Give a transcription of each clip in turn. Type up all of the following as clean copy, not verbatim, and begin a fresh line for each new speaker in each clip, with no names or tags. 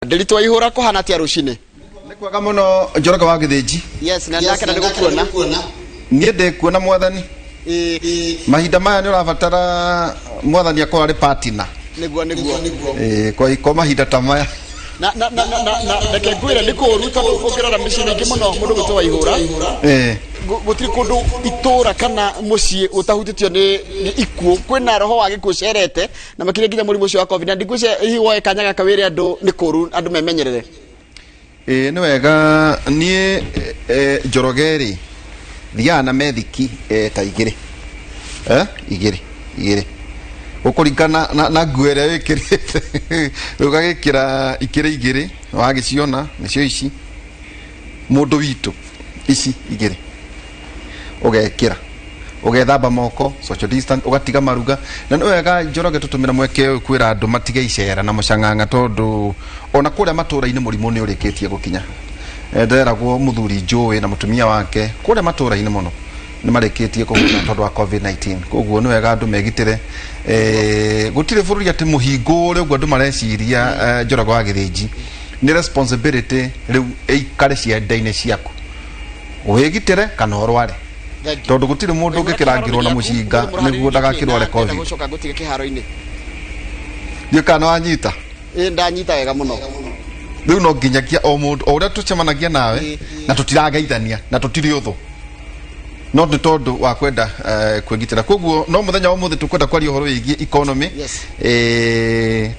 Ndĩritũ wa Ihũra, kũhana atĩa rũcinĩ?
Nĩ kwega mũno, Njoroge wa Gĩthĩnji.
Yes, na ndakena nĩ gũkuona.
Niĩ ndĩ kuona Mwathani. Mahinda maya nĩ ũrabatara Mwathani akorwo arĩ partner.
Nĩguo.
Ĩĩ, kwa mahinda ta maya.
Na reke ngwĩre nĩ kũũru, tondũ ũngĩrora mĩciĩ mĩingĩ mũno, mũndũ gwĩtwo wa Ihũra, gũtirĩ kũndũ itũũra kana mũciĩ ũtahutĩtio nĩ ikuũ. Kwĩna roho wa gĩkuũ cerete na makĩria nginya mũrimũ ũcio wa COVID, na ndingwĩciria hihi woe kanya gaka wĩre andũ nĩ kũũru, andũ memenyerere.
Ĩĩ, nĩ wega. Niĩ Njoroge rĩ, thiaga na methiki ta igĩrĩ, igĩrĩ igĩrĩ, gũkũringana na nguo ĩrĩa wĩkĩrĩte. Ũgagĩkĩra ikĩrĩ igĩrĩ, wagĩciona nĩcio ici, mũndũ witũ, ici igĩrĩ ũgekĩra, ũgethamba moko, social distance, ũgatiga maruga. Na nĩ wega, Njoroge, tũtũmĩra mweke ũyũ kwĩra andũ matige icera na mũcang'ang'a, tondũ ona kũrĩa matũra-inĩ mũrimũ nĩ ũrĩkĩtie gũkinya. Nderagwo mũthuri njũĩ na mũtumia wake kũrĩa matũra-inĩ mũno nĩ marĩkĩtie kũhuna tondũ wa COVID-19. Koguo nĩ wega andũ megitĩre. Gũtirĩ bũrũri atĩ mũhingũre ũguo andũ mareciria. Njoroge wa Gĩthĩnji, nĩ responsibility rĩu ĩikare ciande-inĩ ciaku, wĩgitĩre kana ũrware, tondũ gũtirĩ mũndũ ũngĩkĩrangĩrwo na mũcinga nĩguo ndagakĩrware COVID.
Gũcoka ngũtige kĩharo-inĩ.
Ndiũ kana wanyita.
Ĩ, ndanyita wega mũno.
Rĩu no nginyagia o mũndũ o ũrĩa tũcemanagia nawe na tũtirageithania na tũtirĩ ũthũ, no nĩ tondũ wa kwenda kwĩgitĩra. Koguo no mũthenya wa ũmũthĩ tũkwenda kwaria ũhoro wĩgiĩ economy.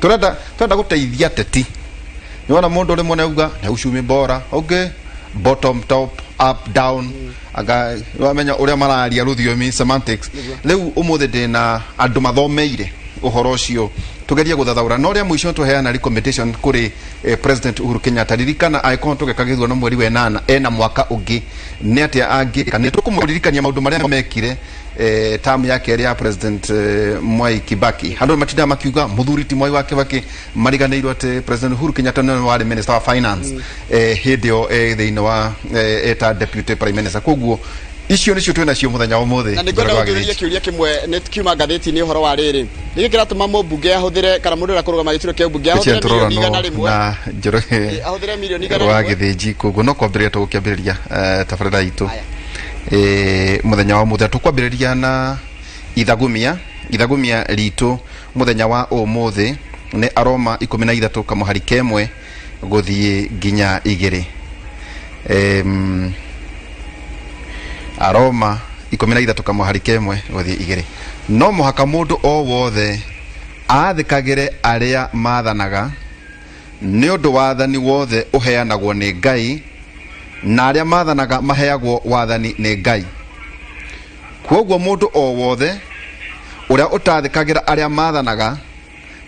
Tũrenda gũteithia ateti. Nĩwona mũndũ rĩmwe nĩauga nĩ uchumi bora, ũngĩ bottom, top, up, down, anga wamenya ũrĩa mararia rũthiomi, semantics. Rĩu ũmũthĩ ndĩna andũ mathomeire ũhoro ũcio, tugerie gũthathaũra. No rĩa mũico tũheana recommendation kũrĩ President Uhuru Kenyatta. Ririkana angĩkorwo tũgeka gĩthurano mweri wa ĩnana, ena mwaka ũngĩ, nĩ atĩa angĩka? Nĩ tũkũmũririkania maũndũ marĩa mekire term ya kerĩ ya President Mwai Kibaki. Andũ matindaga makiuga mũthuri ti Mwai wa Kibaki, mariganĩirwo atĩ President Uhuru Kenyatta nĩwe warĩ Minister wa Finance hĩndĩ ĩyo thĩinĩ wa eta Deputy Prime Minister. Koguo icio nĩcio twĩ nacio mũthenya wa ũmũthĩ.
Na nĩngwenda gũkĩũria kĩũria kĩmwe nĩ kiuma ngathĩti-inĩ, ũhoro wa rĩrĩ, nĩkĩ kĩratũma mũmbunge ahũthĩre, kana mũndũ ũrĩa kũrũgama gĩturwa kĩa ũmbunge ahũthĩre mirioni 100?
Na Njoroge
Ahũthĩre mirioni 100
wa Gĩthĩnji. Koguo no kwambĩrĩria tũgũkĩambĩrĩria tabarĩra itũ.
Aya.
Mũthenya wa ũmũthĩ tũkwambĩrĩria na ithagumia. Ithagumia ritũ mũthenya wa ũmũthĩ nĩ Aroma 13 kamũhari kemwe gũthiĩ nginya igĩrĩ. Aroma 13 kamũhari kemwe gũthiĩ igĩrĩ. No mũhaka mũndũ o wothe aathĩkagĩre arĩa mathanaga, nĩ ũndũ wathani wothe ũheanagwo nĩ Ngai, na arĩa mathanaga maheagwo wathani nĩ Ngai. Kwoguo mũndũ o wothe ũrĩa ũtathĩkagĩra arĩa mathanaga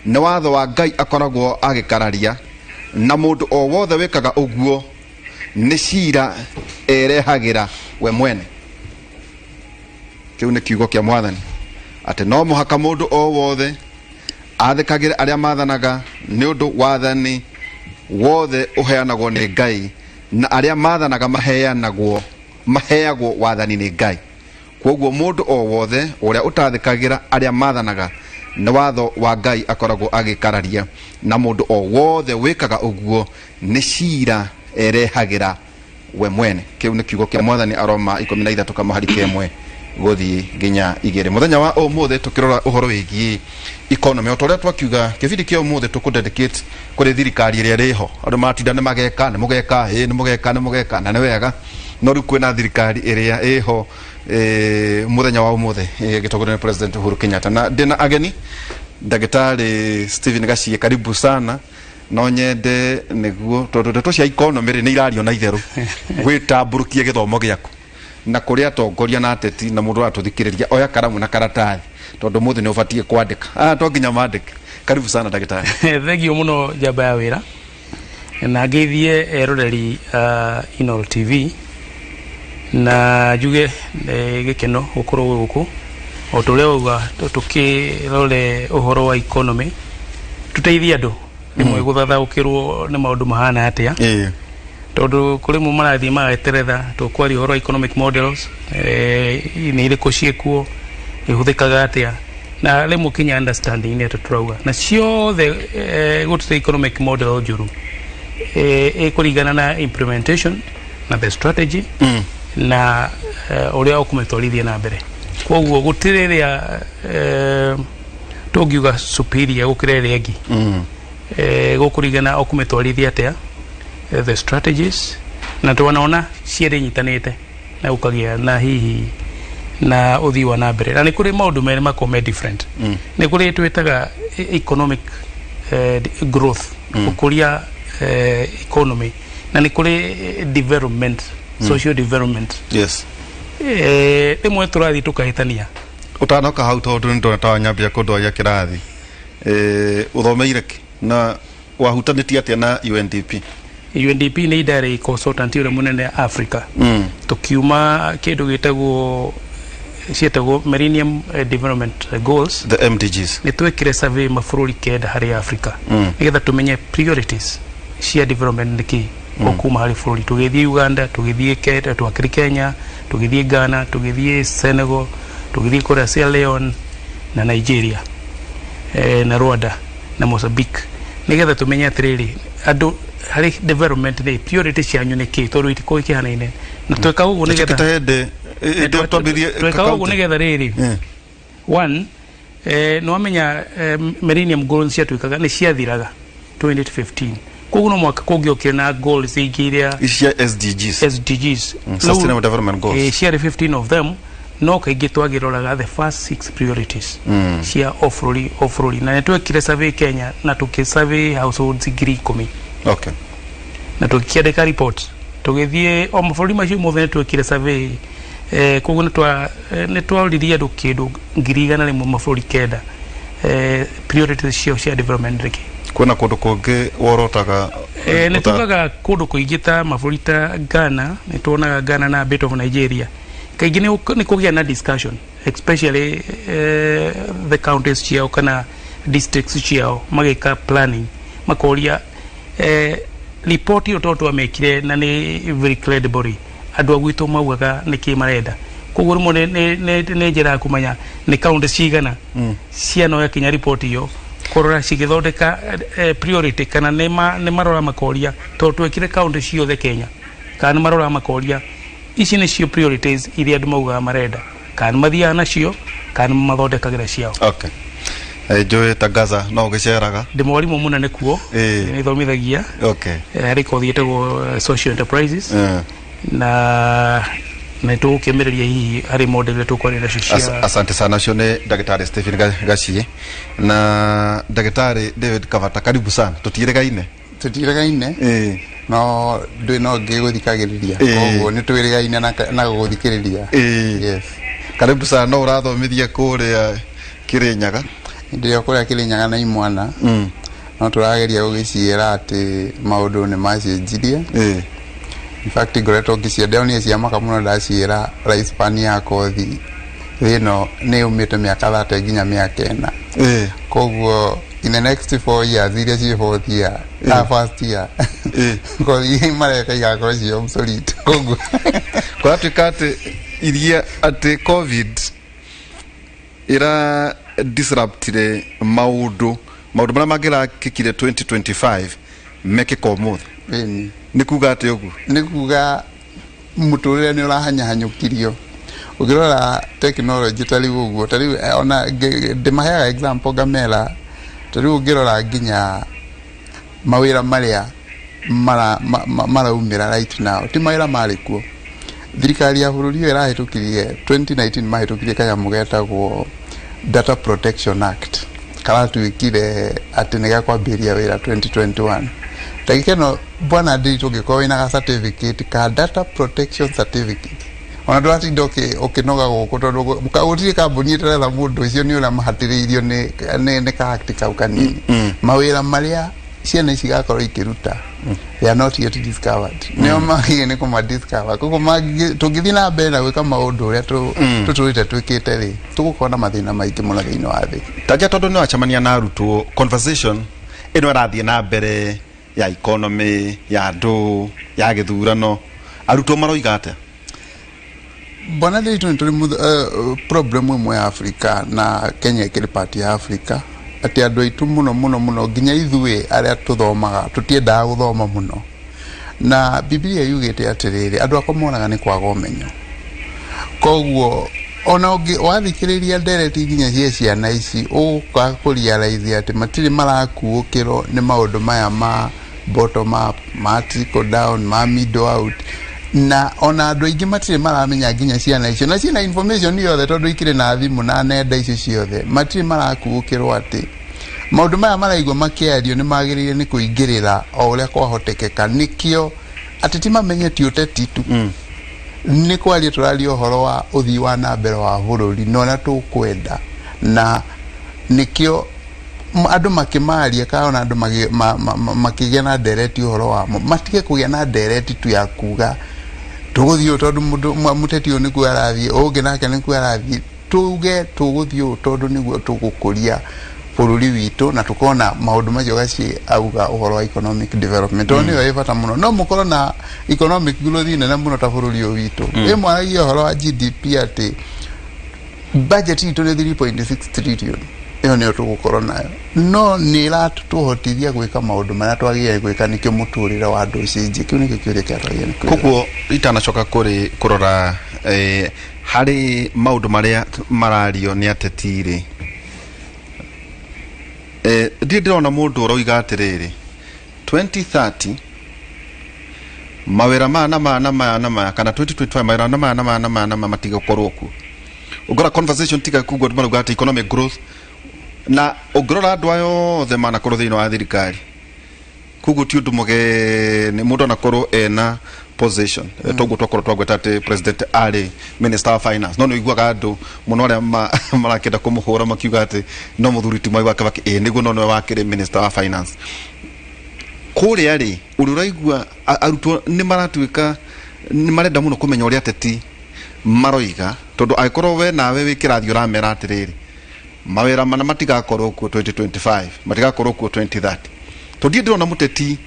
nĩ watho wa Ngai akoragwo agĩkararia, na mũndũ o wothe wĩkaga ũguo nĩ cira erehagĩra we mwene. Kĩu nĩ kiugo kĩa Mwathani, atĩ no mũhaka mũndũ o wothe athĩkagĩre arĩa mathanaga, nĩ ũndũ wathani wothe ũheanagwo nĩ Ngai, na arĩa mathanaga maheagwo wathani nĩ Ngai. Kwoguo mũndũ o wothe ũrĩa ũtathĩkagĩra arĩa mathanaga nĩ watho wa Ngai akoragwo agĩkararia, na mũndũ o wothe wĩkaga ũguo nĩ cira erehagĩra we mwene. Kĩu nĩ kiugo kĩa Mwathani, Aroma 13 kamũhari kemwe gũthiĩ nginya igĩrĩ. Mũthenya wa ũmũthĩ tũkĩrora ũhoro wĩgiĩ economy, o ta ũrĩa twakiuga kĩbindi kĩa ũmũthĩ tũkũ dedicate kũrĩ thirikari ĩrĩa ĩrĩ ho. Andũ maratinda nĩ mageka, nĩ mũgeka, ĩ nĩ mũgeka, nĩ mũgeka, na nĩ wega, no rĩu kwĩna thirikari ĩrĩa ĩho mũthenya wa ũmũthĩ ĩgĩtongorio nĩ President Uhuru Kenyatta. Na ndĩna ageni, Ndagĩtarĩ Stephen Gachie, karibu sana. No nyende nĩguo, tondũ ndeto cia economy rĩ, nĩ irario na itherũ, wĩtambũrũkie gĩthomo gĩaku na kũrĩ atongoria na ateti na mũndũ ũratũthikĩrĩria, oya karamu na karatathi, tondũ mũthĩ nĩ ũbatiĩ kwandĩka. Ah, to nginya mandĩke. Karibu sana, ndagĩtarĩ.
Thengio mũno, njamba ya wĩra, na ngeithie eroreri a Inooro TV, na njuge nĩ gĩkeno gũkorwo gũkũ o ta ũrĩa wauga, tũkĩrore ũhoro wa economy, tũteithie andũ rĩmwe gũthathaũkĩrwo nĩ maũndũ mahana atĩa, tondũ kũrĩ mo marathiĩ magageteretha. Tũkwaria ũhoro wa economic models, nĩ irĩkũ ciĩkuo, ihũthĩkaga atĩa, na rĩmwe kinya understanding nĩ atĩ tũrauga na ciothe gũtirĩ economic model njũru. Ĩkũringana na implementation na the strategy na ũrĩa ũkũmĩtwarithia na mbere. Koguo gũtirĩ ĩrĩa tũngiuga superior gũkĩra ĩrĩa ĩngĩ. Gũkũringana ũkũmĩtwarithia atĩa, the strategies, na twanaona cierĩ inyitanĩte na gũkagĩa na hihi na ũthii wa na mbere. Na nĩ kũrĩ maũndũ merĩ makoragwo me different. Nĩ kũrĩ twĩtaga economic growth, gũkũria economy, na nĩ kũrĩ development, social development. Rĩmwe tũrathiĩ tũkahĩtania.
Ũtanoka hau, tondũ nĩ ndona ta wanyambia kũndwaria kĩrathi, ũthomeire kĩ na wahutanĩtie atĩa na UNDP?
UNDP nĩ ndarĩ consultant ũrĩa mũnene Africa. Tukiuma kĩndũ gĩtagwo, ciĩtagwo Millennium Development Goals.
The MDGs.
Nĩ twekire survey mabũrũri 9 harĩ Africa nĩgetha tũmenye priorities cia development nĩ kĩĩ o kuma harĩ bũrũri. Tũgĩthiĩ Uganda, tũgĩthiĩ twakĩrĩ Kenya, tũgĩthiĩ Ghana, tũgĩthiĩ Senegal, tũgĩthiĩ kũrĩa Sierra Leone na Nigeria, na Rwanda na Mozambique, nĩgetha tũmenye atĩrĩrĩ, andũ harĩ development nĩ priority cianyu nĩ kĩĩ, tondũ itikorwo ikĩhanaine. Na tweka ũguo nĩgetha
Nĩgetha hĩndĩ ĩndĩ twambĩrie
tweka ũguo nĩgetha rĩrĩ, one, nĩwamenya Millennium Goals ciatuĩkaga nĩ ciathiraga 2015, koguo no mwaka kũngĩokire na goals ingĩ iria
ici cia SDGs.
SDGs.
Sustainable Development Goals.
Ciarĩ 15 of them, no kaingĩ twagĩroraga the first six priorities cia o bũrũri o bũrũri. Na nĩ twekire survey Kenya na tũkĩ survey households 10,000 na tũkĩandĩka report, tũgĩthiĩ o mabũrũri macio mothe nĩ twekire survey. Koguo nĩ twaoririe andũ kĩndũ 100,000 mabũrũri 9, priorities ciao cia development rĩkĩ.
Kwĩna kũndũ kũngĩ worotaga?
Nĩ tugaga kũndũ kũingĩ ta mabũrũri ta Ghana, nĩ tuonaga Ghana na a bit of Nigeria kaingĩ nĩ kũgĩa na discussion, especially the counties ciao kana districts ciao magĩka planning, makoria report ĩyo tondũ twamĩkire na nĩ very credible, andũ a gwitũ maugaga nĩkĩ marenda. Koguo rĩmwe nĩ njĩra ya kũmenya nĩ kaunti cigana cianoya kinya report ĩyo kũrora cigĩthondeka priority, kana nĩ marora makoria, tondũ twekire kaunti ciothe Kenya, kana nĩ marora makoria ici nĩcio priorities iria andũ maugaga marenda, kana nĩ mathiaga nacio kana nĩ mathondekagĩra ciao.
Okay, njũĩ ta Gaza no ũgĩceraga.
Ndĩ mwarimũ mũnene kuo. Nĩ thomithagia harĩ kothi ĩtagwo social enterprises na nĩ tũgũkĩmĩrĩria hihi harĩ model ĩrĩa tũkwaria nacio cia
Asante sana. Ũcio nĩ ndagĩtarĩ Stephen Gachie na ndagĩtarĩ David Kavata, karibu sana. Tũtiĩrĩgaine.
Tũtiĩrĩgaine, no ndwĩ no ngĩgũthikagĩrĩria. Koguo nĩ twĩrĩgaine na gũgũthikĩrĩria. Yes.
Karibu sana. No ũrathomithia kũrĩa Kĩrĩnyaga?
Ndĩ o kũrĩa Kĩrĩnyaga na imwana, no tũrageria gũgĩciĩra atĩ maũndũ nĩ macenjirie. In fact, ngoretwo ngĩcia ndĩronire ciamaka mũno ndaciĩra lifespan ya kothi thĩ ĩno nĩ yũmĩte mĩaka 30 nginya mĩaka 4. Koguo in the next 4 years iria ciĩ fourth year, ah, first year, kothi iria mareka igakorwo ciĩ obsolete. Koguo
Kũratuĩka atĩ iria atĩ COVID ĩra disruptire maũndũ marĩa mangĩrakĩkire 2025 mekĩka ũmũthĩ.
Ĩni.
Nĩ kuga atĩ ũguo?
Nĩ kuga mũtũrĩre nĩ ũrahanyahanyũkirio. Ũngĩrora technology ta rĩu ũguo, ta rĩu ona ndĩmaheaga example ngamera, ta rĩu ũngĩrora nginya mawĩra marĩa maraumĩra right now ti mawĩra marĩ kuo. Thirikari ya bũrũri ũyũ ĩrahĩtũkirie 2019, mahĩtũkirie kanyamũ getagwo Data Protection Act, karatuĩkire atĩ nĩ gakwambĩrĩria wĩra 2021. Ndagĩka ĩno, bwana Ndiritu, ũngĩkorwo wĩna ga certificate ka data protection certificate, ona ndũratinda ũkĩnoga gũkũ, tondũ gũtirĩ kambuni ĩtaretha mũndũ ũcio, nĩ ũrĩa mahatĩrĩirio nĩ ka act kau kanini. Mawĩra marĩa ciana ici igakorwo ikĩruta, they are not yet discovered, nĩo magĩrĩire nĩ kũma discover. Koguo tũngĩthiĩ na mbere na gwĩka maũndũ ũrĩa tũtũrĩte twĩkĩte rĩ, tũgũkorwo na mathĩna maingĩ mũno thĩinĩ wa thĩ.
Tanja, tondũ nĩ wacemania na arutwo, conversation ĩno ĩrathiĩ na mbere ya economy, ya andũ, ya gĩthurano, arutwo maroiga atĩa?
Bwana Ndiritu, nĩ tũrĩ problem ĩmwe ya Africa, na Kenya ĩkĩrĩ part ya Africa. Atĩ andũ aitũ mũno mũno mũno, nginya ithuĩ arĩa tũthomaga, tũtiendaga gũthoma mũno. Na Bibilia yugĩte atĩrĩrĩ, andũ akwa moraga nĩ kwaga ũmenyo. Koguo ona ũngĩ wathikĩrĩria ndereti nginya cia ciana ici, ũgũka kũrealize atĩ matirĩ marakuũkĩrwo nĩ maũndũ maya ma bottom up, ma trickle down, ma middle out. Na ona andũ aingĩ matirĩ maramenya, nginya ciana icio na ciĩna information yothe tondũ ikĩrĩ na thimũ na nenda icio ciothe, matirĩ marakuũkĩrwo atĩ maũndũ maya maraigua makĩario nĩ magĩrĩire nĩ kũingĩrĩra o ũrĩa kwahotekeka. Nĩkĩo atĩ ti mamenye ti ũteti tu, nĩ kwaria tũraria ũhoro wa ũthii wa na mbere wa bũrũri na ũrĩa tũkwenda. Na nĩkĩo andũ makĩmaria kana ona andũ makĩgĩa na ndereti ũhoro wamo, matige kũgĩa na ndereti tu ya kuga tũgũthiĩ ũũ tondũ mũndũ mũteti ũyũ nĩkuo arathiĩ, ũngĩ nake nĩkuo arathiĩ. Tuge tũgũthiĩ ũũ tondũ nĩguo tũgũkũria bũrũri witũ, na tũkona maũndũ macio gaci auga ũhoro wa economic development, tondũ nĩyo ĩ bata mũno. No mũkorwo na economic growth nene mũno ta bũrũri ũyũ witũ, ĩ mwaragia ũhoro wa GDP atĩ budget itũ nĩ 3.6 trillion, ĩyo nĩyo tũgũkorwo nayo, no nĩ ĩratũhotithia gwĩka maũndũ marĩa twagĩrĩire gwĩka nĩkĩo mũtũrĩre wa andũ ũcenjie? Kĩu nĩkĩo kĩũria kĩrĩa twagĩrĩire nĩ kwĩyũria.
Koguo itanacoka kũrĩ kũrora harĩ maũndũ marĩa marario nĩ ateti rĩ, ndirĩ ndĩrona mũndũ ũroiga atĩrĩrĩ, 2030 mawĩra maya na maya na maya na maya, kana 2025 mawĩra na maya na maya na maya na maya matigakorwo kuo. Ũngĩrora conversation tiga kuguo andũ marauga atĩ economic growth, na ũngĩrora andũ aya othe manakorwo thĩinĩ wa thirikari, koguo ti ũndũ mũgeni mũndũ anakorwo ena position. Toguo twakorwo twagweta atĩ president arĩ minister wa finance, no nĩ ũiguaga andũ mũno arĩa marakĩenda kũmũhũra makiuga atĩ no mũthuri ti Mwai wa Kibaki. Ĩ nĩguo, no nĩwe wakĩrĩ minister wa finance kũrĩa rĩ. Ũrĩa ũraigua arutwo nĩ maratuĩka nĩ marenda mũno kũmenya ũrĩa ateti maroiga, tondũ angĩkorwo we nawe wĩ kĩrathi ũramera atĩrĩrĩ, mawĩra mana matigakorwo kuo 2025, matigakorwo kuo 2030, tondũ ndirĩ ndĩrona mũteti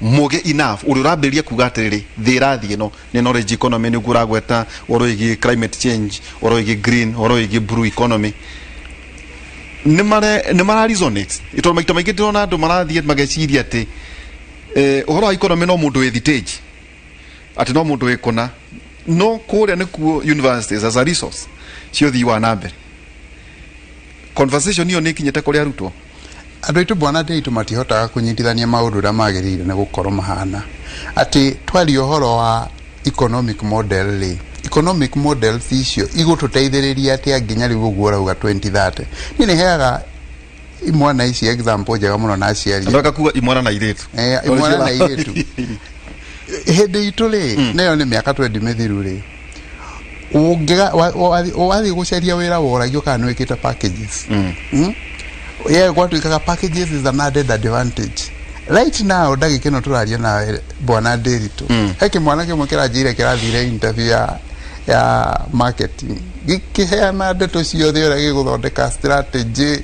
mũgĩ enough ũrĩa ũrambĩrĩria kuga atĩrĩrĩ, thĩ ĩrathiĩ ĩno nĩ knowledge economy, nĩguo ũragweta ũhoro wĩgiĩ climate change, ũhoro wĩgiĩ green, ũhoro wĩgiĩ blue economy, nĩ mara resonate, tondũ maita maingĩ ndĩrona andũ marathiĩ mageciria atĩ ũhoro wa economy no mũndũ wĩ thitĩnji, atĩ no mũndũ wĩ kũna. No kũrĩa nĩkuo universities as a resource cia ũthii wa na mbere. Conversation ĩyo nĩ ĩkinyĩte kũrĩ arutwo?
Andũ aitũ, bwana nditũ, matihotaga kũnyitithania maũndũ ũrĩa magĩrĩire nĩ gũkorwo mahana. Atĩ twaria ũhoro wa economic model rĩ, economic models icio igũtũteithĩrĩria atĩa nginya rĩu ũguo ũrauga 2030? Niĩ nĩ heaga imwana ici example njega mũno na aciari.
Andũ akakuga imwana na airĩtu.
Imwana na airĩtu. Hĩndĩ itũ rĩ, nayo nĩ mĩaka 20 mĩthiru rĩ, wathiĩ gũcaria wĩra woragio kana nĩ wĩkĩte packages. Yeah, gwatuĩkaga packages is an added advantage. Right now, ndagĩka ĩno tũraria nawe, bwana Ndĩritũ, he kĩmwana kĩmwe kĩranjĩire kĩrathire interview ya marketing, gĩkĩheana ndeto ciothe ũrĩa gĩgũthondeka strategy,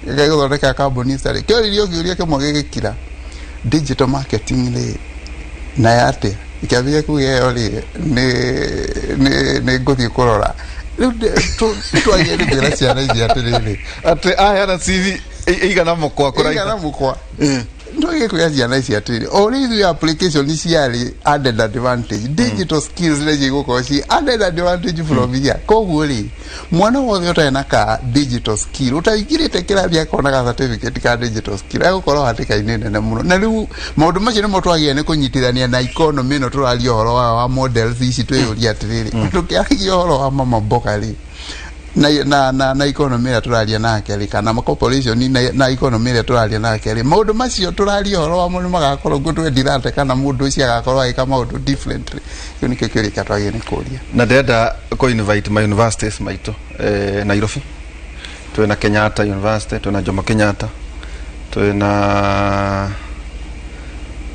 gĩgũthondeka company study. Kĩoririo kĩũria kĩmwe gĩgĩkira, digital marketing rĩ, nayo atĩa? Ikĩambia kuga ĩyo rĩ nĩ ngũthiĩ kũrora. Rĩu twagĩrĩire nĩ kwĩra ciana ici atĩrĩrĩ,
atĩ aheana CV ĩigana mũkwa kũraiha.
Ĩigana mũkwa. Twagĩrĩire kwĩra ciana ici atĩrĩrĩ, o ũrĩa ithuĩ application ciarĩ added advantage, digital skills nacio igũkorwo ci added advantage from here. Koguo rĩ, mwana wothe ũtarĩ na ka digital skill, ũtaingĩrĩte kĩrathi akona ga certificate ka digital skill, egũkorwo hatĩka-inĩ nene mũno. Na rĩu maũndũ macio nĩmo twagĩrĩire nĩ kũnyitithania na economy ĩno tũraria ũhoro wa models ici. Twĩyũria atĩrĩrĩ, tũkĩaragia ũhoro wa mama mboga rĩ, na economy ĩrĩa tũraria nake rĩ, kana ma corporation na economy ĩrĩa tũraria nake rĩ, maũndũ macio tũraria ũhoro wamo nĩ magakorwo kuo 2030, kana mũndũ ũcio agakorwo agĩka maũndũ differently? Kĩu nĩkĩo kĩũria kĩrĩa twagĩrĩire nĩ kũria.
Na ndĩrenda kũ invite my universities maitũ Nairobi. Twĩna Kenyatta University, twĩna Jomo Kenyatta, twĩna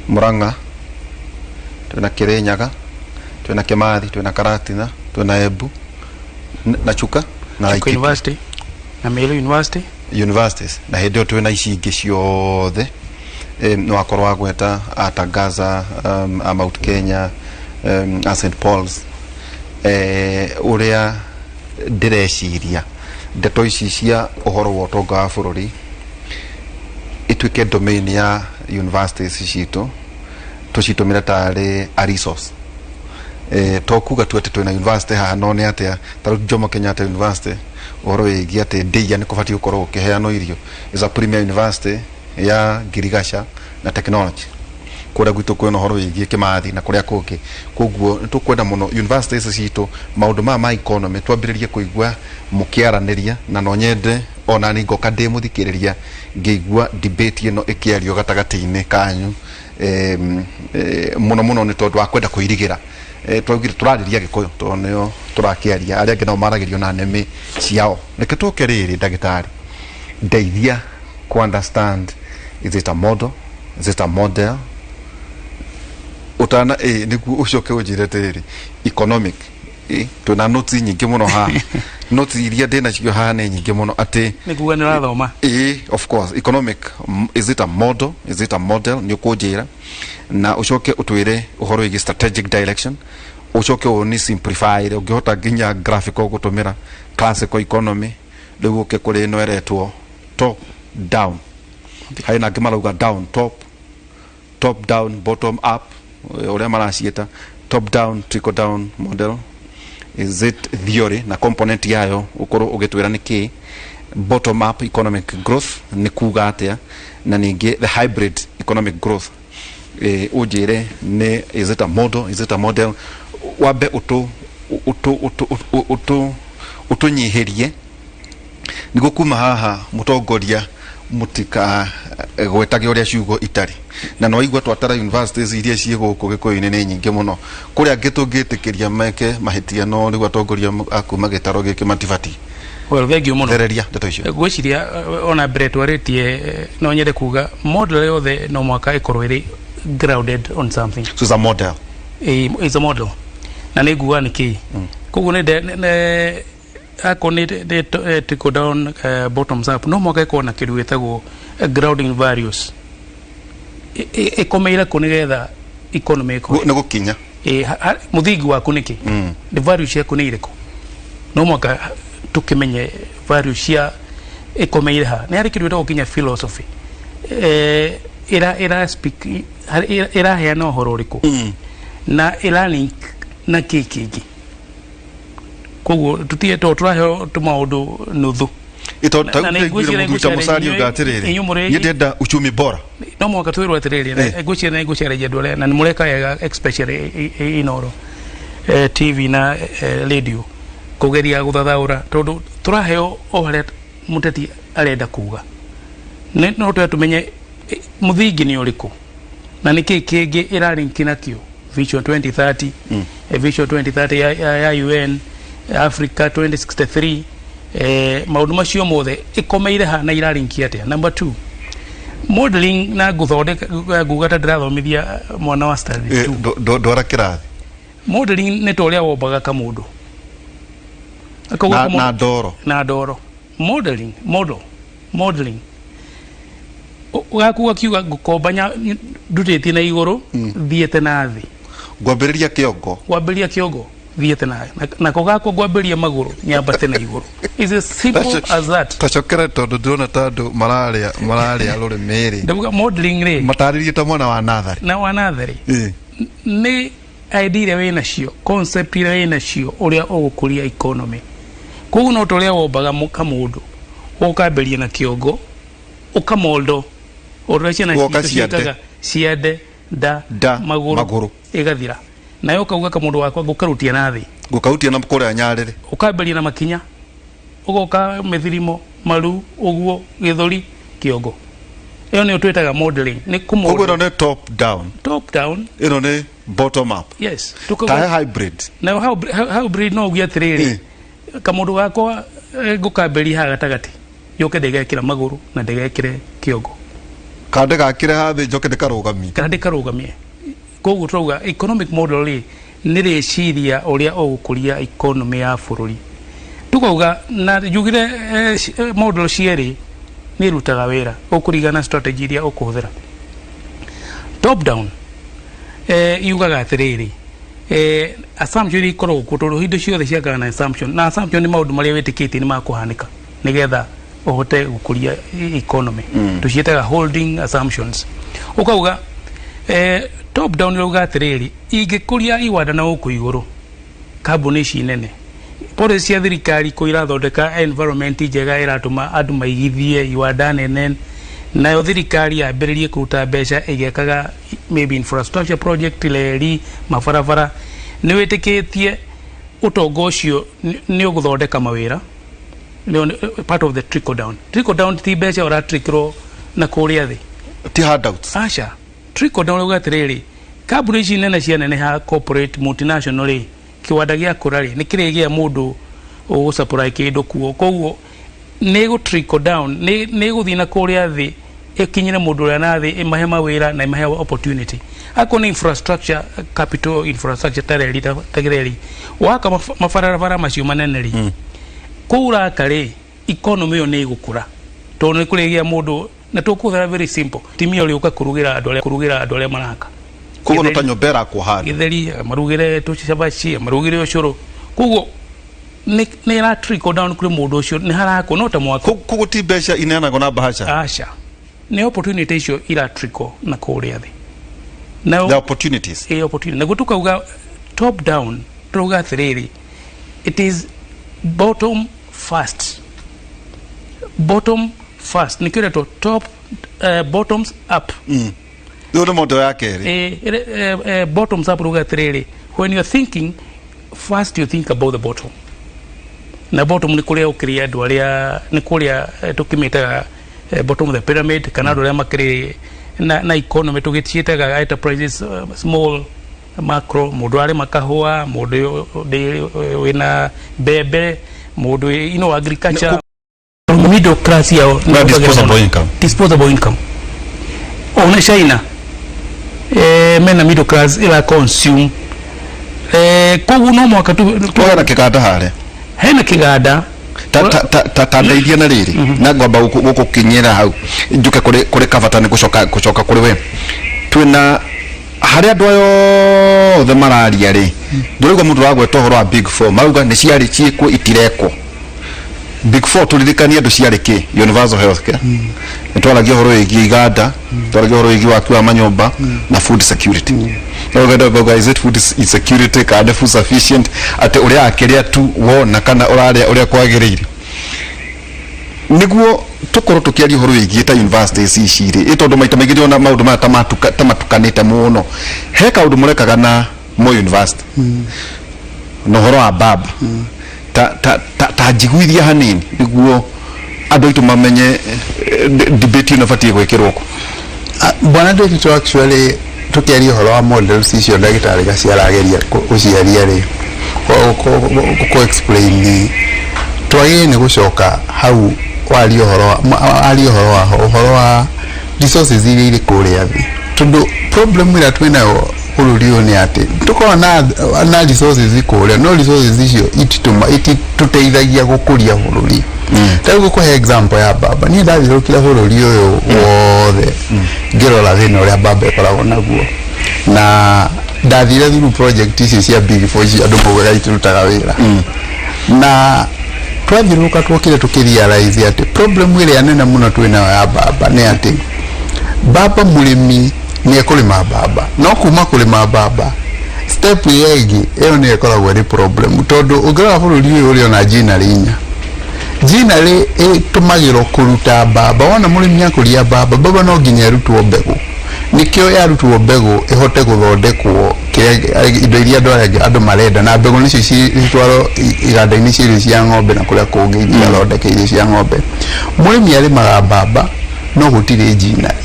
Murang'a, twĩna Kirinyaga, twĩna Kimathi, twĩna Karatina, twĩna Embu na Chuka na
Chuka
Laikipia
University na Meru University.
Universities. Na hĩndĩ ĩyo twĩna ici ingĩ ciothe, nĩ wakorwo wagweta a Tangaza, a Mount Kenya, a St Paul's, ũrĩa ndĩreciria ndeto ici cia ũhoro wa ũtonga wa bũrũri. Ĩtuĩke domain ya universities citũ, tũcitũmĩre tarĩ a resource. To kuga tu atĩ twĩna university haha, no nĩ atĩa ta rĩu Jomo Kenyatta University, ũhoro wĩgiĩ atĩ ndĩia nĩ kũbatiĩ gũkorwo gũkĩheanwo irio, is a premier university ya ngirigaca na technology. Kũrĩa gwitũ kwĩna ũhoro wĩgiĩ Kĩmathi na kũrĩa kũngĩ. Koguo nĩ tũkwenda mũno universities citũ, maũndũ maya ma economy, twambĩrĩrie kũigua mũkĩaranĩria, na no nyende ona niĩ ngoka ndĩ mũthikĩrĩria ngĩigua debate ĩno ĩkĩario gatagatĩ-inĩ kanyu, mũno mũno nĩ tondũ wa kwenda kũirigĩra. Twaugire tũrarĩria Gĩkũyũ tondũ nĩo tũrakĩaria, arĩa angĩ nao maragĩrio na nĩmĩ ciao. Reke tũke rĩrĩ, ndagĩtarĩ, ndeithia ku understand, is it a model, is it a model utana nĩguo ũcoke ũnjĩre atĩrĩrĩ, economic, twĩna notes nyingĩ mũno haha, notes iria ndĩnacio haha nĩ nyingĩ mũno atĩ
Nĩ kuga nĩ ũrathoma.
Of course. Economic, is it a model, is it a model? Nĩ ũkũnjĩra na ũcoke ũtwĩre ũhoro wĩgiĩ strategic direction, ũcoke ũni simplify ũngĩhota nginya graphical gũtũmĩra classical economy, rĩu ũke kũrĩ ĩno ĩretwo top down. Harĩ na angĩ marauga down top, top down, bottom up, ũrĩa maraciĩta top down, trickle down model. Is it theory na component yayo ũkorwo ũgĩtwĩra nĩ kĩ bottom up economic growth nĩ kuga atĩa, na ningĩ the hybrid economic growth, ũnjĩre nĩ is it a model, is it a model? Wambe ũtũ ũtũ ũtũ ũtũ ũtũnyihĩrie nĩguo kuma haha mũtongoria mũtika gwetage ũrĩa ciugo itarĩ na no igua twatara universities iria ciĩ gũkũ Gĩkũyũ-inĩ nĩ nyingĩ mũno, kũrĩa angĩ tũngĩtĩkĩria meke mahĩtia, no rĩu atongoria a kuma gĩtaro gĩkĩ matibatiĩ.
Well, thank you mũno.
Thereria ndeto icio.
Ngwĩciria ona mbere twarĩtie, no nyende kuga model yothe no mũhaka ĩkorwo ĩrĩ grounded on something.
So it's a model.
Is a model na nĩ nguga nĩ kĩ. Koguo nĩ akorwo nĩ trickle down, bottoms up, no mũhaka ĩkorwo na kĩndũ gĩtagwo grounding values. Ĩkomeire kũ nĩgetha economy ĩkũre?
Nĩ gũkinya.
Mũthingi waku nĩkĩ? Nĩ value ciaku nĩ irĩkũ? No mũhaka tũkĩmenye value cia ĩkomeire ha. Nĩ harĩ kĩndũ gĩtagwo nginya philosophy, ĩra speak, ĩraheana ũhoro ũrĩkũ na ĩra link na kĩ kĩngĩ. Koguo tutige to tũraheo tũmaũndũ nuthu. Na nĩ
Ito
ngwĩciria
ta Musalia uga atĩrĩrĩ,
inyuĩ
niĩ ndĩrenda uchumi bora.
No mũhaka twĩrwo atĩrĩrĩ, ngwĩciria nĩ ngũcaria andũ arĩa na nĩ mũreka wega, especially Inoro TV na radio, kũgeria gũthathaũra, tondũ tũraheo o harĩa mũteti arenda kuga. No twende tũmenye mũthingi nĩ ũrĩkũ na nĩ kĩĩ kĩngĩ ĩralink nakĩo, Vision 2030, Vision 2030 ya UN, Africa 2063, maũndũ macio mothe ĩkomeire ha na iralinki atĩa. Number two, modeling na ngũthondeka nguga ta ndĩrathomithia mwana wa standard two.
Ndwara kĩrathi.
Modeling nĩ ta ũrĩa wombaga kamũndũ. Akauga
na ndoro.
Na ndoro. Modeling, model, modeling gaku gakiuga ngũkomba ndutĩtie na igũrũ, thiĩte na thĩ.
Ngwambĩrĩria kĩongo.
Ngwambĩrĩria kĩongo, thiĩte na nako gakwa ngwambĩrĩria magũrũ, nyambate na igũrũ. It's as simple as that.
Tacokere tondũ ndĩrona ta andũ mararĩa rũrĩmĩ rĩ.
Ndavuga modeling rĩ,
matarĩrie ta mwana wa natharĩ.
Na wa natharĩ nĩ idea iria wĩ nacio, concept iria wĩ nacio, ũrĩa ũgũkũria economy. Koguo no ta ũrĩa wombaga kamũndũ, ũkambĩrĩria na kĩongo, ũkamoldo ũrĩa ciana
Woka
citũ
ciande.
ciĩkaga, ciande, nda,
Nda,
magũrũ,
magũrũ.
Ĩgathira nayo ũkauga kamũndũ wakwa ngũkarutia na thĩ.
Ngũkarutia na kũrĩa nyarĩrĩ.
Ũkambĩrĩria na makinya, ũgoka mĩthirimo, maru, ũguo, gĩthũri, kĩongo. Ĩyo nĩyo twĩtaga modeling, nĩ
Koguo
kũmodel.
ĩno nĩ top down.
Top down.
Ĩno nĩ bottom up.
Yes.
Tahe hybrid.
Nayo hybrid no uge atĩrĩrĩ, kamũndũ gakwa, ngũkambĩrĩria haha gatagatĩ, yũke ndĩgekĩra magũrũ na ndĩgekĩre kĩongo.
Kande gakĩre hathĩ, njoke ndĩkarũgamie.
Kana ndĩkarũgamie. Koguo tũrauga economic model rĩ, nĩ rĩciria ũrĩa ũgũkũria economy ya bũrũri. Tukauga na njugire, model cierĩ nĩ irutaga wĩra ũkũringana na strategy iria ũkũhũthĩra. Top down, yugaga atĩrĩrĩ, assumption iria ikoragwo kuo, tondũ hingo ciothe ciakaga na assumption, na assumption nĩ maũndũ marĩa wĩtĩkĩtie nĩ makũhanĩka nĩgetha Ũhote gũkũria economy. Tũciĩtaga holding assumptions. Ũkauga top down ĩrauga atĩrĩrĩ, ingĩkũria iwanda na gũkũ igũrũ, kambuni ici nene, policy cia thirikari kũ irathondeka environment njega ĩratũma andũ maigithie iwanda nene, nayo thirikari yambĩrĩrie kũruta mbeca ĩgĩakaga maybe infrastructure project, reri, mabarabara, nĩ wĩtĩkĩtie ũtonga ũcio nĩ ũgũthondeka mawĩra. Nĩo part of the trickle down. Trickle down ti mbeca ũratrikĩrwo na kũrĩa thĩ.
Ti handouts.
Aca, trickle down rauga atĩrĩrĩ, kambuni ici nene cianeneha, corporate multinational rĩ, kĩwanda gĩakũra rĩ, nĩ kĩrĩgĩa mũndũ ũgũsupply kĩndũ kuo, koguo nĩ ĩgũ trickle down, nĩ ĩgũthiĩ na kũrĩa thĩ, ĩkinyĩre mũndũ ũrĩa na thĩ, ĩmahe mawĩra na ĩmahe opportunity. Akorwo nĩ infrastructure, capital infrastructure ta reri, ta reri waka mabarabara macio manene rĩ, kũu ũraka rĩ, economy ĩyo nĩ ĩgũkũra tondũ nĩ kũrĩgĩa mũndũ. Na tũkũhũthĩra very simple timia ũrĩa ũka kũrugĩra andũ arĩa maraka.
Koguo no ta nyũmba ĩrakwo handũ.
Gĩtheri, marugĩre tũcabaci, marugĩre ũcũrũ, koguo nĩ ĩra trickle down kũrĩ mũndũ ũcio, nĩ harakwo no ta mwako.
Koguo ti mbeca ineanagwo na mbahaca.
Aca, nĩ opportunity icio ira trickle na kũrĩa thĩ na
The opportunities.
Ĩ, opportunity. Naguo tukauga top down, turauga atĩrĩrĩ, it is bottom first, bottom first, nĩkĩo ĩretwo top bottoms up.
Rĩu nĩ mondo ya kerĩ.
Bottoms up ruga atĩrĩrĩ, when you're thinking first, you think about the bottom, na bottom nĩ kũrĩa ũkĩrĩ andũ arĩa nĩ kũrĩa tũkĩmĩtaga bottom of the pyramid, kana andũ arĩa makĩrĩ na economy tũgĩciĩtaga enterprises, small, macro, mũndũ arĩma kahũa, mũndũ wĩna mbembe, mũndũ agriculture, middle class yao.
Na disposable income.
Disposable income. Ona China mena middle class ira consume, koguo no mwaka tu.
Hena kĩganda harĩa.
Hena kĩganda.
Ta ndeithia na rĩrĩ, na ngwamba gũkũkinyĩra hau, njuke kũrĩ kabata nĩ gũcoka kũrĩ we. Twĩna harĩa andũ aya othe mararia rĩ, ndũraigua mũndũ ũragweta ũhoro wa Big Four, marauga nĩ ciarĩ ciĩkwo, itirekwo. Big Four, tũririkanie andũ ciarĩ kĩ? Universal health care, nĩ twaragia ũhoro wĩgiĩ iganda, twaragia ũhoro wĩgiĩ waki wa manyũmba na food security. No ũgenda bauga, is it food insecurity kana nĩ food sufficient, atĩ ũrĩa akĩrĩa tu wona kana ũrarĩa ũrĩa kwagĩrĩire? Nĩguo tũkorwo tũkĩaria ũhoro wĩgiĩ ta universities ici rĩ, ĩ tondũ maita maingĩ ndĩrona maũndũ maya ta matukanĩte mũno, he kaũndũ mũrekaga na Moi University na ũhoro wa mbamba, ta njiguithia hanini nĩguo andũ aitũ mamenye debate ĩno ĩbatiĩ gwĩkĩrwo kũ.
Ah, bwana Ndiritu, actually tukiaria ũhoro wa models icio ndagĩtarĩ Gacia arageria gũciaria rĩ, kũ explain nĩ twagĩrĩire nĩ gũcoka hau waria ũhoro wa aria ũhoro wa resources iria irĩ kũrĩa thĩ, tondũ problem ĩrĩa twĩnayo bũrũri ũyũ nĩ atĩ tũkoragwo na resources kũrĩa, no resources icio ititũteithagia gũkũria bũrũri. Ta rĩu gũkũhe example ya mbamba, niĩ ndathiũrũrũkire bũrũri ũyũ wothe ngĩrora thĩna ũrĩa mbamba ĩkoragwo naguo, na ndathire through project ici cia Big Four ici andũ maugaga itirutaga wĩra, na twathiũrũrũka twokire tũkĩrealize atĩ problem ĩrĩa nene mũno twĩnayo ya mbamba nĩ atĩ mbamba, mũrĩmi nĩ ekũrĩma mbamba, no kuma kũrĩma mbamba, step ĩrĩa ĩngĩ ĩyo nĩyo ĩkoragwo ĩrĩ problem, tondũ ũngĩrora bũrũri ũyũ ũrĩ ona ginnery inya. Ginnery ĩtũmagĩrwo kũruta mbamba. Wona mũrĩmi akũria mbamba, mbamba no nginya ĩrutwo mbegũ, nĩkĩo yarutwo mbegũ ĩhote gũthondekwo kĩrĩa indo iria andũ arĩa andũ marenda, na mbegũ nĩcio citwarwo iganda-inĩ cia irio cia ng'ombe na kũrĩa kũngĩ igathondeka irio cia ng'ombe. Mũrĩmi arĩmaga mbamba, no gũtirĩ ginnery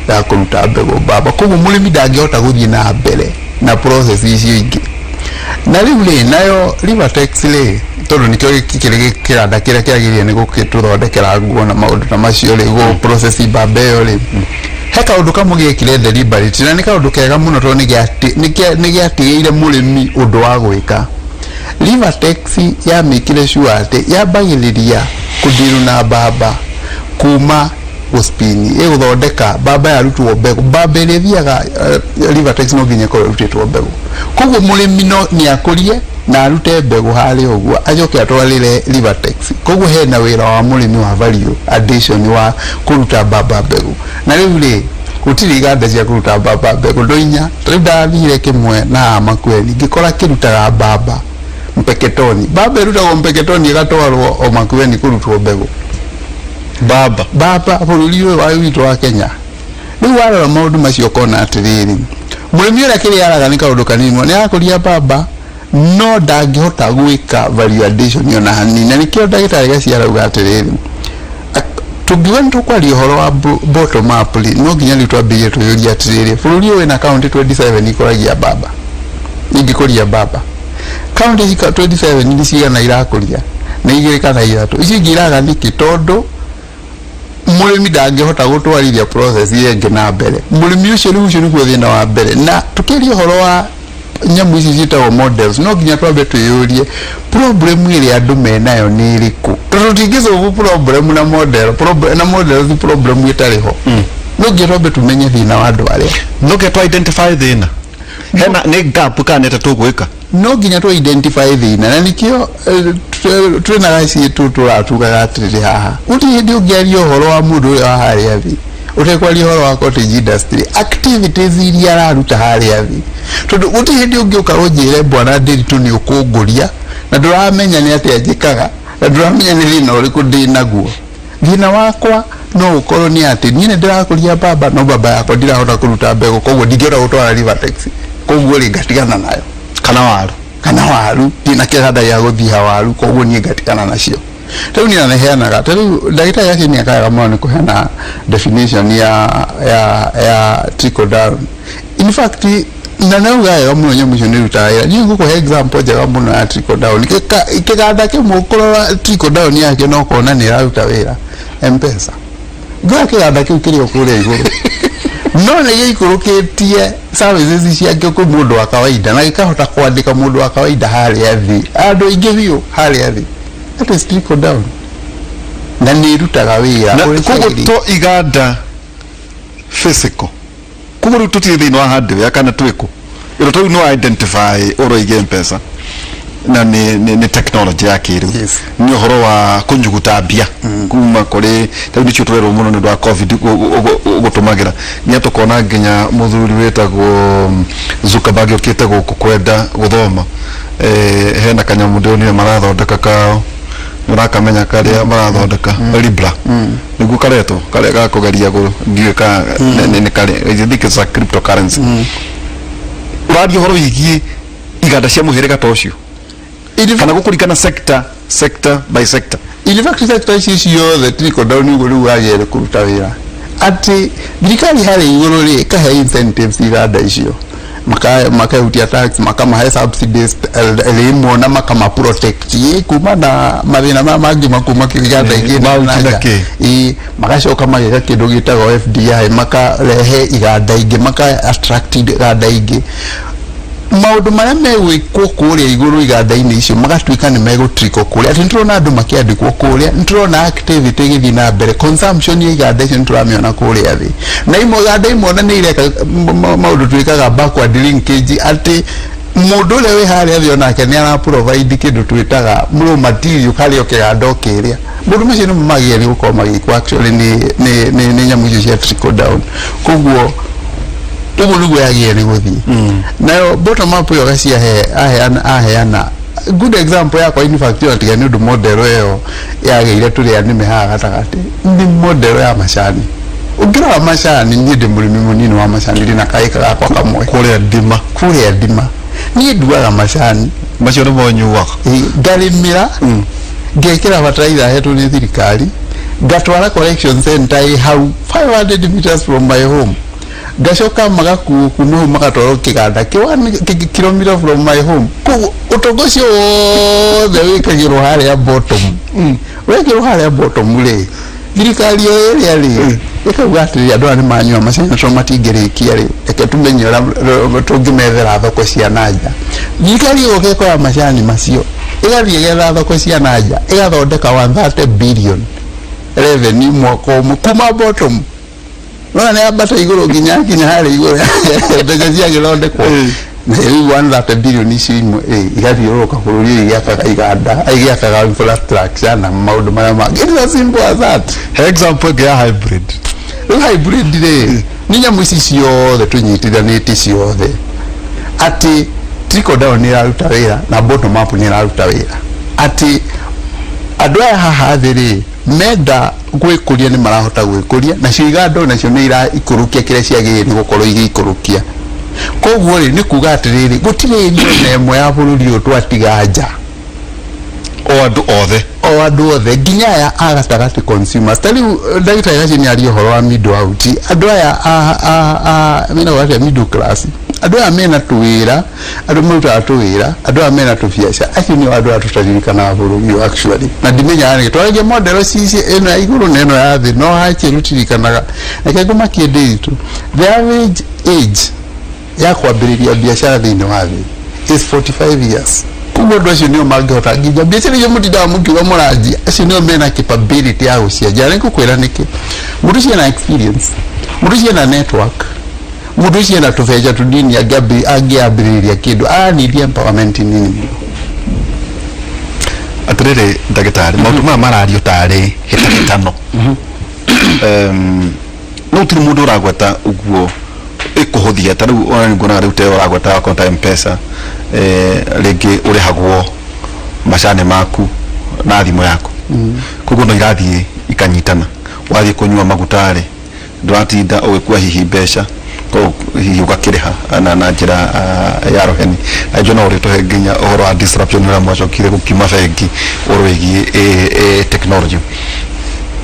ya kũruta mbegũ mbamba, koguo mũrĩmi ndangĩhota gũthiĩ na mbere na process icio ingĩ. Na rĩu rĩ, nayo Rivatex rĩ, tondũ nĩkĩo kĩrĩ kĩganda kĩrĩa kĩagĩrĩire nĩ gũgĩtũthondekera nguo na maũndũ ta macio rĩ, gũ process mbamba ĩyo rĩ, he kaũndũ kamwe gĩekire deliberate, na nĩ kaũndũ kega mũno, tondũ nĩ gĩatigĩire mũrĩmi ũndũ wa gwĩka. Rivatex yamĩkire sure atĩ yambagĩrĩria kũndiru na mbamba kuma gũspin, ĩgũthondeka mbamba yarutwo mbegũ. Mbamba ĩrĩa ĩthiaga Rivatex no nginya ĩkorwo ĩrutĩtwo mbegũ, koguo mũrĩmi no nĩ akũrie. Na arute mbegũ harĩa ũguo, acoke atwarĩre Rivertex. Koguo hena wĩra wa mũrĩmi wa value addition wa kũruta mbamba mbegũ. Na rĩu rĩ, gũtirĩ iganda cia kũruta mbamba mbegũ ndoinya. Rĩu ndathire kĩmwe na haha Makueni, ngĩkora kĩrutaga mbamba Mpeketoni. Mbamba ĩrutagwo Mpeketoni ĩgatwarwo o Makueni kũrutwo mbegũ.
Mbamba.
Mbamba bũrũri ũyũ wa witũ wa Kenya. Rĩu warora maũndũ macio ũkona atĩrĩrĩ, mũrĩmi ũrĩa kĩrĩa araga nĩ kaũndũ kanini mũno, nĩ arakũria mbamba no ndangĩhota gwĩka value addition ona hanini. Na nĩkĩo ndagĩtarĩ Gacia arauga atĩrĩrĩ, tũngiuga nĩ tũkwaria ũhoro wa bottom up rĩ, no nginya rĩu twambĩrĩrie twĩyũrie atĩrĩrĩ, bũrũri ũyũ wĩna kaũntĩ 27 ikũragia mbamba, ingĩkũria mbamba, kaũntĩ ici 27 nĩ cigana irakũria? Nĩ igĩrĩ kana ithatũ. Icio ingĩ iraga nĩkĩ? Tondũ mũrĩmi ndangĩhota gũtwarithia process ĩyo ĩngĩ na mbere. Mũrĩmi ũcio rĩu, ũcio nĩguo thĩna wa mbere. Na tũkĩaria ũhoro wa nyamũ ici ciĩtagwo models, no nginya twambe twĩyũrie problem ĩrĩa andũ menayo nĩ ĩrĩkũ, tondũ tũtingĩsolve problem na model, na models problem ĩtarĩ ho. No nginya twambe tũmenye thĩna wa andũ arĩa.
No nginya twa identify thĩna hena nĩ gap kana nĩ tũgwĩka.
No nginya tũ identify thĩna, na nĩkĩo twĩna gaciĩ tũratugaga atĩrĩrĩ, haha gũtirĩ hĩndĩ ũngĩaria ũhoro wa mũndũ ũrĩa wa harĩa thĩ ũtekwaria ũhoro wa cottage industry activities iria araruta harĩa thĩ, tondũ gũtirĩ hĩndĩ ũngĩũka ũnjĩre, "Bwana Ndiritu, nĩ ũkũngũria," na ndũramenya nĩ atĩa njĩkaga, na ndũramenya nĩ thĩna ũrĩkũ ndĩ naguo. Thĩna wakwa no ũkorwo nĩ atĩ niĩ nĩ ndĩrakũria mbamba, no mbamba yakwa ndirahota kũruta mbegũ, koguo ndingĩhota gũtwara Rivertex, koguo rĩ, ngatigana nayo.
Kana waru.
Kana waru, ndina kĩganda gĩa gũthiha waru, koguo niĩ ngatigana nacio. Rĩu niĩ naheanaga ta rĩu ndagĩtarĩ acio nĩ akaga mũno nĩ kũheana definition ya trickle down. In fact, na nauga wega mũno, nyamũ icio nĩ irutaga wĩra. Niĩ ngũkũhe example njega mũno ya trickle down. Kĩganda kĩmwe ũkũrora trickle down yakĩo na ũkona nĩ ĩraruta wĩra, M-Pesa. Ngoya kĩganda kĩu kĩrĩ o kũrĩa igũrũ, no nĩ gĩikũrũkĩtie services ciakĩo kwĩ mũndũ wa kawaida, na gĩkahota kwandĩka mũndũ wa kawaida harĩa thĩ, andũ aingĩ biũ harĩa thĩ. That is trickle down, na nĩ ĩrutaga wĩra
Na
ũrĩa
koguo
ciagĩrĩire.
To iganda physical, koguo rĩu tũtirĩ thĩinĩ wa hardware kana twĩkũ ĩro tau no identify ũroige M-Pesa na nĩ technology ya kĩrĩu. Nĩ ũhoro wa kũnyuguta mbia kuma kũrĩ rĩu nĩcio tũrerwo mũno nĩ ũndũ wa COVID gũtũmagĩra nginya tũkona nginya mũthuri wĩtagwo Zuckerberg ũkĩte gũkũ kwenda gũthoma. Hena kanyamũ ndĩronire marathondeka kao, ũrakamenya karĩa marathondeka Libra nĩguo karetwo, karĩa ga kũgeria ndiũĩ ka nĩ karĩ. I think it's a cryptocurrency. Ũraria ũhoro wĩgiĩ iganda cia mũhĩrĩga ta ũcio kana gũkũringana sector by sector?
In fact, sector ici ciothe trickle down ũguo rĩu wagĩrĩire kũruta wĩra, atĩ thirikari harĩa igũrũ rĩ, ĩkahe incentives iganda icio, makahutia tax, makamahe subsidies rĩmwe, na makama protect kuma na mathĩna maya mangĩ kuma kĩganda ingĩ na
mahuti na
nja.
kĩ.
Ĩ, magacoka mageka kĩndũ gĩtagwo FDI, makarehe iganda ingĩ, maka attract iganda ingĩ. Maũndũ marĩa megwĩkwo kũrĩa igũrũ iganda-inĩ icio magatuĩka nĩ megũtriko kũrĩa, atĩ nĩtũrona andũ makĩandĩkwo kũrĩa, nĩtũrona activity ĩgĩthiĩ na mbere, consumption ya iganda icio nĩtũramĩona kũrĩa thĩ. Na imwe iganda imwe ona nĩ ireka maũndũ twĩkaga backward linkage, atĩ mũndũ ũrĩa wĩ harĩa thĩ onake nĩ ara provide kĩndũ twĩtaga raw material harĩ o kĩganda o kĩrĩa. Maũndũ macio nĩmo magĩrĩire nĩ gũkorwo magĩkwo actually nĩ nyamũ icio cia trickle down. Koguo ũguo nĩguo yagĩrĩire nĩ gũthiĩ. Nayo bottom up ĩyo Gacia aheana good example yakwa. In fact, ona tiga nĩ ũndũ model ĩyo yagĩire tũrĩa nĩme haha gatagatĩ, nĩ model ya macani. Ũngĩrora macani, niĩ ndĩ mũrĩmi mũnini wa macani, ndĩna kaĩka gakwa kamwe.
Kũrĩa ndima.
Kũrĩa ndima. Niĩ nduaga macani.
Macio nĩmo nyuaga.
Ĩ, ngarĩmĩra, ngekĩra fertilizer hetwo nĩ thirikari, ngatwara collection center ĩ hau 500 meters from my home, ngacoka magakuo kuma hau magatwarwo kĩganda kĩ 1 kilometer from my home. Koguo ũtonga ũcio wothe wĩkagĩrwo harĩa bottom. Wekĩrwo harĩa bottom rĩ, thirikari o ĩrĩa rĩ, ĩkauga atĩrĩ, andũ aya nĩ manyua macani tondũ matingĩrĩkia rĩ, reke tumenye ũrĩa tũngĩmethera thoko cia nanja. Thirikari ĩgoka ĩkoya macani macio, ĩgathiĩ ĩgetha thoko cia nanja, ĩgathondeka 130 billion revenue mwaka ũmwe kuma bottom. Nona nĩ ambata igũrũ nginya harĩa igũrũ mbeca ciagĩthondekwo. Na rĩu 130 billion icio imwe ĩ igathiũrũrũka bũrũri ũyũ igĩakaga iganda, igĩakaga infrastructure na maũndũ marĩa mangĩ. It's as simple as that.
He example ĩngĩ ya hybrid.
Rĩu hybrid rĩ, nĩ nyamũ ici ciothe tũnyitithanĩtie ciothe, atĩ trickle down nĩ ĩraruta wĩra na bottom up nĩ ĩraruta wĩra, atĩ andũ aya haha thĩ rĩ menda gwĩkũria nĩ marahota gwĩkũria, nacio iganda nacio nĩ iraikũrũkia kĩrĩa ciagĩrĩire nĩ gũkorwo igĩikũrũkia. Koguo rĩ, nĩ kuga atĩrĩrĩ, gũtirĩ area ona ĩmwe ya bũrũri ũyũ twatiga nja.
O andũ othe.
O andũ othe, nginya aya a gatagatĩ, consumers. Ta rĩu ndagĩtarĩ Gaci nĩ aria ũhoro wa middle out, andũ aya a menagwo atĩa, middle class, andũ aya mena tũwĩra, andũ marutaga tũwĩra, andũ aya mena tũbiacara, acio nĩo andũ aya tũtaririkanaga bũrũri ũyũ actually. Na ndimenyaga nĩkĩ twaragia model cici ĩno ya igũrũ na ĩno ya thĩ, no hachi rũtirikanaga. Reke ngũmakie ndĩritũ, the average age ya kwambĩrĩria biacara thĩinĩ wa thĩ is 45 years. Koguo andũ acio nĩo mangĩhota nginya biacara icio mũtindaga mũkiuga mũranjia, acio nĩo mena capability ya gũcianjia. Na nĩngũkwĩra nĩkĩ. Mũndũ ũcio ena experience, mũndũ ũcio ena network, mũndũ ũcio ena tũbeca tũnini angĩambĩrĩria kĩndũ, aranidi empowerment nini mũno.
Atĩrĩrĩ ndagĩtarĩ, maũndũ maya marario tarĩ hĩtahĩtano, no gũtirĩ mũndũ ũragweta ũguo ĩkũhũthia. Ta rĩu ona nĩnguonaga rĩu te ũragweta akorwo ta M-Pesa, rĩngĩ ũrĩhagwo macani maku na thimũ yaku, koguo no irathiĩ ikanyitana. Wathiĩ kũnyua maguta rĩ, ndũratinda ũgĩkua hihi mbeca, hihi ũgakĩrĩha na njĩra ya rũheni. Na njũ no ũrĩtũhe nginya ũhoro wa disruption ũrĩa mwacokire gũkiuma bengi ũhoro wĩgiĩ technology.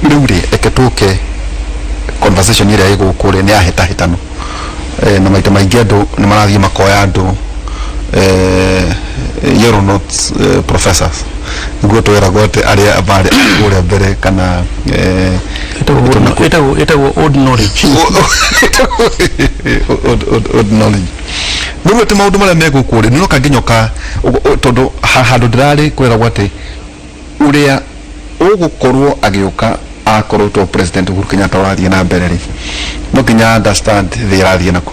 Rĩu rĩ, reke tũke conversation ĩrĩa ĩ gũkũ rĩ, nĩ ya hĩtahĩtano, na maita maingĩ andũ nĩ marathiĩ makoya andũ yellow notes, professors, nĩguo twĩragwo atĩ arĩa marĩ kũrĩa mbere kana
Ĩtagwo old knowledge.
Old knowledge. Rĩu atĩ maũndũ marĩa me gũkũ rĩ, nĩũroka nginya ũka tondũ handũ ndĩrarĩ kwĩragwo atĩ ũrĩa ũgũkorwo agĩũka akorwo to President Uhuru Kenyatta ũrathiĩ na mbere rĩ, no nginya understand thĩ ĩrathiĩ nako.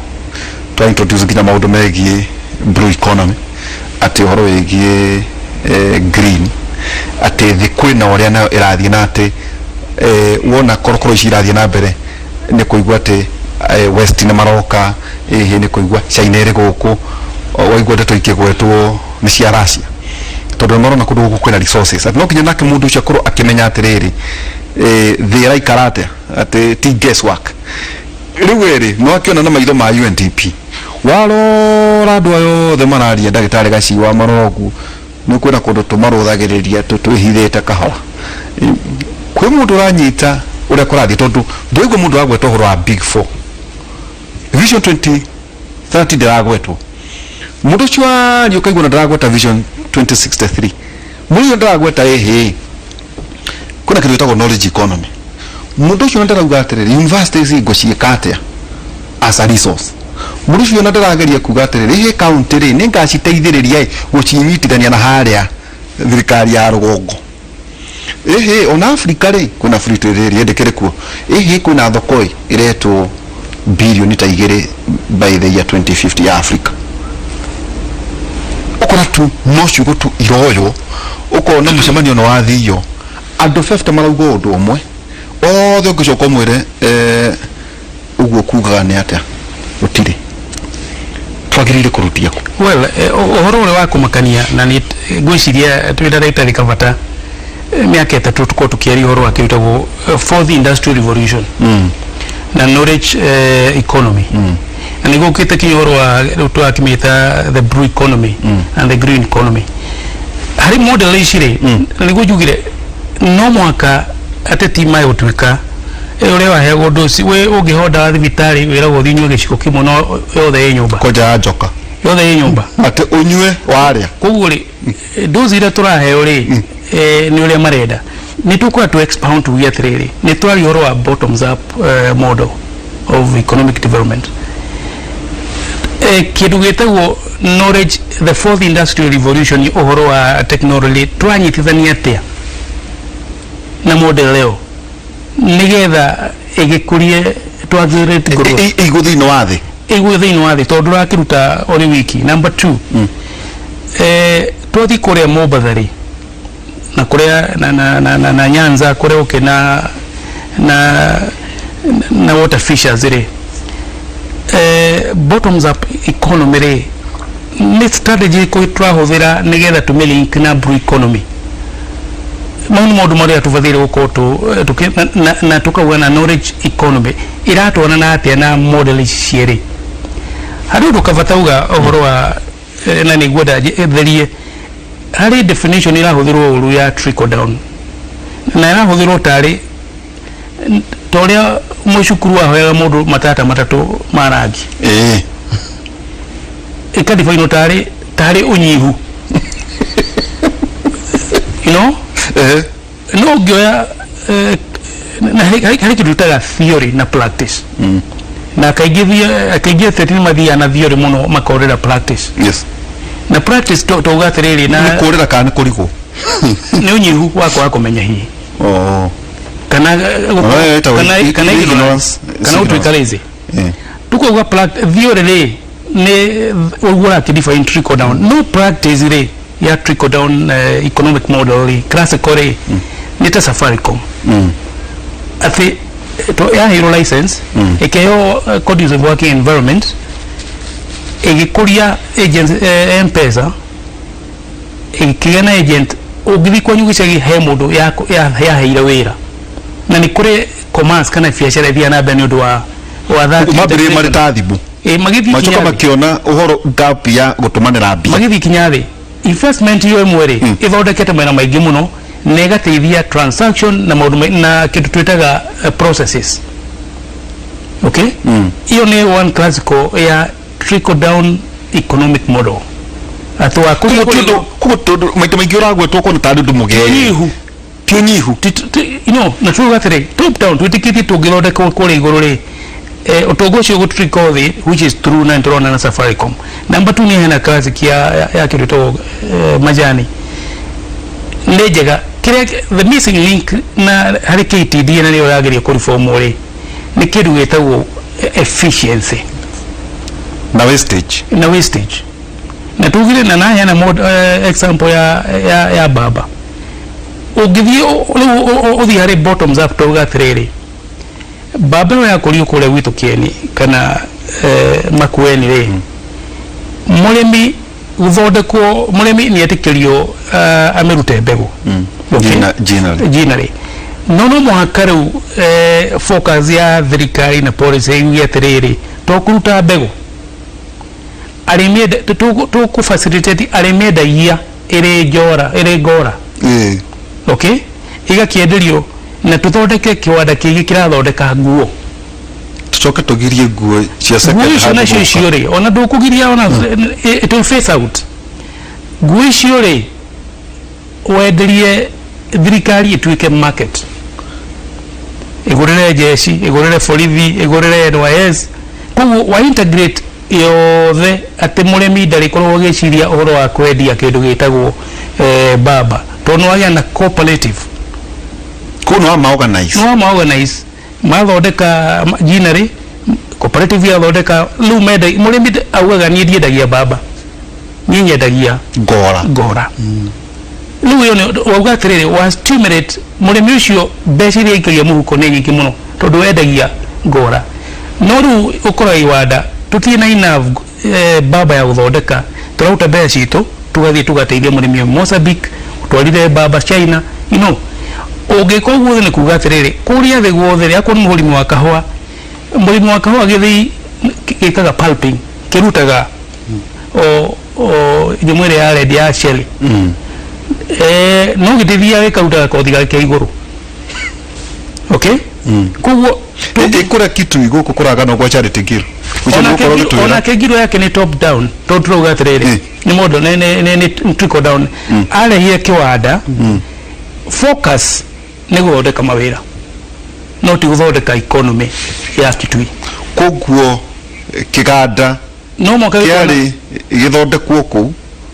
Twa introduce nginya maũndũ megiĩ blue economy, atĩ ũhoro wĩgiĩ green, atĩ thĩ kwĩna ũrĩa nayo ĩrathiĩ, na atĩ wona korokoro ici irathiĩ na mbere, nĩ kũigua atĩ West nĩ maroka, ĩhĩ nĩ kũigua China ĩrĩ gũkũ, waigua ndeto ikĩgwetwo nĩ cia Russia, tondũ nĩ marona kũndũ gũkũ kwĩna resources, atĩ no nginya nake mũndũ ũcio akorwo akĩmenya atĩrĩrĩ, thĩ ĩraikara atĩa, atĩ ti guesswork. Rĩu ĩrĩ no akĩona na maitho ma UNDP, warora andũ aya othe mararia, ndagĩtarĩ Gaci, wamarora ũguo nĩ kwĩna kũndũ tũmarũthagĩrĩria twĩhithĩte kahora. Kwĩ mũndũ ũranyita ũrĩa kũrathiĩ, tondũ ndũraigua mũndũ agweta ũhoro wa Big Four, Vision 2030 ndĩragwetwo. Mũndũ ũcio aria ũkaigua na ndĩragweta Vision 2063, mũndũ ũcio ndĩragweta ĩhĩ kwĩna kĩndũ gĩtagwo knowledge economy. Mũndũ ũcio ndĩrauga atĩrĩrĩ, universities ngũciĩka atĩa as a resource? Mũndũ ũcio na ndĩrageria kuga atĩrĩrĩ, ĩhĩ county rĩ, nĩ ngaciteithĩrĩria ĩ gũcinyitithania na harĩa thirikari ya rũgongo, ĩhĩ ona Africa rĩ, kwĩna free trade area ndĩkĩrĩ kuo, ĩhĩ kwĩna thoko ĩ ĩretwo bilioni ta 2 by the year 2050 ya Africa. Ũkora tu no ciugo tu iroywo, ũkona mũcemanio no wathio, andũ 50 marauga ũndũ ũmwe othe, ũngĩcoka ũmwĩre ũguo kugaga nĩ atĩa, gũtirĩ. Twagĩrĩire kũrutia kũ?
Well, ũhoro ũrĩa wa kũmakania na nĩ ngwĩciria twĩ ndagĩtarĩ Kabata, mĩaka 3 tũkorwo tũkĩaria ũhoro wa kĩndũ gĩtagwo fourth industrial revolution na knowledge economy, na nĩguo ũkĩte kinya ũhoro wa rĩu tũrakĩmĩta the blue economy and the green economy. Harĩ model ici rĩ, na nĩguo njugire no mũhaka ateti magũtuĩka ũrĩa waheagwo ndoci we ũngĩhonda thibitarĩ, wĩragwo ũthiĩ ũnyue gĩciko kĩmwe, no yothe ĩ nyũmba.
Kwanja ya njoka.
Yothe ĩ nyũmba.
Atĩ ũnyue warĩa.
Koguo rĩ, ndozi iria tũraheo rĩ, nĩ ũrĩa marenda nĩ tũkũra tu expound, tuge atĩrĩrĩ, nĩ twaria ũhoro wa bottoms up model of economic development, kĩndũ gĩtagwo knowledge, the fourth industrial revolution, ũhoro wa technology, tũranyitithania atĩa na model ĩyo nĩgetha ĩgĩkũrie, twagĩrĩte growth?
Ĩigũ thĩinĩ wa thĩ.
Ĩgwe thĩinĩ wa thĩ tondũ ndũrakĩruta ũrĩ wiki. Number two, twathiĩ kũrĩa Mombatha rĩ, na kũrĩa na Nyanza kũrĩa ũkĩ na water fishers rĩ, bottoms up economy rĩ, nĩ strategy ĩrĩkũ tũrahũthĩra nĩgetha tũmĩ link na blue economy? Mau nĩ maũndũ marĩa tũbataire gũkorwo na tũkauga na knowledge economy iratwarana atĩa na model ici cierĩ. Harĩ ũndũ kabata uga ũhoro wa na nĩ ngwenda therie harĩ definition ĩrahũthĩrwo ũru ya trickle down, na ĩrahũthĩrwo tarĩ ta ũrĩa mũcukuru ahoyaga mũndũ matata matatũ ma rangi. Ĩkadifainwo tarĩ ũnyihu, no ũngĩoya na harĩ kĩndũ twĩtaga theory na practice, na kaingĩ ateti nĩ mathiaga na theory mũno makorĩra practice. Na practice tauga atĩrĩrĩ na
Nĩ kũrĩra kana nĩ kũrigwo?
Nĩ ũnyihu wa kwaga kũmenya hihi kana
Oh, ĩtagwo
kana ignorance,
ignorance.
kana gũtuĩka lazy. Tukauga theory rĩ, nĩ ũguo ũrakĩ define trickle down, no practice rĩ ya trickle down economic model rĩ, classical rĩ, nĩ ta Safaricom, atĩ yaheirwo license, ĩkĩheo conducive working environment, ĩgĩkũria agents, M-Pesa ĩkĩgĩa na agent. Ũngĩthiĩ kwanyu gĩcagi he mũndũ yaheire wĩra, na nĩ kũrĩ commerce kana biacara ĩthiaga na mbere nĩ ũndũ wa that
Mambĩrĩrie marĩ
integration.
ta thimũ.
Magĩthiĩ
macoka
kinya thĩ.
Makĩona ũhoro gap ya gũtũmanĩra mbia.
Magĩthiĩ kinya thĩ. Investment iyo ĩmwe rĩ, ĩthondekete mawĩra maingĩ mũno na ĩgateithia transaction na maũndũ na kĩndũ twĩtaga processes, okay? Iyo nĩ one classical ya trickle down economic model, atĩ wa
Koguo ti ũndũ, koguo tondũ maita maingĩ ũragwetwo kuona tarĩ ũndũ mũgeni.
Nyihu.
Ti ũnyihu.
Na tuuga atĩrĩ, top down twĩtĩkĩtie tũngĩthondeka kũrĩa igũrũ rĩ, ũtonga ũcio gũtrickle thĩ, which is true, na nĩtũrona na Safaricom. Number two, nĩ hena classic ya kĩndũ ĩtagwo majani, nĩ njega. Kĩrĩa the missing link na harĩ KTDA na nĩyo yagĩrĩire kũreform rĩ, nĩ kĩndũ gĩtagwo efficiency
na wastage.
Na wastage, na tugire na naheana example ya baba. Ũngĩthiĩ rĩu ũthiĩ harĩ bottoms up, tauga atĩrĩrĩ, mbamba ĩyo yakũrio kũrĩa gwitũ Kĩeni kana Makueni rĩ, mũrĩmi gũthondekwo, mũrĩmi nĩ etĩkĩrio amĩrute mbegũ. Okay?
Ginnery.
Ginnery. No mũhaka rĩu focus ya thirikari na policy yuge atĩrĩrĩ, to kũruta mbegũ, arĩmi tũkũ facilitate arĩmi endagia ĩrĩ njora, ĩrĩ ngora. Okay, igakĩenderio na tũthondeke kĩwanda kĩngĩ kĩrathondeka nguo.
Tucoke tũgirie nguo cia
Nguo
second
icio
hand
nacio
gũka.
icio rĩ, ona ndũkũgiria, ona it will phase out. Nguo icio rĩ, wenderie thirikari ĩtuĩke market, ĩgũrĩre jeshi, ĩgũrĩre borithi, ĩgũrĩre NYS. Koguo wa integrate yothe atĩ mũrĩmi ndarĩkoragwo agĩciria ũhoro wa kwendia kĩndũ gĩtagwo baba, tondũ nĩ wagĩa na cooperative.
Kũu nĩ wa ma-organize.
Nĩ wa ma-organize, mathondeka ginnery cooperative, yathondeka rĩu menda mũrĩmi augaga, niĩ ndiendagia baba, niĩ nyendagia
ngora.
Ngora. Rĩu ĩyo nĩ wauga atĩrĩrĩ, wa stimulate mũrĩmi ũcio, mbeca iria aikagia mũhuko nĩ nyingĩ mũno tondũ wendagia ngora. No rĩu ũkoraga iwanda tũtirĩ na enough baba ya gũthondeka, tũraruta mbeca citũ tũgathiĩ tũgateithia mũrĩmi wa Mozambique ũtwarire baba China. Ũngĩka ũguo nĩ kuga atĩrĩrĩ, kũrĩa thĩ guothe rĩ, akorwo nĩ mũrĩmi wa kahũa, mũrĩmi wa kahũa gĩthĩi gĩkaga pulping, kĩrutaga o nyamũ ĩrĩa ya red ya shell, no gĩtithia gĩkaruta gakothi gake igũrũ, okay? Koguo
Ĩ kũrĩa Kitui gũkũ kũraganwo gwa Charity Ngilu. Ũcio nĩ gũkorwo ũgĩtwĩra.
Onake ngiro yake nĩ top down, tondũ tũrauga atĩrĩrĩ, nĩ mũndũ nĩ trickle down arehire kĩwanda. Focus nĩ gũthondeka mawĩra, no ti gũthondeka economy ya Kitui.
Koguo kĩganda
no mwaka
kĩarĩ gĩthondekwo kũu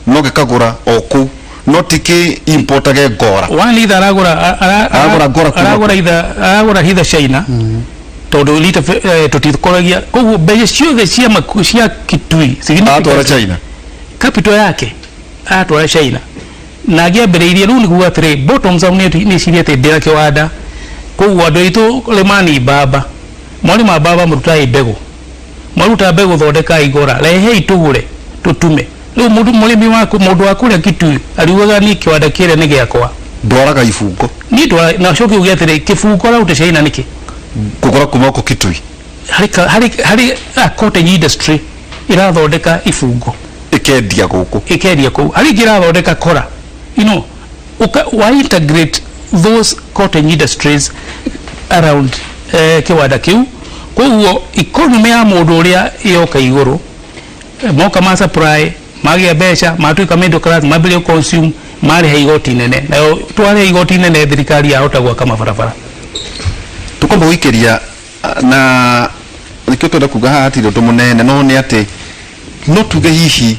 no gĩkagũra o kũu, no ti kĩ importage ngora.
One, either aragũra
Aragũra ngora kuma
aragũra either, aragũra hitha China. Tondũ lita tũtikũragia, koguo mbeca ciothe cia cia Kitui
atwara China.
Capital yake atwara China na angĩambĩrĩirie rĩu nĩguo atĩrĩ bottoms up. Nĩ cirie atĩ ndĩna kĩwanda, koguo andũ aitũ rĩmani mbamba, mwarĩma mbamba, mũrutai mbegũ, mwaruta mbegũ thondekai igora, rehei tũgũre tũtume. Rĩu mũndũ mũrĩmi waku, mũndũ wa kũrĩa Kitui ariugaga niĩ kĩwanda kĩrĩa nĩ gĩakwa.
Ndwaraga ibungo.
Niĩ ndwara na coke uge atĩrĩ, kĩbungo araruta China nĩkĩ?
Kũgũra kuma gũkũ Kitui.
Harĩ a cottage industry ĩrathondeka ibungo.
Ĩkendia gũkũ.
Ĩkendia kũu. Harĩ ingĩ ĩrathondeka kora, wa integrate those cottage industries around kĩwanda kĩu, koguo economy ya mũndũ ũrĩa yoka igũrũ. Moka ma supply, magĩa mbeca, matuĩka middle class, mambĩrĩria consume, marĩha igoti nene, nayo twarĩha igoti nene, thirikari yahota gwaka mabarabara.
Tũkwamba gũikĩria na nĩkĩo twenda kuga haha hatirĩ ũndũ mũnene, no nĩ atĩ no tuge hihi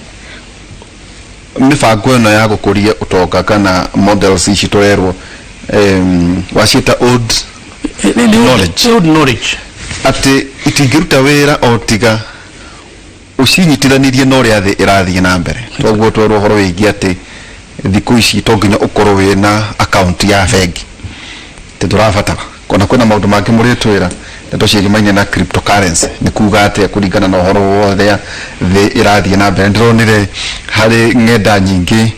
mĩbango ĩno ya gũkũria ũtonga kana models ici tũrerwo, waciĩta old knowledge.
Old knowledge.
Atĩ itingĩruta wĩra o tiga ũcinyitithanirie na ũrĩa thĩ ĩrathiĩ na mbere. Toguo twerwo ũhoro wĩgiĩ atĩ thikũ ici to nginya ũkorwo wĩna akaunti ya bengi, atĩ tũrabatara ona kwĩna maũndũ mangĩ mũrĩtwĩra ndeto ciĩgĩmainie na cryptocurrency nĩ kuga atĩa kũringana na ũhoro wothe thĩ ĩrathiĩ na mbere. Ndĩronire harĩ ng'enda nyingĩ,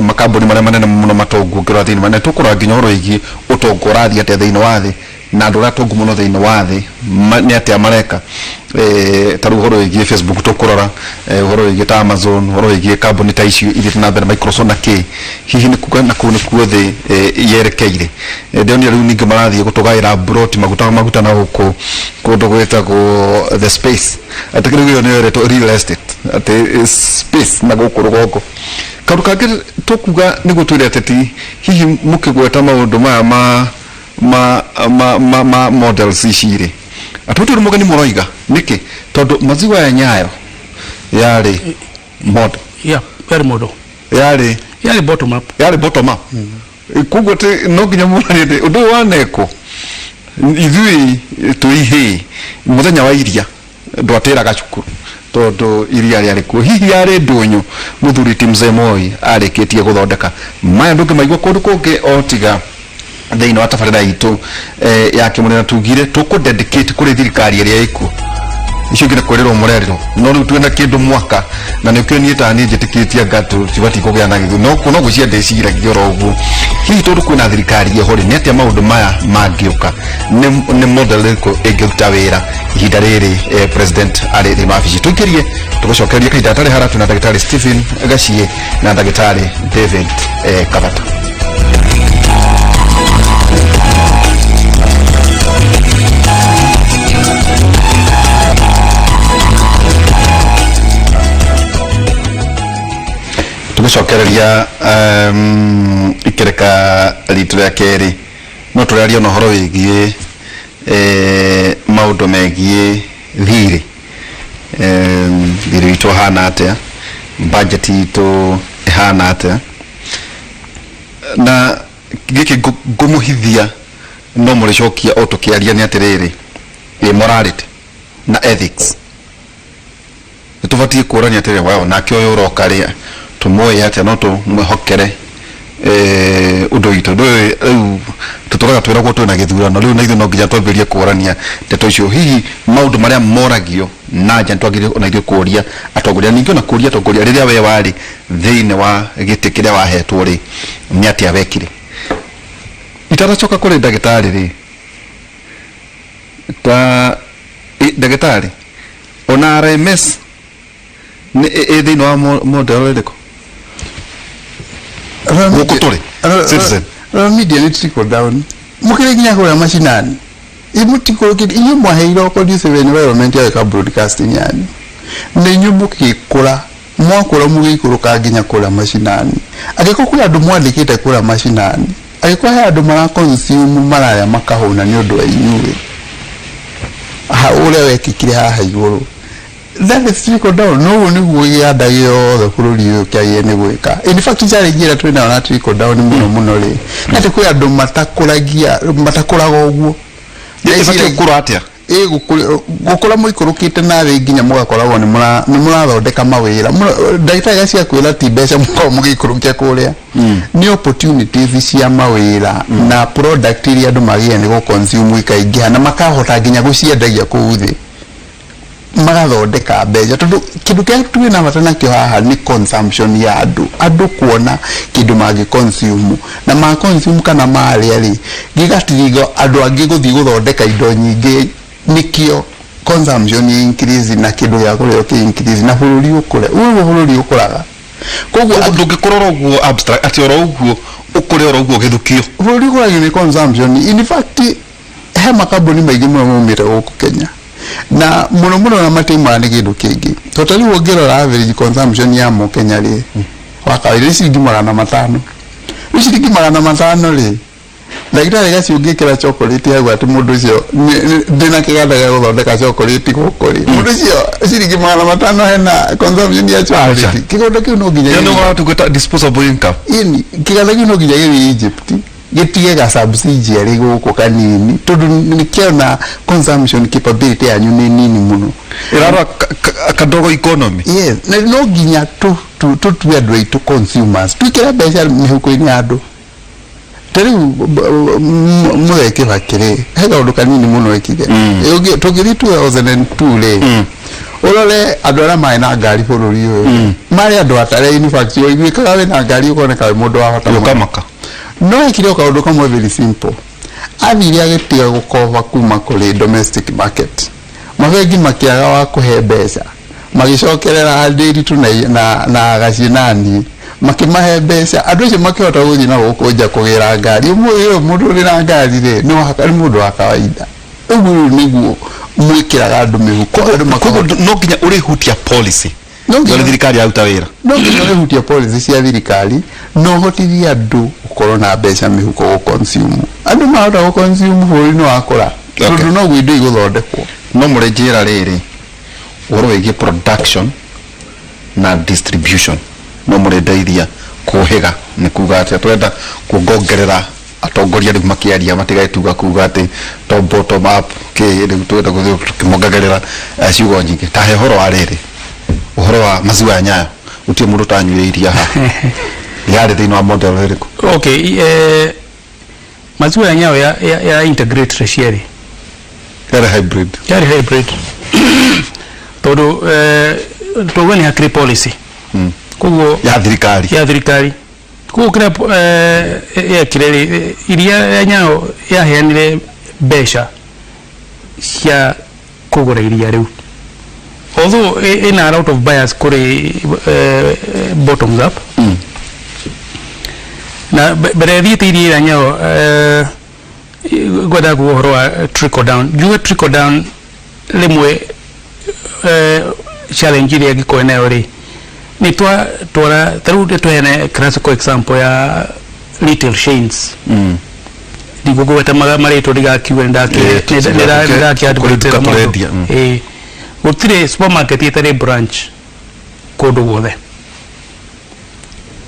makambuni marĩa manene mũno matongu ũngĩrora thĩinĩ wa, na tũkũrora nginya ũhoro wĩgiĩ ũtonga ũrathiĩ atĩa thĩinĩ wa thĩ na andũ arĩa atongu mũno thĩinĩ wa thĩ nĩ atĩa mareka. Ta rĩu ũhoro wĩgiĩ Facebook tũkũrora, ũhoro wĩgiĩ ta Amazon, ũhoro wĩgiĩ kambuni ta icio ithiĩte na mbere, Microsoft na kĩ, hihi nĩ kuga na kũu nĩkuo thĩ yerekeire. Ndĩronire rĩu ningĩ marathiĩ gũtũgaĩra broti maguta maguta na gũkũ kũndũ gwĩtagwo the space, atĩ rĩu ĩyo nĩyo ĩretwo real estate, atĩ space na gũkũ rũgongo. Kaũndũ kangĩ tũkuga nĩguo twĩre ateti, hihi mũkĩgweta maũndũ maya ma models ici rĩ, atĩ ũndũ mũgeni mũroiga nĩkĩ? Tondũ maziwa ya Nyayo yarĩ model.
Yeah, yarĩ model.
Yarĩ
yarĩ bottom up.
Yarĩ bottom up. Koguo atĩ no nginya mũranie atĩ ũndũ ũyũ wanekwo ithuĩ twĩ ihĩĩ, mũthenya wa iria ndwatĩraga cukuru tondũ iria rĩarĩ kuo, hihi yarĩ ndũnyũ mũthuri ti Mzee Moi arĩkĩtie gũthondeka maya ndũngĩmaigua kũndũ kũngĩ o tiga thĩinĩ wa tabarĩra itũ ya kĩmũrĩ, na tugire tũkũ dedicate kũrĩ thirikari ĩrĩa ĩkuo, icio ingĩ nĩ kwĩrĩrwo mũrerirwo. No rĩu twĩna kĩndũ mwaka na nĩkĩo niĩ ta niĩ njĩtĩkĩtie anga tũtibatiĩ kũgĩa na gĩthu no gwĩciria ndĩciragia oro ũguo, hihi tondũ kwĩna thirikari ĩho rĩ, nĩ atĩa maũndũ maya mangĩũka, nĩ model ĩrĩkũ ĩngĩruta wĩra ihinda rĩrĩ president arĩ thĩinĩ wa wabici? Tũikĩrie tũgũcokeria kahinda gatarĩ hara. Twĩna ndagĩtarĩ Stephen Gaciĩ na ndagĩtarĩ David Kabata. Tũgũcokereria ikereka ritũ rĩa kerĩ, no tũraria na ũhoro wĩgiĩ maũndũ megiĩ thirĩ, thirĩ witũ ũhana atĩa, budget itũ ĩhana atĩa, na gĩkĩ ngũmũhithia no mũrĩcokia o tũkĩaria nĩ atĩrĩrĩ, ĩ morality na ethics nĩ tũbatiĩ kũrania atĩrĩ, well, nake ũyũ ũroka rĩ, tũmũĩ atĩa, no tũmwĩhokere ũndũ witũ? Ũndũ ũyũ rĩu tũtũraga twĩragwo twĩna gĩthurano rĩu, na ithuĩ no nginya twambĩrĩrie kũrania ndeto icio, hihi maũndũ marĩa moragio na nja nĩ twagĩrĩirwo ona ithuĩ kũria atongoria, ningĩ ona kũria atongoria rĩrĩa we warĩ thĩinĩ wa gĩtĩ kĩrĩa wahetwo rĩ, nĩ atĩa wekire? Itanacoka kũrĩ ndagĩtarĩ rĩ, ta ndagĩtarĩ, ona RMS nĩ ĩ thĩinĩ wa model ĩrĩkũ gũkũ tũrĩ citizen?
Royal Media nĩ trickle down, mũkĩrĩ nginya kũrĩa macinani mũtikũrũkĩte. Inyuĩ mwaheirwo conducive environment ya gwĩka broadcasting yanyu, na inyuĩ mũgĩkũra, mwakũra mũgĩikũrũka nginya kũrĩa macinani. Angĩkorwo kwĩ andũ mwandĩkĩte kũrĩa macinani, angĩkorwo he andũ mara consume, mararĩa makahũna nĩ ũndũ wa inyuĩ, ha ũrĩa wekĩkire haha igũrũ, that is trickle down. No ũguo nĩguo gĩanda gĩothe bũrũri ũyũ kĩagĩrĩire nĩ gwĩka. In fact, challenge ĩrĩa twĩ nayo na trickle down mũno mũno rĩ, nĩ atĩ kwĩ andũ matakũragia, matakũraga ũguo.
Ĩbatiĩ gũkũra atĩa? Gũkũra mũikũrũkĩte na thĩ nginya mũgakoragwo nĩ mũrathondeka mawĩra. Ndagĩtarĩ aciakwĩra ti mbeca mũkoragwo mũgĩikũrũkia kũrĩa, nĩ opportunities cia mawĩra na product iria andũ magĩrĩire nĩ gũ-consume ikaingĩha na makahota nginya gũciendagia kũu thĩ, magathondeka mbeca, tondũ kĩndũ kĩrĩa twĩ na bata nakĩo haha nĩ consumption ya andũ, andũ kuona kĩndũ mangĩ consume na ma consume kana marĩa rĩ, gĩgatiriga andũ angĩ gũthiĩ gũthondeka indo nyingĩ, nĩkĩo consumption increase na kĩndũ gĩa kũrĩo kĩ increase na bũrũri ũkũre. Ũguo bũrũri ũkũraga.
Koguo ndũngĩkũra oro ũguo abstract, atĩ oro ũguo ũkũre oro ũguo gĩthukio.
Bũrũri ũkũragio nĩ consumption. In fact, he makambuni maingĩ mũno maumĩte gũkũ Kenya na mũno mũno na matiumaga nĩ kĩndũ kĩngĩ, tondũ ta rĩu ũngĩrora average consumption ya mũkenya rĩ wa kawaida nĩ ciringi 500. Rĩu ciringi 500 rĩ, ndagĩtarĩ gacio ũngĩkĩra chocolate hau atĩ mũndũ ũcio ndĩna kĩganda gĩa gũthondeka chocolate gũkũ rĩ, mũndũ ũcio ciringi 500 hena consumption ya chocolate, kĩganda kĩu no nginya
Ĩyo nĩ ũratungata disposable income.
Ini kĩganda kĩu no nginya gĩthiĩ Egypt gĩtige ga subsidiary gũkũ kanini, tondũ nĩkĩona consumption capability yanyu nĩ nini mũno.
Ĩrarora kadogo economy.
Yes, na no nginya tũtue andũ aitũ consumers, twĩkĩre mbeca mĩhuko-inĩ ya andũ. Ta rĩu Mũthee Kĩbakĩ rĩ, he kaũndũ kanini mũno ekire. Tũngĩthiĩ 2002 rĩ, ũrore andũ arĩa marĩ na ngari bũrũri ũyũ marĩ andũ atare. In fact, ũiguĩkaga wĩna ngari ũkoneka wĩ mũndũ wa bata mũno.
Ũkamaka.
No ekire o kaũndũ kamwe very simple: athire agĩtiga gũkoba kuma kũrĩ domestic market. Mabengi makĩaga wa kũhe mbeca, magĩcokerera Ndĩritũ na Gaciĩ na niĩ, makĩmahe mbeca. Andũ acio makĩhota gũthiĩ na gũkũ nja kũgĩra ngari. Ũmũthĩ ũyũ mũndũ ũrĩ na ngari rĩ nĩ mũndũ wa kawaida. Ũguo rĩu nĩguo mwĩkĩraga andũ mĩhuko, andũ
Koguo
makahota.
No nginya ũrĩhutia policy.
No nginya.
Nĩ thirikari yaruta wĩra.
No nginya ũrĩhutia policy cia thirikari na ũhotithie andũ gũkorwo na mbeca mĩhuko gũ-consume. Andũ mahota gũ-consume, bũrũri nĩ wakũra, tondũ noguo indo igũthondekwo.
No mũrĩ njĩra rĩrĩ, ũhoro wĩgiĩ production na distribution, no mũrĩ ndeithia kũhĩga nĩ kuga atĩa? Twenda kuongongerera atongoria rĩu makĩaria matigae kuga atĩ to bottom up kĩ. Rĩu twenda gũthiĩ tũkĩmongerera ciugo nyingĩ ta he ũhoro wa rĩrĩ, ũhoro wa maziwa ya Nyayo. Gũtirĩ mũndũ ũtanyuire iria haha. Yarĩ thĩinĩ wa model ĩrĩkũ?
Okay, maziwa ya Nyayo ya integrate cierĩ.
Yarĩ hybrid.
Yarĩ hybrid, tondũ twauga nĩ hakĩrĩ policy, koguo
ya thirikari.
Ya thirikari. Koguo kĩrĩa yekire rĩ, iria ya Nyayo yaheanire mbeca cia kũgũra iria rĩu, although ĩna a lot of bias kũrĩ bottoms up. Na mbere thiĩte iria rĩa Nyayo, ngwendaga kuga ũhoro wa trickle down. Njuge trickle down rĩmwe, challenge ĩrĩa ĩngĩkorwo nayo rĩ, nĩ twatwara ta rĩu nĩ tũheane classical example ya retail chains. Ndigũkũgweta marĩtwa ndigakiuge
Kũrĩ nduka
nĩndakĩ
tũrendia.
Gũtirĩ supermarket ĩtarĩ branch kũndũ guothe.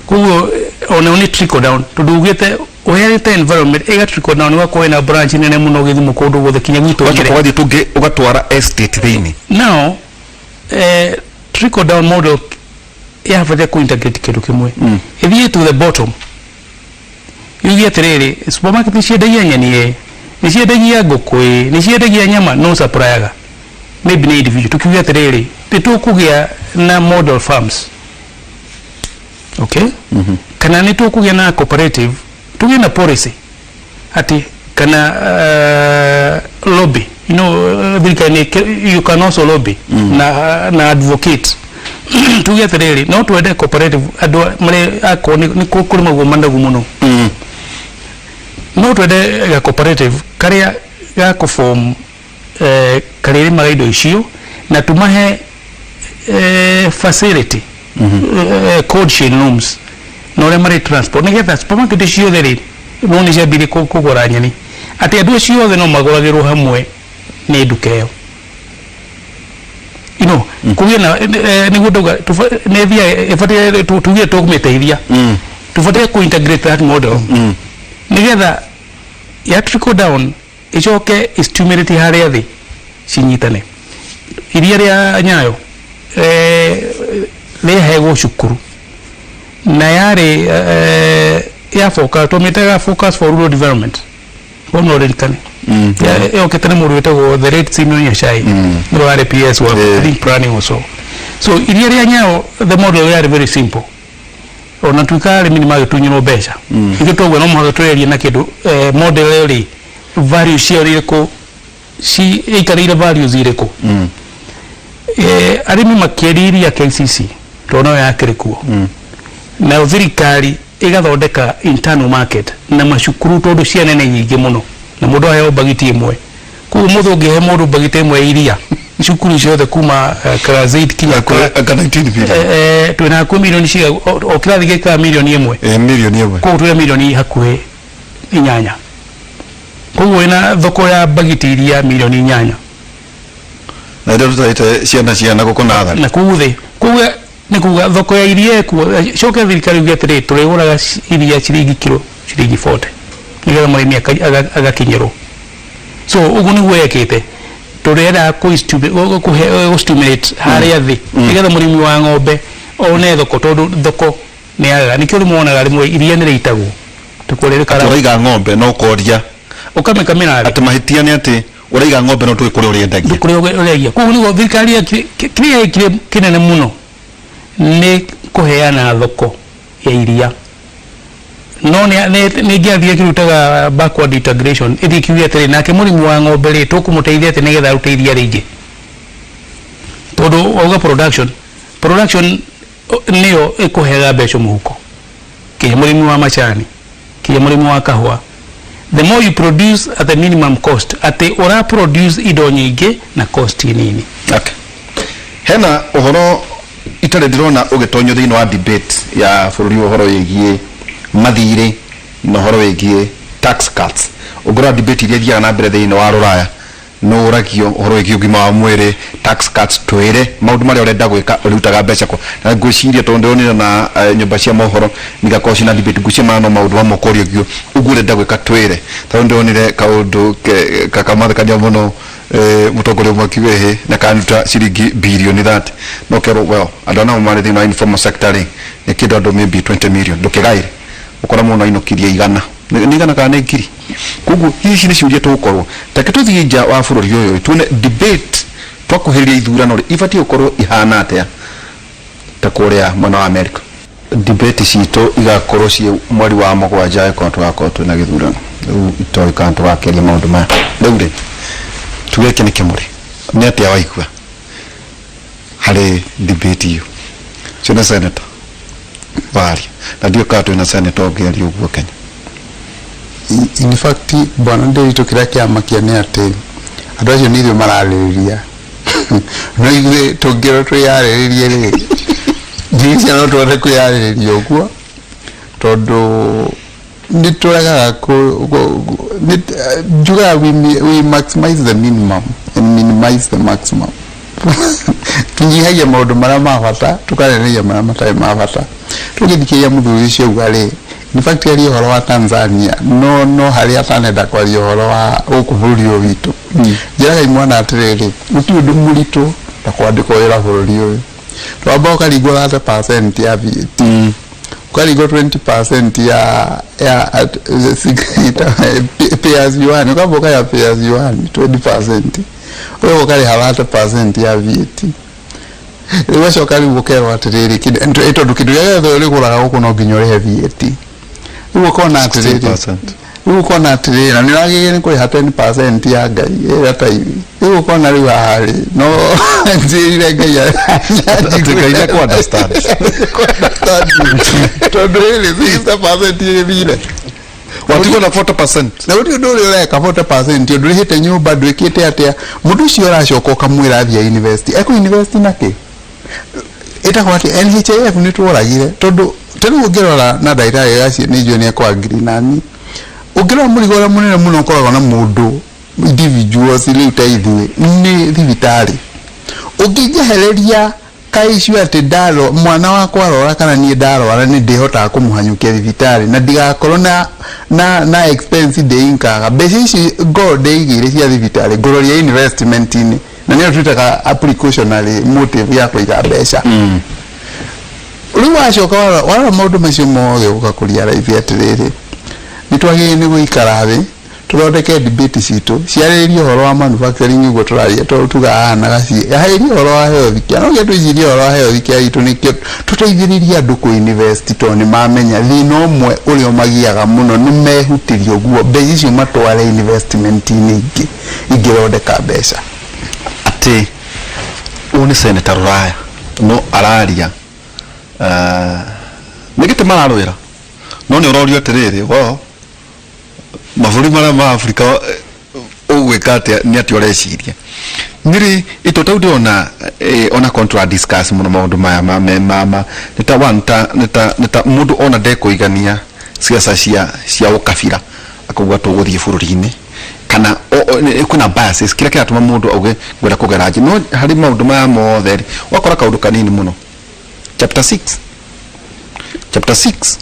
Koguo ona nĩ trickle down, tondũ ugĩte ũheanĩte environment ĩga trickle down, ũgakorwo ĩna branch nene mũno gĩthumo kũndũ guothe kinya gwitũ
Ũgacoka
Nyĩrĩ.
ũgathiĩ tũngĩ ũgatwara estate thĩinĩ.
Now trickle down model yabataire ku integrate kĩndũ kĩmwe, ĩthiĩ to the bottom, yuge atĩrĩrĩ, supermarket nĩ ciendagia nyeni ĩ, nĩ ciendagia ngũkũ ĩ, nĩ ciendagia nyama, no supplyaga maybe nĩ individual. Tukiuge atĩrĩrĩ, nĩ tũkũgĩa na model farms, okay, kana nĩ tũkũgĩa na cooperative, tũgĩe na policy ati kana lobby, thirikari you can also lobby na advocate. Tuge atĩrĩrĩ, no twende cooperative, andũ marĩ akorwo nĩ kũrĩmagwo managu mũno, no twende ga cooperative karĩa ga kũform karĩrĩmaga indo icio na tumahe facility, cold chain rooms na ũrĩa marĩ transport, nĩgetha supermarket ciothe rĩ, no nĩ ciambirie kũgũra nyeni, atĩ andũ acio othe no magũragĩrwo hamwe nĩ nduka ĩyo, kũgĩe na nĩguo ndauga nĩ ĩthiaga ĩbataire tuge tũkũmĩteithia, tũbataire kũ integrate that model nĩgetha ya trickle down. Ĩcoke ĩstimulate harĩa thĩ cinyitane. Iria rĩa Nyayo rĩheagwo cukuru na yarĩ ya focus, twamĩtaga Focus for Rural Development, no ũririkane. Yokĩte nĩ mũndũ wĩtagwo the late Simeon Nyachae, nĩwe warĩ PS wa I think planning or so. So iria rĩa Nyayo, the model yarĩ very simple. Ona tuĩka arĩmi nĩ magĩtunyirwo mbeca, ithuĩ twaguo no mũhaka twerie na kĩndũ model ĩyo rĩ, value ciayo irĩkũ, ci ĩikarĩire values irĩkũ. Arĩmi makĩendia iria KCC tondũ no yakĩrĩ kuo, nayo thirikari ĩgathondeka internal market na macukuru, tondũ ciana nĩ nyingĩ mũno na mũndũ aheo bagiti ĩmwe. Koguo mũthĩ ũngĩhe mũndũ bagiti ĩmwe ya iria cukuru ciothe kuma class 8 kinya
anga 19 billion.
Twĩna hakuhĩ milioni ciga o kĩrathi gĩkaga milioni 1.
Milioni 1.
Koguo twĩna milioni hakuhĩ 8. Koguo wĩna thoko ya bagiti iria milioni 8.
Na ĩrĩa tũtarĩte ciana gũkũ nathari.
Na kũu thĩ kuga nĩ kuga thoko ya iria ĩkuo. Coke thirikari yuge atĩrĩ, tũrĩgũraga iria ciringi kiro ciringi 40 nĩgetha mũrĩmi agakinyĩrwo. So ũguo nĩguo yekĩte, tũrenda gũ stimulate harĩa thĩ nĩgetha mũrĩmi wa ng'ombe one thoko, tondũ thoko nĩ yagaga. Nĩkĩo rĩmwe wonaga rĩmwe iria nĩ rĩitagwo tũkũrĩrĩkara.
Ũraiga ng'ombe no ũkoria
ũkamĩkamĩra thĩ.
Atĩ mahĩtia nĩ atĩ ũraiga ng'ombe no ndũĩ kũrĩa ũrĩendagia.
Kũrĩa ũrĩendagia. Koguo nĩguo thirikari kĩrĩa yekire kĩnene mũno nĩ kũheana thoko ya iria, no nĩ ingĩathiĩ ĩkĩrutaga backward integration, ĩthiĩ kiuge atĩrĩ, nake mũrĩmi wa ng'ombe rĩ, tũkũmũteithia atĩ nĩgetha arute iria rĩingĩ, tondũ wauga production nĩyo ĩkũheaga mbeca mũhuko, kinya mũrĩmi wa macani, kinya mũrĩmi wa kahũa. The more you produce at the minimum cost, atĩ ũra produce indo nyingĩ na cost nini.
Okay. Hena ũhoro itarĩ ndĩrona ũgĩtonyio thĩinĩ wa debate ya bũrũri, ũhoro wĩgiĩ mathirĩ na ũhoro wĩgiĩ tax cuts. Ũngĩrora debate iria ithiaga na mbere thĩinĩ wa rũraya, nĩ ũragio ũhoro wĩgiĩ ũgima wa mwĩrĩ, tax cuts, twĩre maũndũ marĩa ũrenda gwĩka, ũrĩrutaga mbeca kũ. Na ngwĩciria tondũ ndĩronire na nyũmba cia mohoro nigakorwo cina debate, ngwĩciria maya no maũndũ mamwe ũkũrĩogio ũguo ũrenda gwĩka, twĩre. Tondũ ndĩronire kaũndũ kamathekania mũno, mũtongoria ũmwe akiuga ĩhĩ na kanuta ciringi birioni 30, no kerwo, well, andũ anao marĩ thĩinĩ wa informal sector rĩ, nĩ kĩndũ andũ maybe 20 million, ndũkĩgaĩre ũkora mũndũ ainũkirie 100, nĩ 100 kana nĩ 1,000. Koguo hihi nĩ ciũria tũgũkorwo take tũthiĩ nja wa bũrũri ũyũ tuone debate twakuhĩrĩria ithurano rĩ, ibatiĩ gũkorwo ihana atĩa, ta kũrĩa mwena wa America. Debate citũ igakorwo ciĩ mweri wa mũgwanja, angĩkorwo tũgakorwo twĩna gĩthurano. Rĩu itoĩ kana tũgakĩaria maũndũ maya rĩu rĩ. Tuge gĩkĩ nĩ kĩmũrĩ nĩ atĩa waigua harĩ debate iyo ũcio nĩ senator waria, na ndiũĩ kana twĩna senator ũngĩaria ũguo Kenya.
In fact, bwana Ndiritu, kĩrĩa kĩamakia nĩ atĩ andũ acio nĩ ithuĩ mararĩrĩria, no ithuĩ tũngĩrwo twĩyarĩrĩrie rĩ, ngirĩcia no tuone kwĩyarĩrĩria ũguo, tondũ nĩ tũregaga njugaga we maximize the minimum and minimize the maximum. Tunyihagia maũndũ marĩa ma bata, tũkarereria marĩa matarĩ ma bata. Tũgĩthikĩrĩria mũthuri ũcio auga rĩ, in fact aria ũhoro wa Tanzania, no harĩa atanenda kwaria ũhoro wa gũkũ bũrũri ũyũ witũ. Njĩraga imwana atĩrĩrĩ, gũtirĩ ũndũ mũritũ ta kwandĩkwo wĩra bũrũri ũyũ. Twamba ũkaringwo 30% ya VAT, ũkaringwo 20% ya pay as you earn, ũkamba ũkarĩha pay as you earn 20%, ũyũ ũkarĩha 30% ya VAT. Rĩu ũgacoka rĩu ũkerwo atĩrĩrĩ, tondũ kĩndũ gĩothe ũrĩgũraga gũkũ no nginya ũrĩhe VAT. Rĩu ũkona atĩrĩrĩ,
16%.
Rĩu ũkona atĩrĩrĩ, na nĩ ũragĩrĩire nĩ kũrĩha 10% ya Ngai ĩrĩa ta ivi. Rĩu ũkona rĩu haha rĩ, no njĩrire Ngai.
Atĩ Ngai nĩ understand.
Tondũ rĩrĩ 60% ĩgĩthire.
Watigwo na 40%.
Na gũtirĩ ũndũ ũrĩa ũreka 40%, ndũrĩhĩte nyũmba, ndwĩkĩte atĩa. Mũndũ ũcio ũracoka ũkamwĩra athiĩ university, ekũ university nakĩ? Ĩtagwo atĩ NHIF nĩ tworagire, tondũ ta rĩu ũngĩrora na ndagĩtarĩ gacie nĩ njũĩ nĩ ekũ nani, ũngĩrora mũrigo ũrĩa mũnene mũno ũkoragwo na mũndũ individuals rĩu ta ithuĩ nĩ thibitarĩ. Ũngĩnjehereria Ka issue atĩ ndaro mwana wakwa arwara kana niĩ ndarwara nĩ ndĩhotaga kũmũhanyũkia thibitarĩ na ndigakorwo na expense ndĩinkaga mbeca ici ngorwo ndĩigĩire cia thibitarĩ ngũroria investment-inĩ, na nĩyo twĩtaga a precautionary motive ya kũiga mbeca. Rĩu wacoka warora maũndũ macio mothe, ũgoka kũrealize atĩrĩrĩ, nĩ twagĩrĩire nĩ gũikara thĩ, tũthondeke debate citũ ciarĩrĩrie ũhoro wa manufacturing, ũguo tũraria tuga haha na gaciĩ harĩrie ũhoro wa health care. No nginya twĩcirie ũhoro wa health care itũ nĩkĩo tũteithĩrĩrie andũ kũ invest, tondũ nĩ mamenya thĩna ũmwe ũrĩa ũmagiaga mũno nĩ mehutĩrio guo mbeca icio matware investment-inĩ ingĩ ingĩthondeka mbeca.
Atĩ ũyũ nĩ senator rũraya no araria nĩ gĩtĩ mararũĩra, no nĩ ũrorio atĩrĩrĩ, well, mabũrũri marĩa ma Afrika ũgwĩka atĩa? Nĩ atĩa ũreciria nĩrĩ ito tau ndĩrona ona contra discuss mũno maũndũ maya ma me ma nĩ ta one ta nĩ ta mũndũ ona ndekũigania siasa cia ũkabira, akauga tũgũthiĩ bũrũri-inĩ kana kwĩna biases kĩrĩa kĩratũma mũndũ auge ngwenda kũgera nje. No harĩ maũndũ maya mothe rĩ, ũgakora kaũndũ kanini mũno, chapter 6, chapter 6,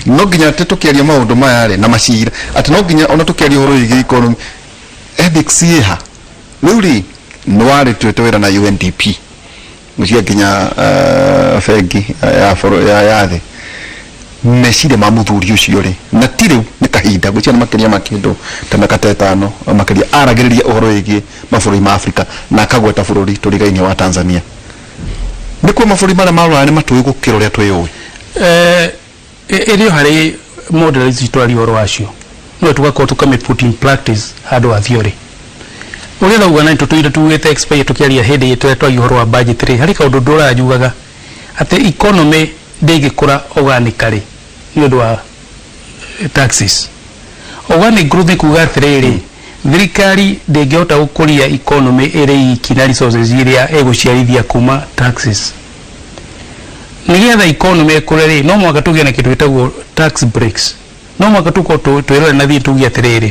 no nginya atĩ tũkĩaria maũndũ maya rĩ na macira atĩ no nginya ona tũkĩaria ũhoro wĩgiĩ economy, ethics ĩha. Rĩu rĩ, nĩ warĩtuĩte wĩra na UNDP gũcia nginya bengi ya thĩ. Meciria ma mũthuri ũcio rĩ, na ti rĩu, nĩ kahinda gwĩciria nĩ makĩria ma kĩndũ ta mĩaka ta 5 makĩria aragĩrĩria ũhoro wĩgiĩ mabũrũri ma Afrika na akagweta bũrũri tũrigainie wa Tanzania. Nĩ kuo mabũrũri marĩa ma Rũraya nĩ matũĩ gũkĩra ũrĩa twĩyũĩ.
Ĩrĩ o harĩ model ici twaria ũhoro wacio, no tugakorwo tukame put in practice handũ wa theory ũrĩa rauga, na tũtũire tugĩte expert. Tũkĩaria hĩndĩ ĩrĩa twaria ũhoro wa budget rĩ, harĩ kaũndũ ndũraga njugaga atĩ economy ndĩngĩkũra organically nĩ ũndũ wa taxes. Organic growth nĩ kuga atĩrĩrĩ, thirikari ndĩngĩhota gũkũria economy ĩrĩ iki na resources iria ĩgũciarithia kuma taxes. Nĩgetha economy ĩkũre rĩ, no mũhaka tũgĩe na kĩndũ gĩtagwo tax breaks. No mũhaka tũkorwo twĩrore na thiĩ tuge atĩrĩrĩ,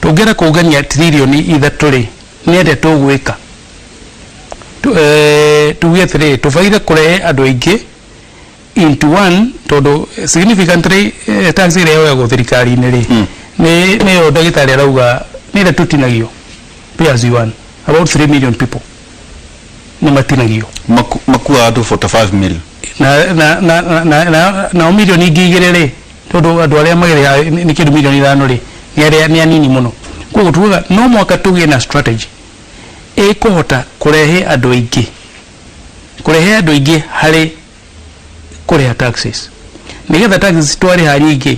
tũngĩenda kũngania 3 trillion rĩ, nĩ atĩa tũgwĩka? Tuge atĩrĩrĩ, tũbaire kũrehe andũ aingĩ into one, tondũ significantly tax ĩrĩa yoyagwo thirikari-inĩ rĩ, nĩ nĩyo ndagĩtarĩ arauga nĩ ĩrĩa tũtinagio pay as you earn. About 3 million people nĩ matinagio.
Makuaga andũ 45 million.
Na nao 2 milioni rĩ, tondũ andũ arĩa magĩrĩha nĩ kĩndũ 5 milioni rĩ, nĩ arĩa nĩ anini mũno. Koguo tugaga no mũhaka tũgĩe na strategy ĩkũhota kũrehe andũ aingĩ harĩ kũrĩha taxes, nĩgetha taxes twarĩha nyingĩ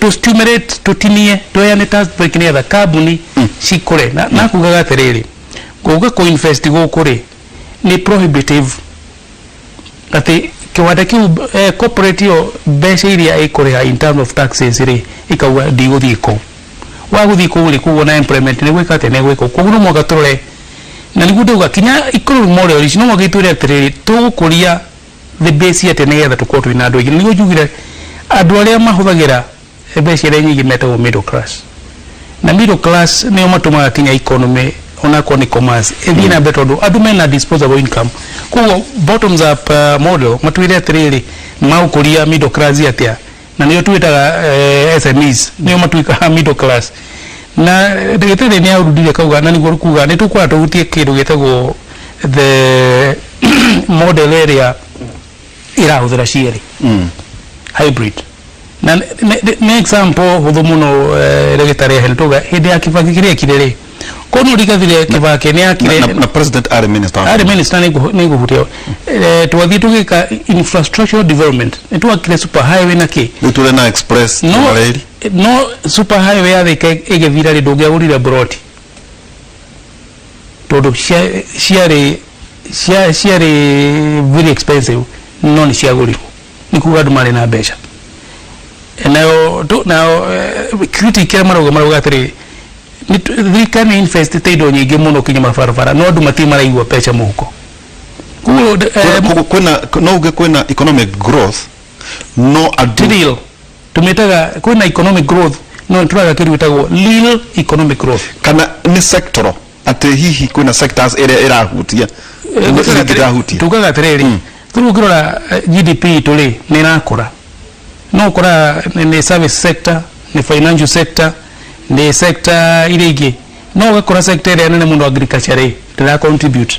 tũ stimulate, tũtinie, tũheane tax break nĩgetha kambuni cikũre. Na kugaga atĩrĩrĩ, gũka kũ invest gũkũ rĩ, nĩ prohibitive atĩ kĩwanda kĩu, corporate ĩyo, mbeca iria ĩkũrĩha in terms of taxes rĩ, ikauga ndigũthiĩ kũu. Wagũthiĩ kũu rĩ, koguo na employment nĩ gwĩka atĩa? Nĩ gwĩka. Koguo no mũhaka tũrore, na nĩguo ndauga kinya economic model ici, no mũhaka itwĩre atĩrĩrĩ, tũgũkũria the base atĩa nĩgetha tũkorwo twĩna andũ aingĩ. Nĩguo njugire andũ arĩa mahũthagĩra mbeca iria nyingĩ metagwo middle class, na middle class nĩo matũmaga kinya economy, onakorwo nĩ commerce, ĩthiĩ na mbere, tondũ andũ mena disposable income. Koguo bottoms up model matwĩre atĩrĩrĩ, magũkũria middle class atĩa? Na nĩo twĩtaga SMEs, nĩo matuĩkaga middle class. Na ndagĩtarĩ nĩ arundire kauga, na nĩguo kuga nĩ tũkwara tũhutie kĩndũ gĩtagwo the model ĩrĩa ĩrahũthĩra cierĩ, hybrid. Na nĩ example hũthũ mũno, ndagĩtarĩ ahe tuga hĩndĩ ya Kibaki kĩrĩa ekire rĩ, koguo rigathire Kibaki nĩ akire
Na president arĩ minister wa
arĩ minister. Nĩ ngũhutia twathiĩ tũgĩka infrastructural development, nĩ twakire super highway na kĩ.
Rĩu tũrĩ na express
no
na reri.
No super highway ya Thika ĩgĩthira rĩ, ndũngĩagũrire broti tondũ ciarĩ very expensive, no nĩ ciagũrirwo, nĩ kuga andũ marĩ na mbeca. Nayo nayo critic kĩrĩa marauga atĩrĩ, thirikari nĩ investĩte indo nyingĩ mũno kinya mabarabara, no andũ matirĩ maraigua mbeca mũhuko. Koguo
Koguo kwĩna, no uge kwĩna economic growth, no andũ
Ti real. Tũmĩtaga kwĩna economic growth, no tũraga kĩndũ gĩtagwo real economic growth.
Kana nĩ sectoral? Atĩ hihi kwĩna sectors ĩrĩa ĩrahutia ĩrĩa ĩrahutia?
Tugaga atĩrĩrĩ, rĩu ũngĩrora GDP itũ rĩ, nĩ ĩrakũra, no ũkoraga nĩ service sector, nĩ financial sector, nĩ sector iria ingĩ, no ũgakora sector ĩrĩa nene mũno, agriculture rĩ, ndĩra contribute.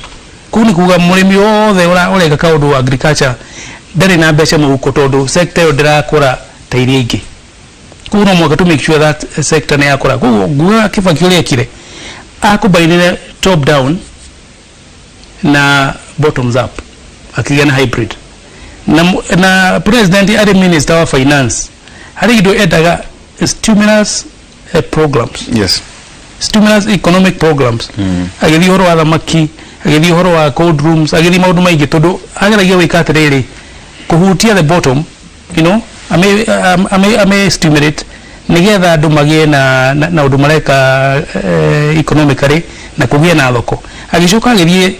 Kũu nĩ kuga mũrĩmi wothe ũreka kaũndũ agriculture ndarĩ na mbeca mũhuko, tondũ sector ĩyo ndĩrakũra ta iria ingĩ. Koguo no mũhaka to make sure that sector nĩ yakũra. Koguo ngugaga Kibaki ũrĩa ekire, akombainire top down na bottoms up, akĩgĩa na hybrid. Na president arĩ minister wa finance, harĩ indo endaga stimulus programs, stimulus economic programs. Agĩthiĩ ũhoro wa thamaki, agĩthiĩ ũhoro wa cold rooms, agĩthiĩ maũndũ maingĩ, tondũ ageragia gwĩka atĩrĩrĩ, kũhutia the bottom, ame stimulate nĩgetha andũ magĩe na ũndũ mareka economically na kũgĩe na thoko. Agĩcoka agĩthiĩ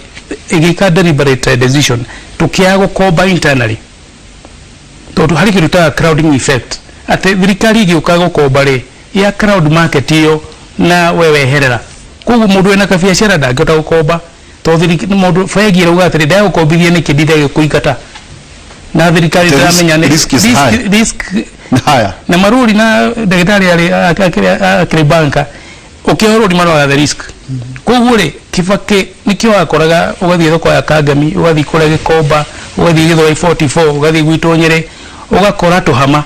ĩgĩka deliberate decision, tũkĩaga gũkomba internally, tondũ harĩ kĩndũ ta crowding effect, atĩ thirikari ĩgĩũka gũkomba rĩ, ya crowd market ĩyo na we weherera. Koguo mũndũ wĩna kabiacara ndangĩhota gũkomba, tondũ mũndũ bengi ĩrauga atĩrĩ, ndagũkombithia nĩkĩ ndindagĩkũingata na thirikari?
The risk-
Ndĩramenya nĩ
risk is high.
Risk
Haya.
Na marũri na ndagĩtarĩ akĩrĩ banka, ũkĩoya rũri maroraga the risk. Koguo rĩ, Kibaki nĩkĩo wakoraga ũgathiĩ thoko ya Kangemi, ũgathiĩ kũrĩa Gĩkomba, ũgathiĩ Gĩthũrai 44, ũgathiĩ gwitũ Nyĩrĩ, ũgakora tũhama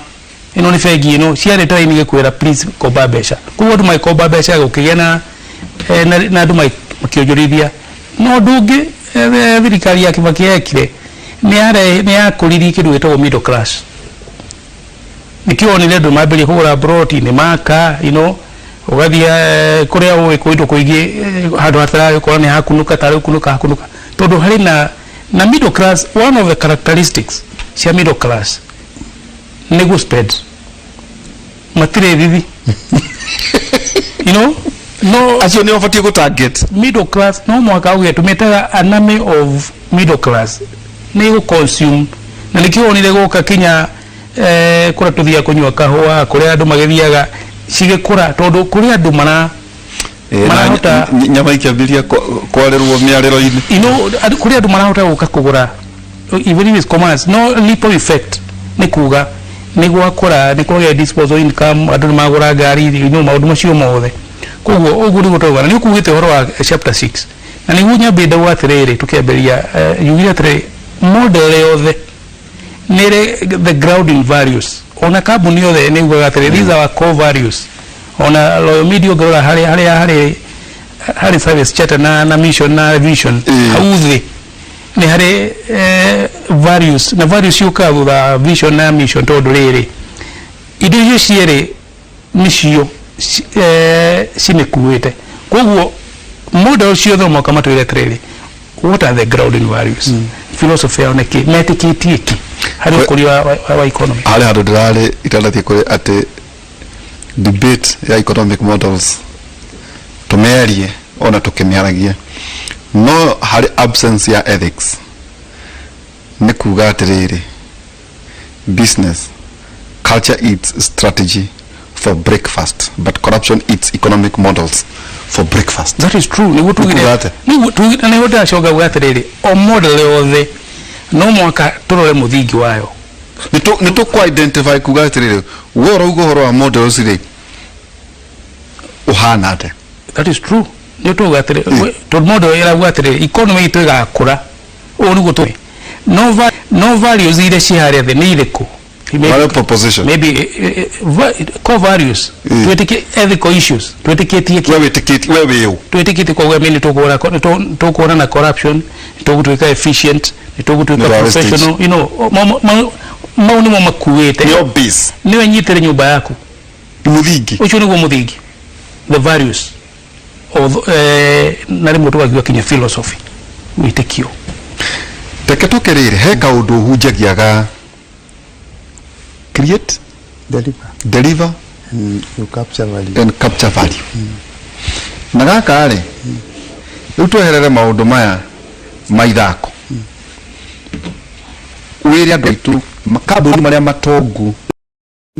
ĩno nĩ bengi ĩno ciarĩ raini gĩkwĩra, "Please komba mbeca." Koguo andũ magĩkomba mbeca, gũkĩgĩa na andũ makĩonjorithia. No ũndũ ũngĩ thirikari ya Kibaki yekire nĩ yakũririe kĩndũ gĩtagwo middle class. Nĩkĩo wonire andũ mambĩrĩria kũgũra broti, nĩ maka ũgathiĩ kũrĩa ũĩ kũndũ kũingĩ, handũ hatararĩ ũkora nĩ hakunũka, tarĩ kunũka hakunũka, tondũ harĩ na middle class. One of the characteristics cia middle class nĩ gũ spend, matirĩ thithi no.
Acio nĩ ũbatiĩ gũ target.
Middle class no mwaka ũgĩe tũmĩtaga an army of middle class, nĩ gũ consume. Na nĩkĩo wonire gũka kinya kũrĩa tũthiaga kũnyua kahũa, kũrĩa andũ magĩthiaga cigĩkũra, tondũ kũrĩ andũ mara
Na
marahota
nyama ikĩambĩrĩria kwarĩrwo mĩarĩro-inĩ.
Kũrĩ andũ marahota gũka kũgũra, even if it's commerce, no ripple effect nĩ kuga nĩ gwakũra, nĩ kwagĩa disposal income, andũ nĩ magũra ngari, maũndũ macio mothe. Koguo ũguo nĩguo tũrauga. Na nĩ ũkugĩte ũhoro wa chapter 6, na nĩguo nyambie ndauga atĩrĩrĩ, tũkĩambĩrĩria, yugire atĩrĩrĩ, model yothe nĩ ĩrĩ the grounding values. Ona kambuni yothe nĩ yugaga atĩrĩ, "These are our core values." Ona Royal Media ũngĩrora harĩ service charter na mission na vision, hau thĩ nĩ harĩ values, na values ciũkaga thutha wa vision na mission, tondũ rĩrĩ, indo icio cierĩ nĩcio cimĩkuĩte. Koguo model ciothe o mwaka matwĩre atĩrĩrĩ, what are the grounding values, philosophy yao nĩkĩ, metĩkĩtie kĩ harĩ ũkũria wa economy.
Harĩ handũ ndĩrarĩ itanathiĩ kũrĩ atĩ debate ya economic models tũmĩarie ona tũkĩmĩaragia, no harĩ absence ya ethics. Nĩ kuga atĩrĩrĩ, business culture eats strategy for breakfast, but corruption eats economic models for breakfast.
That is true. Nĩguo tugire.
Nĩ kuga atĩa?
Nĩguo tugire, nĩguo ndĩracoka kuga atĩrĩrĩ, o model yothe no mwaka tũrore mũthingi wayo.
Nĩ tũkũ identify kuga atĩrĩrĩ, we ũrauga ũhoro wa models rĩ, ũhana atĩa?
That is true. Nĩ tuga atĩrĩ, tondũ model ĩrauga atĩrĩrĩ, economy itũ ĩgakũra ũũ nĩguo tũ no values iria ci harĩa thĩ nĩ irĩkũ?
Value proposition.
Maybe core values, twĩtĩkie ethical issues, twĩtĩkĩtie kĩ?
We wĩtĩkĩtie we wĩ ũ?
Twĩtĩkĩtie koguo mimi tũkuona na corruption, tũgũtuĩka efficient, tũgũtuĩka
Nĩ wastage.
professional, mau nĩmo makuĩte.
Nĩyo base.
Nĩwe nyitĩre nyũmba yaku.
Mũthingi.
Ũcio nĩguo mũthingi, the values of, na rĩmwe tũgakiuga kinya philosophy, wĩtĩkio.
Reke tũke rĩrĩ, he kaũndũ ũhunjagia ga create,
deliver,
deliver
and you capture value.
And capture value. Na gaka rĩ, rĩu tweherere maũndũ maya ma ithako, wĩre andũ aitũ makambuni marĩa matongu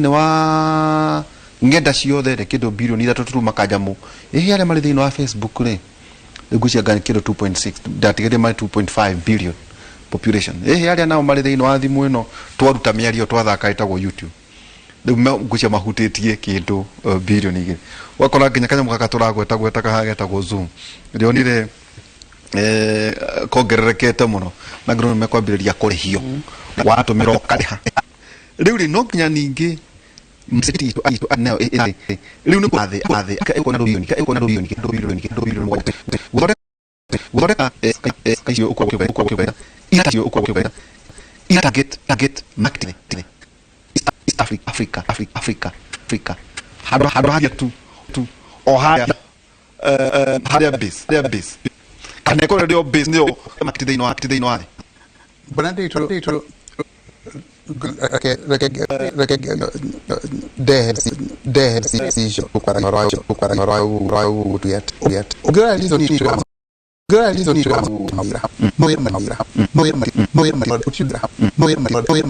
nĩ wa ng'enda ciothe rĩ, kĩndũ 3.3 bilioni kanjamũ ĩhĩ arĩa marĩ thĩinĩ wa Facebook rĩ,
Rĩu ngwĩciria anga nĩ kĩndũ 2.6, ndatigeria marĩ 2.5 billion population. Ĩhĩ, arĩa nao marĩ thĩinĩ wa thimũ ĩno twaruta mĩario twathaka ĩtagwo YouTube, rĩu ngwĩciria mahutĩtie kĩndũ 2 billion. Ũgakora nginya kanyamũ gaka tũragweta gweta kaha getagwo Zoom, ndĩronire kongererekete mũno na ngĩrwo nĩ mekwambĩrĩria kũrĩhio, watũmĩra ũkarĩha. Rĩu rĩ, no nginya ningĩ mĩciti itũ itũ nayo rĩu nĩ thĩ thĩ ĩkona bilioni ĩkona bilioni bilioni bilioni gũthondeka gũthondeka icio ũkoragwo ũkĩongerera icio ũkoragwo ũkĩongerera ira target target marketing East Africa Africa Africa Africa Africa handũ handũ haria tu tu o harĩa harĩa base harĩa base kana ĩkorwo nĩyo base, nĩyo market thĩinĩ wa thĩinĩ wa thĩ.
Bwana Nditũ, Nditũ, reke reke reke ndehe ndehe icio ũkwaragia ũhoro wa ũkwaragia ũhoro wa wa yet ũngĩrora reason itũ, ũngĩrora reason itũ ya mawĩra mawĩra mawĩra mawĩra mawĩra mawĩra mawĩra mawĩra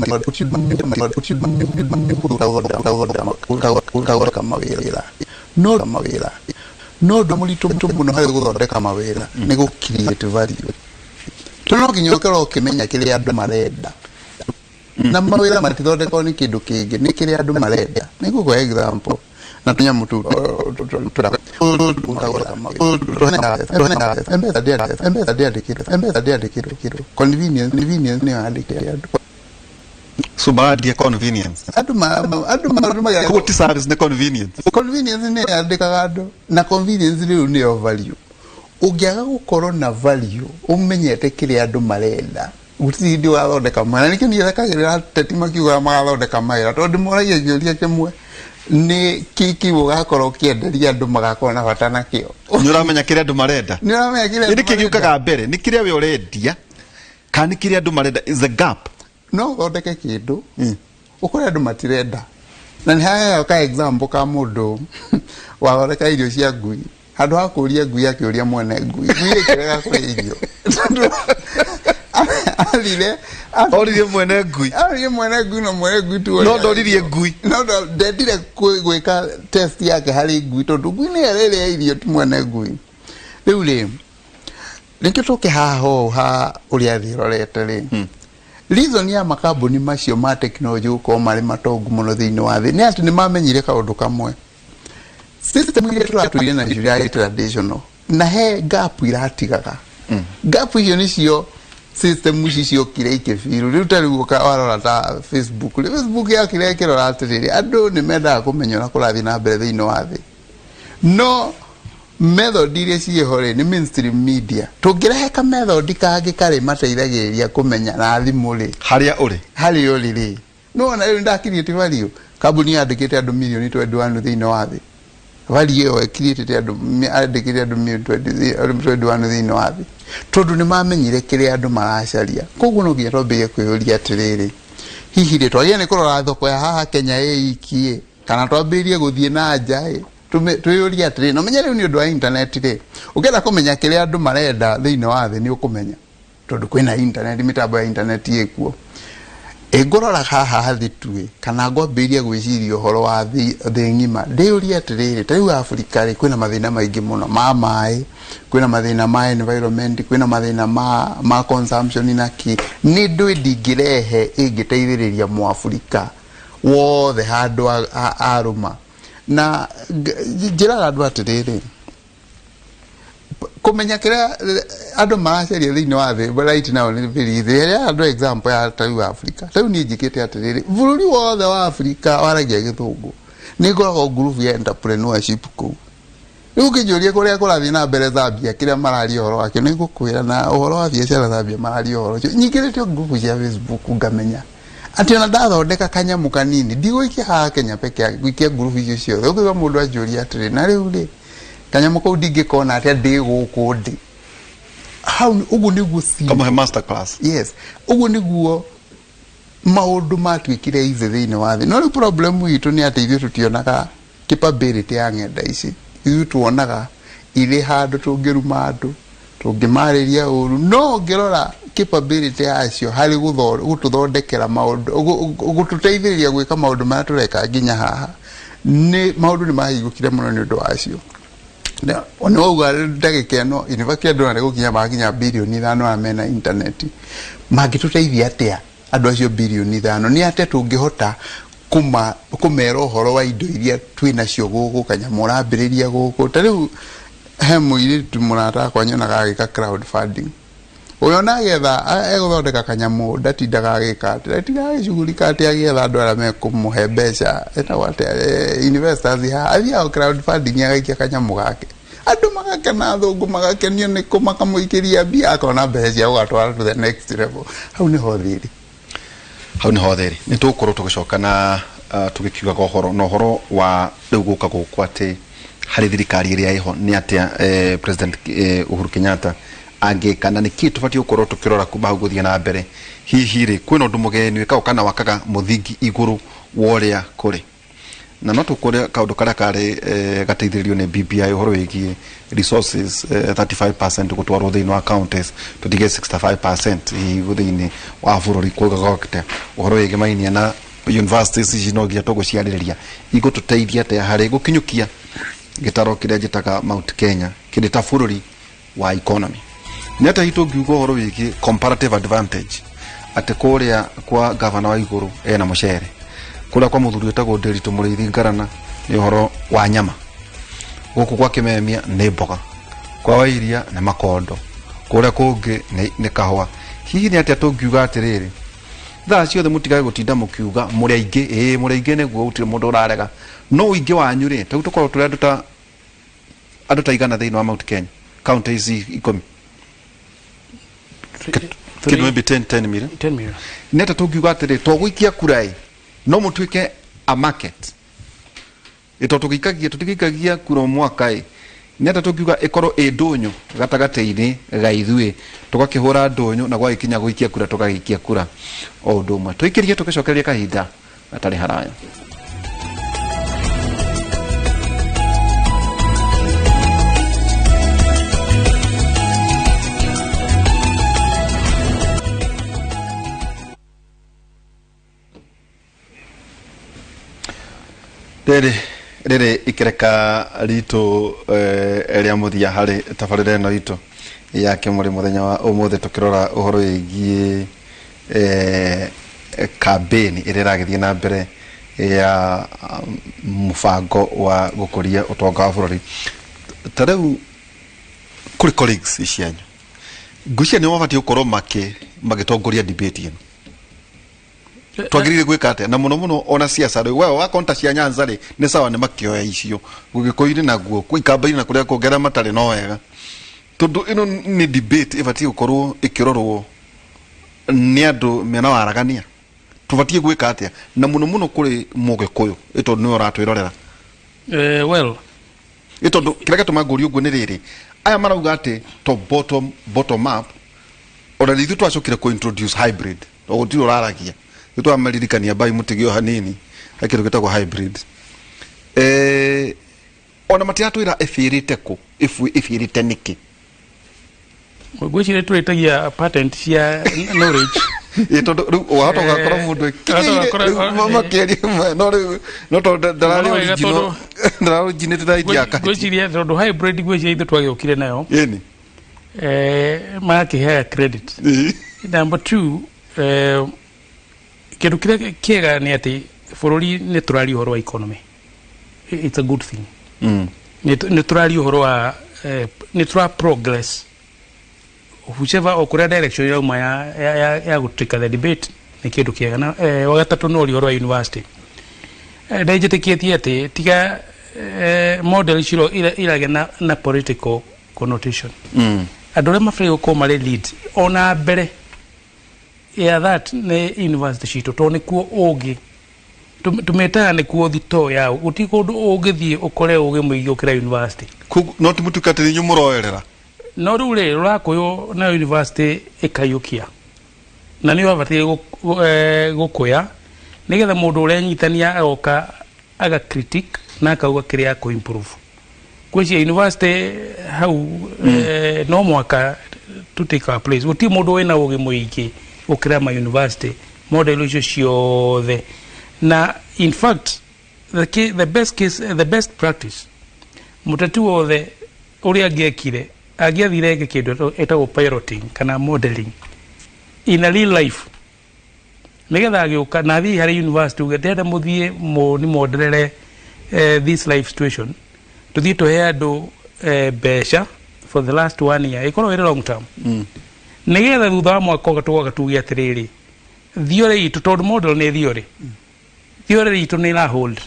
mawĩra no mawĩra no ũndũ mũritũ mũno harĩ gũthondeka mawĩra nĩ gũ create value, tondũ no nginya ũkorwo ũkĩmenya kĩrĩa andũ marenda, na mawĩra matithondekwo nĩ kĩndũ kĩngĩ, nĩ kĩrĩa andũ marenda. Nĩ ngũkũhe example na tũnyamũ tũu M-Pesa ndĩandĩkĩtwo, M-Pesa ndĩandĩkĩtwo kĩndũ convenience, convenience nĩyo yandĩkĩte andũ.
So marandia convenience.
Andũ andũ marũmagĩrĩra.
Koguo ti service, nĩ convenience.
Convenience nĩ yandĩkaga andũ, na convenience rĩu nĩyo value. Ũngĩaga gũkorwo na value ũmenyete kĩrĩa andũ marenda, gũtirĩ hĩndĩ ũgathondeka mawĩra. Nĩkĩo niĩ thekagĩrĩra ateti makiugaga magathondeka mawĩra, tondũ ndĩmoragia kĩũria kĩmwe: nĩ kĩ kĩu ũgakorwo ũkĩenderia andũ magakorwo na bata nakĩo?
Nĩ ũramenya kĩrĩa andũ marenda?
Nĩ ũramenya kĩrĩa
nĩ
andũ
kĩ
marenda?
Gĩũkaga mbere nĩ kĩrĩa we ũrendia kana nĩ kĩrĩa andũ marenda? Is a gap.
No ũthondeke kĩndũ ũkore andũ matirenda, na nĩ haheaga ka example ka mũndũ wathondeka irio cia ngui, handũ ha kũria ngui akĩũria mwene ngui, ngui ĩkĩrega kũrĩa irio tondũ athire
Oririe mwene ngui.
Oririe mwene ngui, no mwene ngui tu.
No ndoririe ngui.
No ndendire gwĩka test yake harĩ ngui, tondũ ngui nĩ ĩrĩrĩa irio, ti mwene ngui. Rĩu rĩ, nĩkĩo tũke haha ũũ ha ũrĩa thĩ ĩrorete rĩ, reason ya makambuni macio ma technology gũkorwo marĩ matongu mũno thĩinĩ wa thĩ nĩ atĩ nĩ mamenyire kaũndũ kamwe: system iria tũratũire nacio irarĩ traditional na he gap iratigaga. Gap icio nĩcio system ici ciokire ikĩbiru. Rĩu ta rĩu warora ta Facebook rĩ, Facebook yakire ĩkĩrora atĩrĩrĩ, andũ nĩ mendaga kũmenya ũrĩa kũrathiĩ na mbere thĩinĩ wa thĩ, no method iria ciĩho rĩ nĩ mainstream media. Tũngĩrehe ka method kangĩ karĩ mateithagĩrĩria kũmenya na thimũ rĩ,
harĩa ũrĩ,
harĩa ũrĩ rĩ, nĩwona rĩu ndakiriĩte value. Kambuni yandĩkĩte andũ 21 million thĩinĩ wa thĩ. Value ĩyo ĩkiriĩtĩte andũ, yandĩkĩte andũ 21 million thĩinĩ wa thĩ, tondũ nĩ mamenyire kĩrĩa andũ maracaria. Koguo no nginya twambĩrĩrie kwĩyũria atĩrĩrĩ, hihi rĩ, twagĩrĩire nĩ kũrora thoko ya haha Kenya ĩ iki ĩ, kana twambĩrĩrie gũthiĩ na nja ĩ? Twĩyũrie atĩrĩrĩ, na ũmenye rĩu nĩ ũndũ wa internet rĩ, ũngĩenda kũmenya kĩrĩa andũ marenda thĩinĩ wa thĩ, nĩ ũkũmenya, tondũ kwĩna internet, mĩtambo ya internet ĩkuo. Ĩ ngũrora haha thĩ tu ĩ, kana ngwambĩrĩria gwĩciria ũhoro wa thĩ thĩ ng'ima? Ndĩyũrie atĩrĩrĩ, ta rĩu Africa rĩ, kwĩna mathĩna maingĩ mũno ma maĩ, kwĩna mathĩna ma environment, kwĩna mathĩna ma consumption na kĩ. Nĩ ndũĩ ndingĩrehe ĩngĩteithĩrĩria mũabirika wothe handũ arũma? Na njĩraga andũ atĩrĩrĩ, kũmenya kĩrĩa andũ maracaria thĩinĩ wa thĩ right now nĩ very easy. Heaga andũ example ya ta rĩu Africa. Ta rĩu niĩ njĩkĩte atĩrĩrĩ, bũrũri wothe wa Africa waragia gĩthũngũ, nĩ ngoragwo group ya entrepreneurship kũu. Rĩu ũkĩnjũria kũrĩa kũrathiĩ na mbere Zambia, kĩrĩa mararia ũhoro wakĩo, nĩ ngũkwĩra. Na ũhoro wa biacara Zambia mararia ũhoro ũcio, nyingĩrĩte group cia Facebook, ngamenya atĩ ona ndathondeka kanyamũ kanini, ndigũikia haha Kenya peke yake, ngũikia group icio ciothe. Ũkĩigua mũndũ anjũria atĩrĩ, na rĩu rĩ, kanyamũ kau ndingĩkona atĩa ndĩ gũkũ ndĩ hau? Ũguo nĩguo simple.
Kamũhe master class.
Yes, ũguo nĩguo maũndũ matuĩkire easy thĩinĩ wa thĩ. No rĩu problem itũ nĩ atĩ ithuĩ tũtionaga capability ya ng'enda ici. Ithuĩ tuonaga irĩ handũ tũngĩruma andũ, tũngĩmarĩria ũru, no ũngĩrora capability yacio harĩ gũtũthondekera maũndũ, gũtũteithĩrĩria gwĩka maũndũ marĩa tũreka nginya haha, nĩ maũndũ nĩ mahingũkire mũno nĩ ũndũ wacio. Nĩ wauga ndagĩka ĩno university andũ arĩa gũkinya makinya 5 birioni arĩa mena internet mangĩtũteithia atĩa? Andũ acio 5 birioni nĩ atĩa tũngĩhota kũmera ũhoro wa indo iria twĩ nacio gũkũ kanyamũ ũrambĩrĩria gũkũ? Ta rĩu he mũirĩtu mũrata wakwa nyonaga agĩka crowdfunding. Ũyũ ona agetha egũthondeka kanyamũ, ndatindaga agĩka atĩ, ndatindaga agĩcugurika atĩ agĩetha andũ arĩa mekũmũhe mbeca etagwo atĩa, investors haha. Athiaga crowdfunding, agaikia kanyamũ gake, andũ magakena, athũngũ magakenio nĩkũ, makamũikĩria mbia, akona mbeca cia gũgatwara to the next level. Hau nĩho thĩrĩ.
Hau nĩho thĩrĩ. Nĩ tũgũkorwo tũgĩcoka na tũgĩkiugaga ũhoro na ũhoro wa rĩu gũka gũkũ atĩ harĩ thirikari ĩrĩa ĩho nĩ atĩa President Uhuru Kenyatta angĩka na nĩkĩ tũbatiĩ gũkorwo tũkĩrora kuma hau gũthiĩ na mbere. Hihi rĩ, kwĩna ũndũ mũgeni wĩkagwo kana wakaga mũthingi igũrũ wa ũrĩa kũrĩ? Na no tũkũrĩa kaũndũ karĩa karĩ gateithĩrĩrio nĩ BBI, ũhoro wĩgiĩ resources, 35% gũtwarwo thĩinĩ wa counties, tũtige 65% hihi thĩinĩ wa bũrũri. Kuga gwakĩte ũhoro wĩgiĩ mainia na universities ici no nginya tũgũciarĩrĩria igũtũteithia atĩa harĩ gũkinyũkia gĩtaro kĩrĩa njĩtaga Mount Kenya kĩrĩ ta bũrũri wa economy. Nĩ atĩa hihi tũngiuga ũhoro wĩgiĩ comparative advantage, atĩ kũrĩa kwa gavana wa igũrũ ena mũcere, kũrĩa kwa mũthuri wĩtagwo Ndĩritũ Mũrĩithi Ngarana nĩ ũhoro wa nyama, gũkũ kwa Kĩmemia nĩ mboga, kwa Wairia nĩ makondo, kũrĩa kũngĩ nĩ kahũa? Hihi nĩ atĩa tũngiuga atĩrĩrĩ, thaa ciothe mũtigage gũtinda mũkiuga mũrĩ aingĩ? Ĩĩ, mũrĩ aingĩ nĩguo, gũtirĩ mũndũ ũrarega, no ũingĩ wanyu rĩ, ta rĩu tũkoragwo tũrĩ andũ ta igana thĩinĩ wa Mount Kenya, county ici 10, kĩndũ maybe 10 10 million.
10 million.
Nĩ atĩa tũngiuga atĩrĩ, to gũikia kura ĩ, no mũtuĩke a market ĩ, tondũ tũgĩikagia, tũtigĩikagia kura o mwaka ĩ? Nĩ atĩa tũngiuga ĩkorwo ĩ ndũnyũ gatagatĩ-inĩ ga ithuĩ, tũgakĩhũra ndũnyũ na gwagĩkinya gũikia kura tũgagĩikia kura o ũndũ ũmwe? Tũikĩrie, tũgĩcokererie kahinda gatarĩ haraya. Rĩrĩ rĩrĩ ikereka ritũ rĩa mũthia harĩ tabarĩra ĩno itũ ya kĩmũrĩ mũthenya wa ũmũthĩ, tũkĩrora ũhoro wĩgiĩ kambĩni ĩrĩa ĩragĩthiĩ na mbere ya mũbango wa gũkũria ũtonga wa bũrũri. Ta rĩu kũrĩ colleagues cianyu, ngwĩciria nĩo mabatiĩ gũkorwo magĩtongoria debate ĩno. Twagĩrĩire gwĩka atĩa? Na mũno mũno ona ciaca rĩ, we wakorwo ta cia Nyanza rĩ, nĩ sawa, nĩ makĩoya icio Gĩkũyũ-inĩ naguo kwĩ Ikamba-inĩ na kũrĩa kũngĩ arĩa matarĩ no wega, tondũ ĩno nĩ debate ĩbatiĩ gũkorwo ĩkĩrorwo nĩ andũ mena waragania. Tũbatiĩ gwĩka atĩa, na mũno mũno kũrĩ Mũgĩkũyũ, ĩ tondũ nĩwe ũratwĩrorera?
Well.
Ĩ tondũ kĩrĩa gĩatũma ngũrie ũguo nĩ rĩrĩ, aya marauga atĩ to bottom up, ona nĩ ithuĩ twacokire kũ introduce hybrid, to gũtirĩ ũraragia nĩ twamaririkania mbai mũtige o hanini he kĩndũ gĩtagwo hybrid. Ona matiratwĩra ĩbĩrĩte kũ, ĩbĩrĩte nĩkĩ.
Ngwĩciria tũrĩtagia patent cia knowledge.
Ĩ tondũ rĩu wahota ũgakora mũndũ ĩkinyĩire rĩu makĩaria, no rĩu no tondũ ndararĩ
No wega.
Original ndararĩ originate na idea ya kahĩti.
Ngwĩciria tondũ hybrid, ngwĩciria ithuĩ twagĩũkire nayo.
Ĩni.
Magakĩheaga credit. Number two, kĩndũ kĩrĩa kĩega nĩ atĩ bũrũri nĩ tũraria ũhoro wa economy. It's a good thing. Nĩ tũraria ũhoro wa nĩ tũra progress whichever o kũrĩa direction ĩrauma ya gũtuĩka the debate nĩ kĩndũ kĩega. Na wa gatatũ, no ũria ũhoro wa university, ndenjĩtĩkĩtie atĩ tiga model icio iragĩa na political connotation. Andũ arĩa mabatiĩ gũkorwo marĩ lead ona mbere ya that nĩ university citũ, tondũ nĩkuo ũngĩ tũmĩtaga nĩkuo thitoo ya gũtirĩ kũndũ ũngĩthiĩ ũkore ũgĩ mũingĩ gũkĩra university.
Koguo no ti mũtuĩke atĩ nĩ inyuĩ mũroerera.
No rĩu rĩ, rũrakũyũ nayo university ĩkaiyũkia na nĩyo abatiĩ gũkũya nĩgetha mũndũ ũrĩa anyitania agoka aga critique na akauga kĩrĩa akũ improve. Gwĩciria university hau no mwaka to take our place. Gũtirĩ mũndũ wĩna ũgĩ mũingĩ gũkĩra ma university model icio ciothe. Na in fact the best case, the best practice, mũteti wothe Ũrĩa angĩekire, angĩathire eke kĩndũ ĩtagwo piloting kana modeling in a real life, nigetha agĩũka na athiĩ harĩ university uge ndĩrenda mũthiĩ mũni monderere this life situation, tũthiĩ tũhe andũ mbeca for the last one year, ĩkorwo ĩrĩ long term, nigetha thutha wa mwaka ũga tũgoka tuge atĩrĩrĩ, theory itũ, tondũ model nĩ theory, theory itũ nĩ ĩra hold,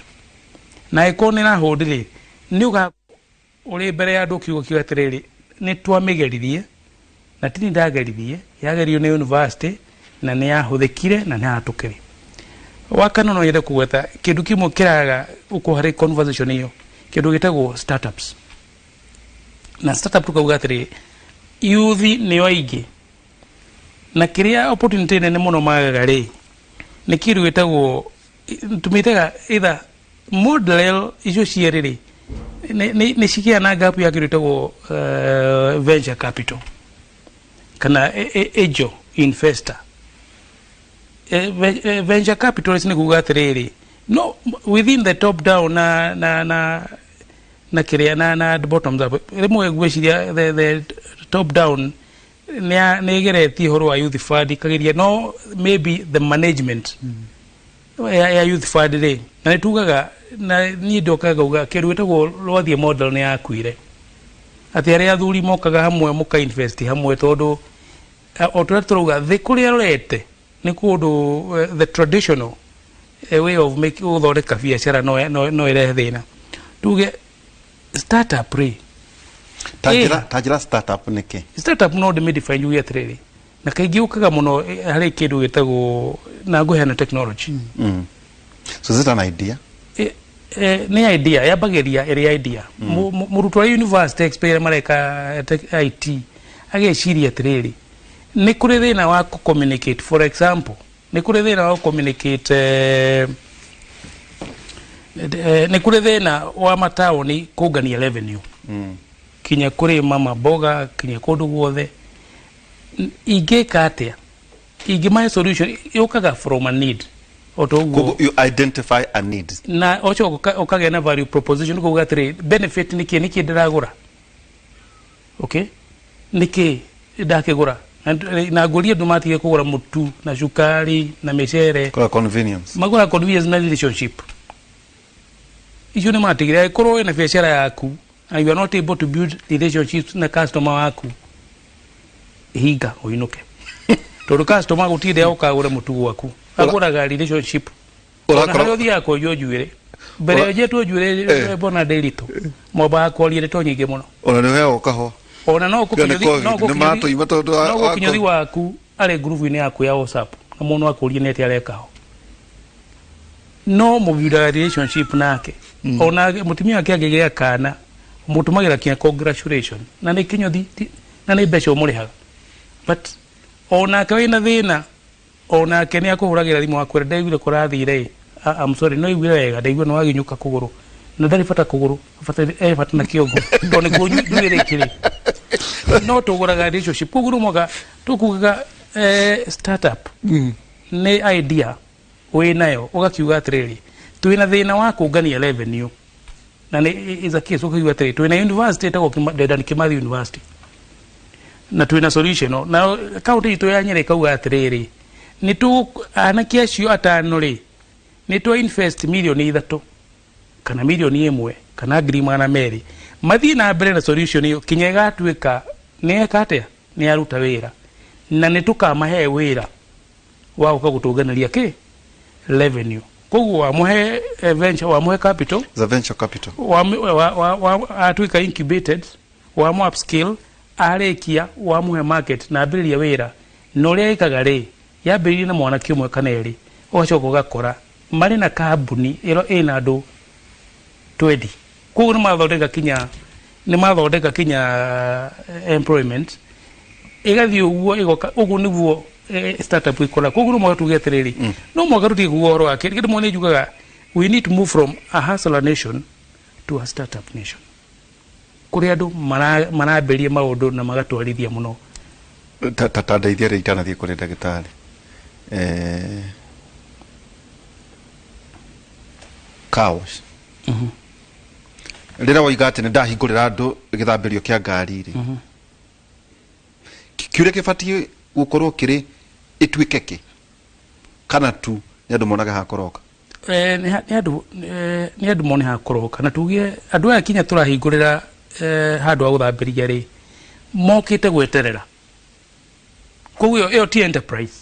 na ĩkorwo nĩ ĩra hold rĩ, nĩ ũga ũrĩ mbere ya andũ ũkiuga kiuga atĩrĩrĩ, nĩ twamĩgeririe na tini ndageririe, yagerio nĩ university na nĩ yahũthĩkire na nĩ yahatũkire. Wa kana, no nyende kũgweta kĩndũ kĩmwe kĩraga gũkorwo harĩ conversation ĩyo, kĩndũ gĩtagwo startups. Na startup tukauga atĩrĩ, youth nĩo aingĩ, na kĩrĩa opportunity nene mũno magaga rĩ, nĩ kĩndũ gĩtagwo, tũmĩtaga either model icio cierĩ rĩ, nĩ cigĩa na gap ya kĩndũ gĩtagwo venture capital kana angel investor. Venture capital nĩ kuga atĩrĩrĩ, no within the top down na kĩrĩa na bottom up, rĩmwe ngwĩciria the top down nĩ ĩgeretie ũhoro wa youth fund ikageria, no maybe the management ya youth fund rĩ, na nĩ tugaga, na niĩ ndokaga ngauga kĩndũ gĩtagwo rwathiĩ model nĩ yakuire, atĩ arĩa athuri mokaga hamwe mũka invest hamwe, tondũ o tũrĩa tũrauga thĩ kũrĩa rũrete nĩ kũndũ the traditional way of make gũthondeka biacara no ĩrehe thĩna. Tuge startup rĩ,
Ta njĩra, ta njĩra, startup nĩ kĩ?
Startup no ndĩmĩ njuge atĩrĩrĩ, na kaingĩ ũkaga mũno harĩ kĩndũ gĩtagwo na ngũheana technology.
So is it an idea?
Nĩ idea, yambagĩria ĩrĩ idea. Mũrutwo wa university expert mareka IT ageciria atĩrĩrĩ, nĩ kũrĩ thĩna wa communicate, for example, nĩ kũrĩ thĩna wa communicate, nĩ kũrĩ thĩna wa mataũni kũngania revenue kinya kũrĩ mama mboga, kinya kũndũ guothe. Ingĩka atĩa ingĩmahe solution yũkaga from a need o ta ũguo.
Koguo you identify a need.
Na ũcoka ũkagĩa na value proposition, kuga atĩrĩ, benefit nĩ kĩ, nĩ kĩ ndĩragũra, okay, nĩ kĩ ndakĩgũra, na ngũrie andũ matige kũgũra mũtu na cukari na mĩcere.
Kwa convenience.
Magũra convenience na relationship icio nĩ matigire. Angĩkorwo wĩna biacara yaku and you are not able to build relationships na customer waku, hinga ũinũke, tondũ customer gũtirĩ hĩndĩ agũka agũre mũtu gwaku, agũraga relationship. Ona harĩa ũthiaga kwenjwo njuĩrĩ, mbere ya njetwo njuĩrĩ bona ndĩritũ, mwambaga kwaria ndeto nyingĩ mũno.
Ona nĩ ũheagwo kahũa.
Ona no
Tiga nĩ COVID, nĩ matũima tondũ
no gũkinyũthi waku arĩ ngurubu-inĩ yaku ya WhatsApp, na mũndũ akũrie nĩ atĩa areka ho, no mũbuildaga relationship nake. Ona mũtumia wake angĩgĩa kana, mũtũmagĩra kinya congratulation, na nĩ kĩnyũthi na nĩ mbeca ũmũrĩhaga, but onake wĩna thĩna, onake nĩ akũhũragĩra thimũ akwĩra, ndaiguire kũrathire ĩ, I'm sorry, no iguire wega, ndaigua nĩ waginyũka kũgũrũ, na ndarĩ bata kũgũrũ, bata e bata na kĩongo, tondũ nĩkuo njuĩrĩ ikĩrĩ. No tũgũraga relationship. Koguo no mwaka tũkugaga startup nĩ idea wĩ nayo, ũgakiuga atĩrĩrĩ, twĩna thĩna wa kũngania revenue, na nĩ is a case ũkaigua atĩrĩ, twĩna university ĩtagwo Dedan Kimathi University na twĩna solution, na kaunti itũ ya Nyĩrĩ ĩkauga atĩrĩrĩ, nĩ tũ anake acio atano rĩ, nĩ twa invest 3 mirioni kana 1 mirioni kana 200,000, mathiĩ na mbere na solution ĩyo kinya ĩgatuĩka nĩ eka atĩa, nĩ yaruta wĩra, na nĩ tũkamahe wĩra wa gũka gũtũnganĩria kĩ revenue. Koguo wamũhe venture, wamũhe capital.
The venture capital.
Wa atuĩka incubated, wamu upskill, arĩkia wamũhe market na ambĩrĩria wĩra, na ũrĩa ĩkaga rĩ, yambĩrĩirie na mwanake ũmwe kana erĩ, ũgacoka ũgakora marĩ na kambuni ĩro ĩna andũ 20. Koguo nĩ mathondeka kinya employment ĩgathiĩ ũguo ĩgoka. Ũguo nĩguo startup ĩkũra. Koguo no mũhaka tuge atĩrĩrĩ, no mũhaka tũtige kuga ũhoro wa kĩndũ kĩmwe, nĩ njugaga we need to move from a hustler nation to a startup nation, kũrĩa andũ marambĩrĩria maũndũ na magatwarithia mũno.
Ta ndeithia rĩ, itanathiĩ kũrĩ ndagĩtarĩ, car wash. Rĩrĩa woiga atĩ nĩ ndahingũrĩra andũ gĩthambĩrio kĩa ngari rĩ, kĩũria kĩbatiĩ gũkorwo kĩrĩ ĩtuĩke kĩ kana tu nĩ andũ monage hakoroka?
Nĩ andũ mone hakoroka, na tuge andũ aya kinya tũrahingũrĩra handũ ha gũthambĩria rĩ, mokĩte gweterera. Koguo ĩyo ti enterprise.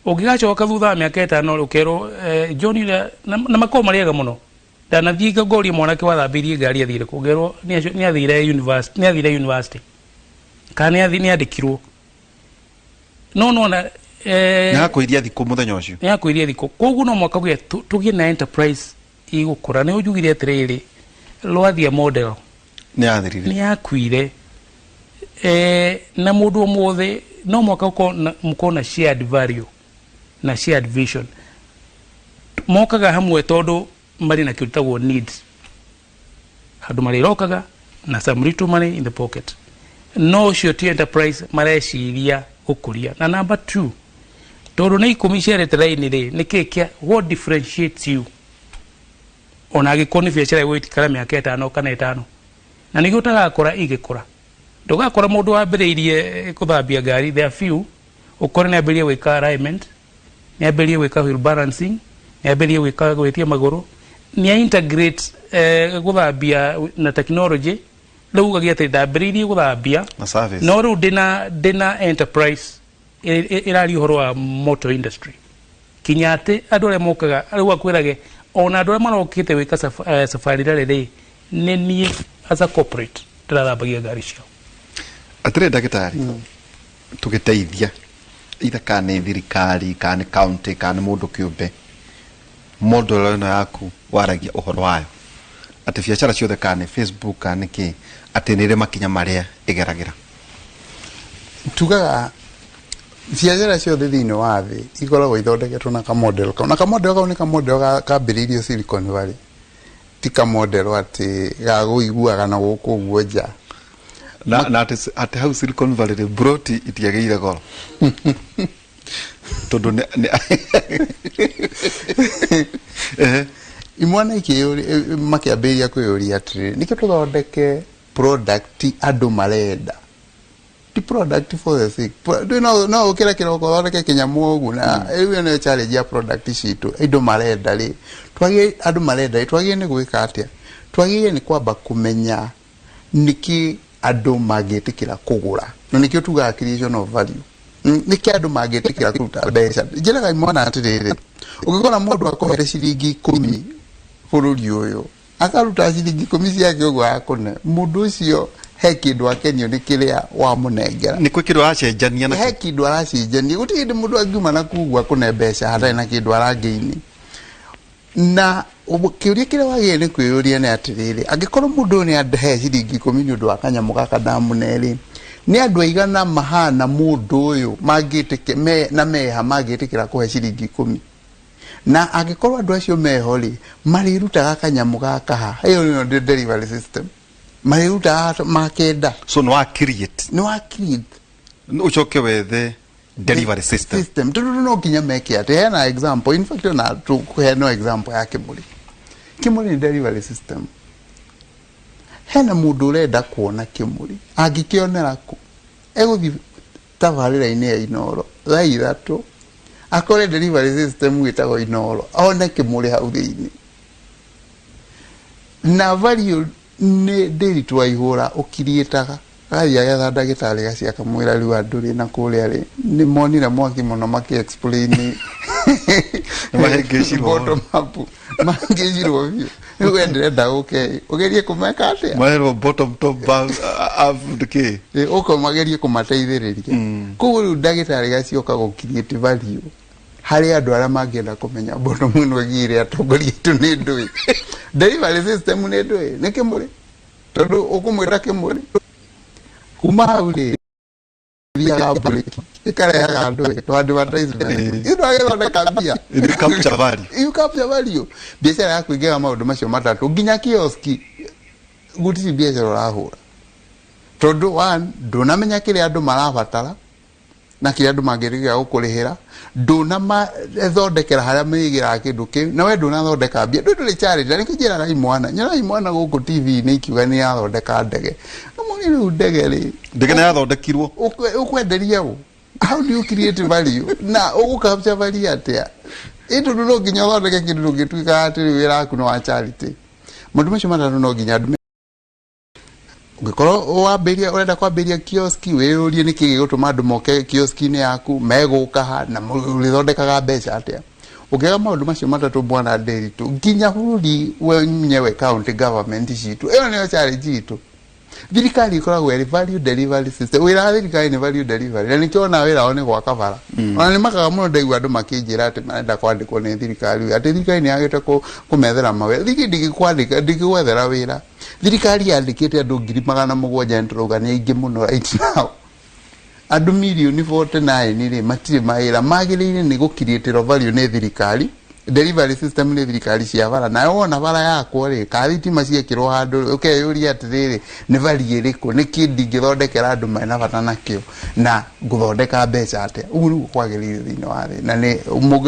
Ũngĩgacoka thutha wa mĩaka 5 rĩ, ũkerwo John ũrĩa na makoragwo marĩ ega mũno. Ndanathiĩ ngorie mwanake wathambĩirie ngari athire kũ, ngerwo nĩ athire university, nĩ athire university kana nĩ andĩkirwo, no nona
nĩ hakũiria thikũ mũthenya ũcio.
Nĩ hakũiria thikũ. Koguo no mwaka ũgĩe tũgĩe na enterprise igũkũra. Nĩ ũnjugire atĩrĩrĩ, Lwathia model
nĩ yathirire.
Nĩ yakuire. Na mũndũ o mũthĩ no mwaka mũkorwo na shared value na shared vision. Mokaga hamwe tondũ marĩ na kĩndũ needs, handũ marĩrokaga na some little money in the pocket. No ũcio ti enterprise mareciria gũkũria. Na number two, tondũ nĩ 10 ciarĩte raini rĩ, nĩ kĩ kĩa what differentiates you, ona angĩkorwo nĩ biacara ĩgũikara mĩaka 5 kana 5, na nĩguo ũtagakora igĩkũra. Ndũgakora mũndũ wambĩrĩirie gũthambia ngari, there are few, ũkore nĩ ambĩrĩrie gwĩka alignment, nĩ ambĩrĩrie gwĩka wheel balancing, nĩ ambĩrĩrie gwĩka gwĩtia magũrũ, nĩ integrate gũthambia na technology. Rĩu ugagia atĩ ndambĩrĩirie gũthambia
na service,
no rĩu ndĩna enterprise ĩraria ũhoro wa motor industry, kinya atĩ andũ arĩa mokaga rĩu akwĩrage ona andũ arĩa marokĩte gwĩka safari rally rĩ, nĩ niĩ as a corporate ndĩrathambagia ngari ciao.
Atĩrĩ ndagĩtarĩ, tũgĩteithia itha kana nĩ thirikari kana nĩ county kana nĩ mũndũ kĩũmbe, model ĩno yaku waragia ũhoro wayo atĩ biacara ciothe kana nĩ Facebook kana nĩ kĩ, atĩ nĩ ĩrĩ makinya marĩa ĩgeragĩra.
Tugaga biacara ciothe thĩinĩ wa thĩ ikoragwo ithondeketwo na kamodel kau, na kamodel kau nĩ kamodel kambĩrĩirio Silicon Valley, ti kamodel atĩ ga gũiguaga na gũkũ ũguo nja.
Na atĩ hau Silicon Valley rĩ, broti itiagĩire goro tondũ nĩ.
Imwana ikĩyũria, makĩambĩrĩria kwĩyũria atĩrĩrĩ, nĩkĩo tũthondeke product andũ marenda, ti product for the sake. Ndũĩ no ũkĩre kĩroko ũthondeke kĩnyamũ ũguo, na rĩu ĩyo nĩyo challenge ya product citũ. Indo marenda rĩ, twagĩ andũ marenda rĩ, twagĩrĩire nĩ gwĩka atĩa? Twagĩrĩire nĩ kwamba kũmenya nĩkĩ andũ mangĩtĩkĩra kũgũra, na nĩkĩo tugaga creation of value. Nĩkĩ andũ mangĩtĩkĩra kũruta mbeca? Njĩraga imwana atĩrĩrĩ, ũngĩkora mũndũ akũhere ciringi 10 bũrũri ũyũ, akaruta ciringi 10 ciake ũguo akũne, mũndũ ũcio he kĩndũ akenio nĩ kĩrĩa wamũnengera.
Nĩ kwĩ kĩndũ aracenjania
nakĩo. He kĩndũ aracenjania. Gũtirĩ hĩndĩ mũndũ angiuma na kugu akũne mbeca hatarĩ na kĩndũ arangĩini. Na kĩũria kĩrĩa wagĩrĩire nĩ kwĩyũria nĩ atĩrĩrĩ, angĩkorwo mũndũ ũyũ nĩ andehe ciringi 10 nĩ ũndũ wa kanyamũ gaka ndamũne rĩ, nĩ andũ aigana mahana mũndũ ũyũ mangĩtĩkĩ me, na meha mangĩtĩkĩra kũhe ciringi 10? Na angĩkorwo andũ acio meho rĩ, marĩrutaga kanyamũ gaka ha? Ĩyo nĩyo delivery system marĩrutaga makenda.
So nĩ wa create.
Nĩ wa create.
Ũcoke wethe delivery system.
System, tondũ no nginya meke atĩ hena example, in fact ona tũkũheana example ya Kĩmũrĩ. Kĩmũrĩ nĩ delivery system. Hena mũndũ ũrenda kuona Kĩmũrĩ, angĩkĩonera kũ? Egũthiĩ tabarĩra-inĩ ya Inoro thaa 3, akore delivery system ĩtagwo Inoro, one Kĩmũrĩ hau thĩinĩ. Na value nĩ Ndĩritũ wa Ihũra ũkiriĩtaga agathiĩ agetha ndagĩtarĩ gacio, akamwĩra rĩu andũ rĩ na kũrĩa rĩ nĩ monire mwaki mũno, makĩ explain.
Nĩmahĩngĩcirwo.
Bottom up mahĩngĩcirwo biũ. Rĩu we ndĩrenda ũke ũgerie kũmeka atĩa?
Maherwo bottom top up ndĩkĩ.
Ũka magerie kũmateithĩrĩria. Koguo rĩu ndagĩtarĩ gacio oka gũ create value harĩ andũ arĩa mangĩenda kũmenya bottom ĩno ĩgĩire atongoria aitũ nĩ ndũĩ delivery system nĩ ndũĩ nĩ Kĩmũrĩ, tondũ ũkũmwĩra Kĩmũrĩ kuma hau rĩ, thiaga mbũrĩki ĩkarehaga ndũĩ to advertisement ĩno agĩthondeka mbia.
You capture value.
You capture value. Biacara yaku ĩngĩaga maũndũ macio matatũ, nginya kioski gũtirĩ biacara ũrahũra, tondũ one, ndũnamenya kĩrĩa andũ marabatara. Na kĩrĩa andũ mangĩrĩgĩra gũkũrĩhĩra ndũnamathondekera harĩa meigĩraga kĩndũ kĩu, na we ndũnathondeka mbia, ndũ ndũrĩ charity. Na nĩkĩo njĩraga imwana, nyonaga imwana gũkũ TV-inĩ ikiuga nĩ yathondeka ndege. Ngamũria, rĩu ndege rĩ?
Ndege nĩ yathondekirwo.
Ũkwenderia ũ? How do you create value na ũgũ capture value atĩa? Ĩ tondũ no nginya ũthondeke kĩndũ, ndũngĩtuĩka atĩ rĩu wĩra waku nĩ wa charity. Maũndũ macio matatũ no nginya andũ, ũngĩkorwo wambĩrĩria, ũrenda kwambĩrĩria kioski, wĩyũrie nĩkĩ gĩgũtũma andũ moke kioski-inĩ yaku, megũka ha, na ũrĩthondekaga mbeca atĩa. Ũngĩaga maũndũ macio matatũ, bwana Nderitu, nginya bũrũri wenyewe, county government citũ, ĩyo nĩyo challenge itũ. Thirikari ĩkoragwo ĩrĩ value delivery system. Wĩra wa thirikari nĩ value delivery, na nĩkĩo ona wĩra wao nĩ gwaka bara. Ona nĩ makaga mũno ndaigua andũ makĩnjĩra atĩ marenda kwandĩkwo nĩ thirikari, atĩ thirikari nĩ yagĩte kũmethera mawĩra. Thirikari ndĩngĩkwandĩka, ndĩngĩgwethera wĩra. Thirikari yandĩkĩte andũ 700,000, nĩ tũrauga nĩ aingĩ mũno right now. Andũ mirioni 49 rĩ, matirĩ mawĩra. Magĩrĩire nĩ gũkiriĩtĩrwo value nĩ thirikari, delivery system nĩ thirikari cia bara. Nawe wona bara yakwo rĩ, kana thitima ciekĩrwo handũ rĩ, ũkeyũria atĩrĩrĩ, nĩ value ĩrĩkũ, nĩkĩ ndingĩthondekera andũ mena bata nakĩo, na ngũthondeka mbeca atĩa? Ũguo nĩguo kwagĩrĩire thĩinĩ wa thĩ, na nĩ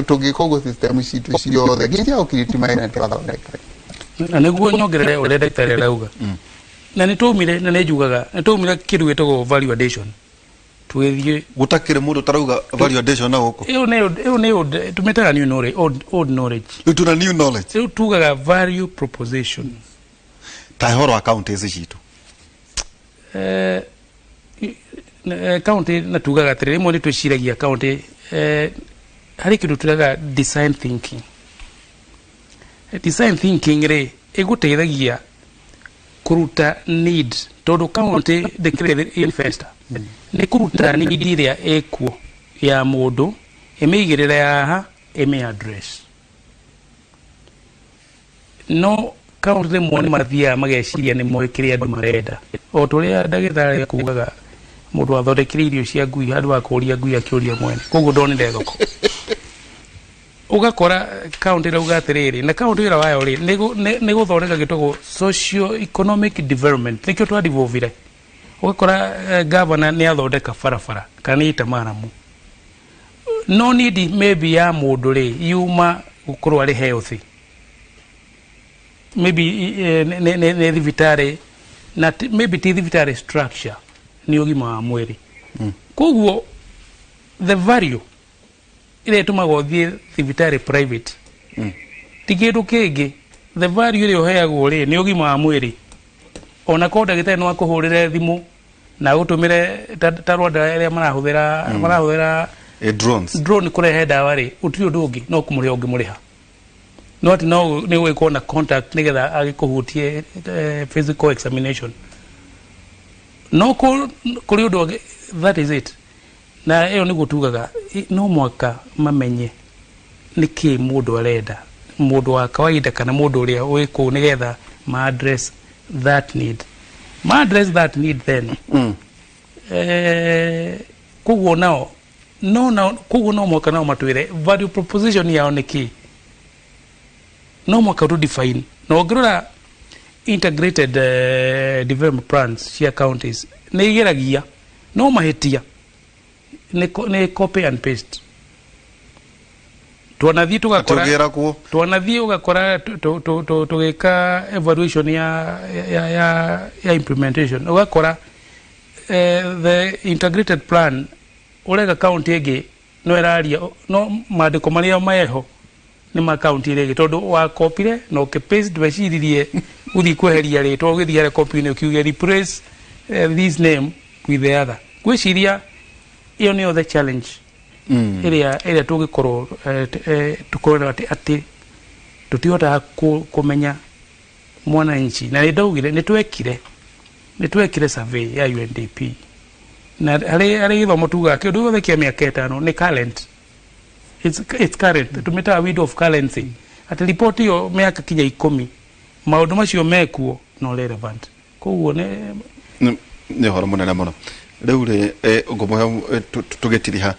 tũngĩka ũguo, system citũ ciothe nginya cia gũkiriĩti mawĩra nĩ tũgathondeka.
Na nĩguo nyongerere ũrĩa ndagĩtarĩ arauga, na nĩ twaumire, na nĩ njugaga nĩ twaumire kĩndũ gĩtagwo value addition, tũgĩthiĩ.
Gũtakĩrĩ mũndũ ũtarauga value addition na gũkũ.
Ĩyo nĩ tũmĩtaga new knowledge, old knowledge.
Rĩu tuna new knowledge.
Rĩu tugaga value proposition.
Ta ũhoro wa counties citũ.
County, na tugaga atĩrĩ, rĩmwe nĩ twĩciragia county, harĩ kĩndũ tũraga design thinking. Design thinking rĩ, ĩgũteithagia kũruta need, tondũ county ndĩkĩrĩ investor, nĩ kũruta need ĩrĩa ĩkuo ya mũndũ, ĩmĩigĩrĩre haha, ĩmĩ address. No county rĩmwe nĩ mathiaga mageciria nĩ moĩ kĩrĩa andũ marenda, o ta ũrĩa ndagĩtarĩ akugaga mũndũ athondekire irio cia ngui handũ ha kũũria ngui akĩũria mwene. Koguo ndonire thoko, ũgakora county ĩrauga atĩrĩrĩ, na county wĩra wayo rĩ, nĩ gũthondeka gĩtagwo socio economic development, nĩkĩo twadevolvire. Ũgakora governor nĩ athondeka barabara kana nĩ aita maramu, no need maybe ya mũndũ rĩ, yuma gũkorwo arĩ healthy, maybe nĩ thibitarĩ, na maybe ti thibitarĩ structure, nĩ ũgima wa mwĩrĩ. Koguo the value ĩrĩa ĩtũmaga ũthiĩ thibitarĩ private ti kĩndũ kĩngĩ. The value ĩrĩa ũheagwo rĩ, nĩ ũgima wa mwĩrĩ. Ona korwo ndagĩtarĩ no akũhũrĩre thimũ na agũtũmĩre ta Rwanda ĩrĩa marahũthĩra
drones,
drone kũrehe ndawa rĩ, gũtirĩ ũndũ ũngĩ no kũmũrĩha ũngĩmũrĩha, no atĩ no nĩ gwĩkwo na contact nĩgetha agĩkũhutie, physical examination, no kũrĩ ũndũ ũngĩ. That is it. Na ĩyo nĩguo tugaga no mwaka mamenye nĩkĩ mũndũ arenda, mũndũ wa kawaida kana mũndũ ũrĩa wĩ kũu, nĩgetha ma address that need, ma address that need then. Koguo nao no nao, koguo no mwaka nao matwĩre value proposition yao nĩ kĩ. No mwaka tu define. Na ũngĩrora integrated development plans cia counties, nĩ igeragia, no mahĩtia nĩ copy and paste. Twanathiĩ tũgakora
Tũgĩragwo.
Twanathiĩ ũgakora tũgĩka evaluation ya implementation, ũgakora the integrated plan ũreka county ĩngĩ no ĩraria, no maandĩko marĩa meho nĩ ma county ĩrĩa ĩngĩ, tondũ wakopire na ũkĩpaste. Weciririe gũthiĩ kweheria rĩtwa, ũgĩthiĩ harĩa copy-inĩ ũkiuge replace this name with the other. Ngwĩciria ĩyo nĩyo the challenge ĩrĩa tũngĩkorwo tũkorwo atĩ tũtihotaga kũmenya mwananchi. Na nĩ ndaugire nĩ twekire survey ya UNDP, na harĩ gĩthomo tugaga kĩndũ gĩothe kĩa mĩaka 5 nĩ current, it's current, tũmĩtaga window of currency, atĩ report ĩyo mĩaka kinya 10 maũndũ macio mekuo no relevant. Koguo nĩ
Nĩ ũhoro mũnene mũno. Rĩu rĩ, ngũmũhe tũgĩtiriha,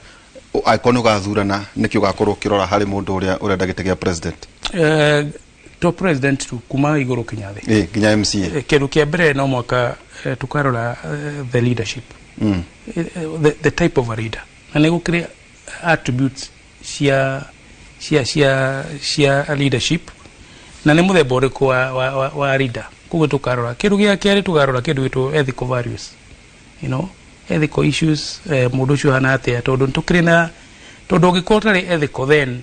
angĩkorwo nĩ ũgathurana, nĩkĩ ũgakorwo ũkĩrora harĩ mũndũ ũrĩa ũrenda gĩtĩ gĩa president?
To president tu, kuma igũrũ kinya thĩ.
Nginya MCA.
Kĩndũ kĩa mbere no mwaka tukarora the leadership, the type of a leader. Na nĩ gũkĩrĩ attributes cia cia cia cia leadership, na nĩ mũthemba ũrĩkũ wa leader. Koguo tũkarora kĩndũ gĩa kerĩ, tũkarora kĩndũ gĩtwo ethical values, ethical issues, mũndũ ũcio hana atĩa, tondũ tũkĩrĩ na, tondũ ũngĩkorwo ũtarĩ ethical, then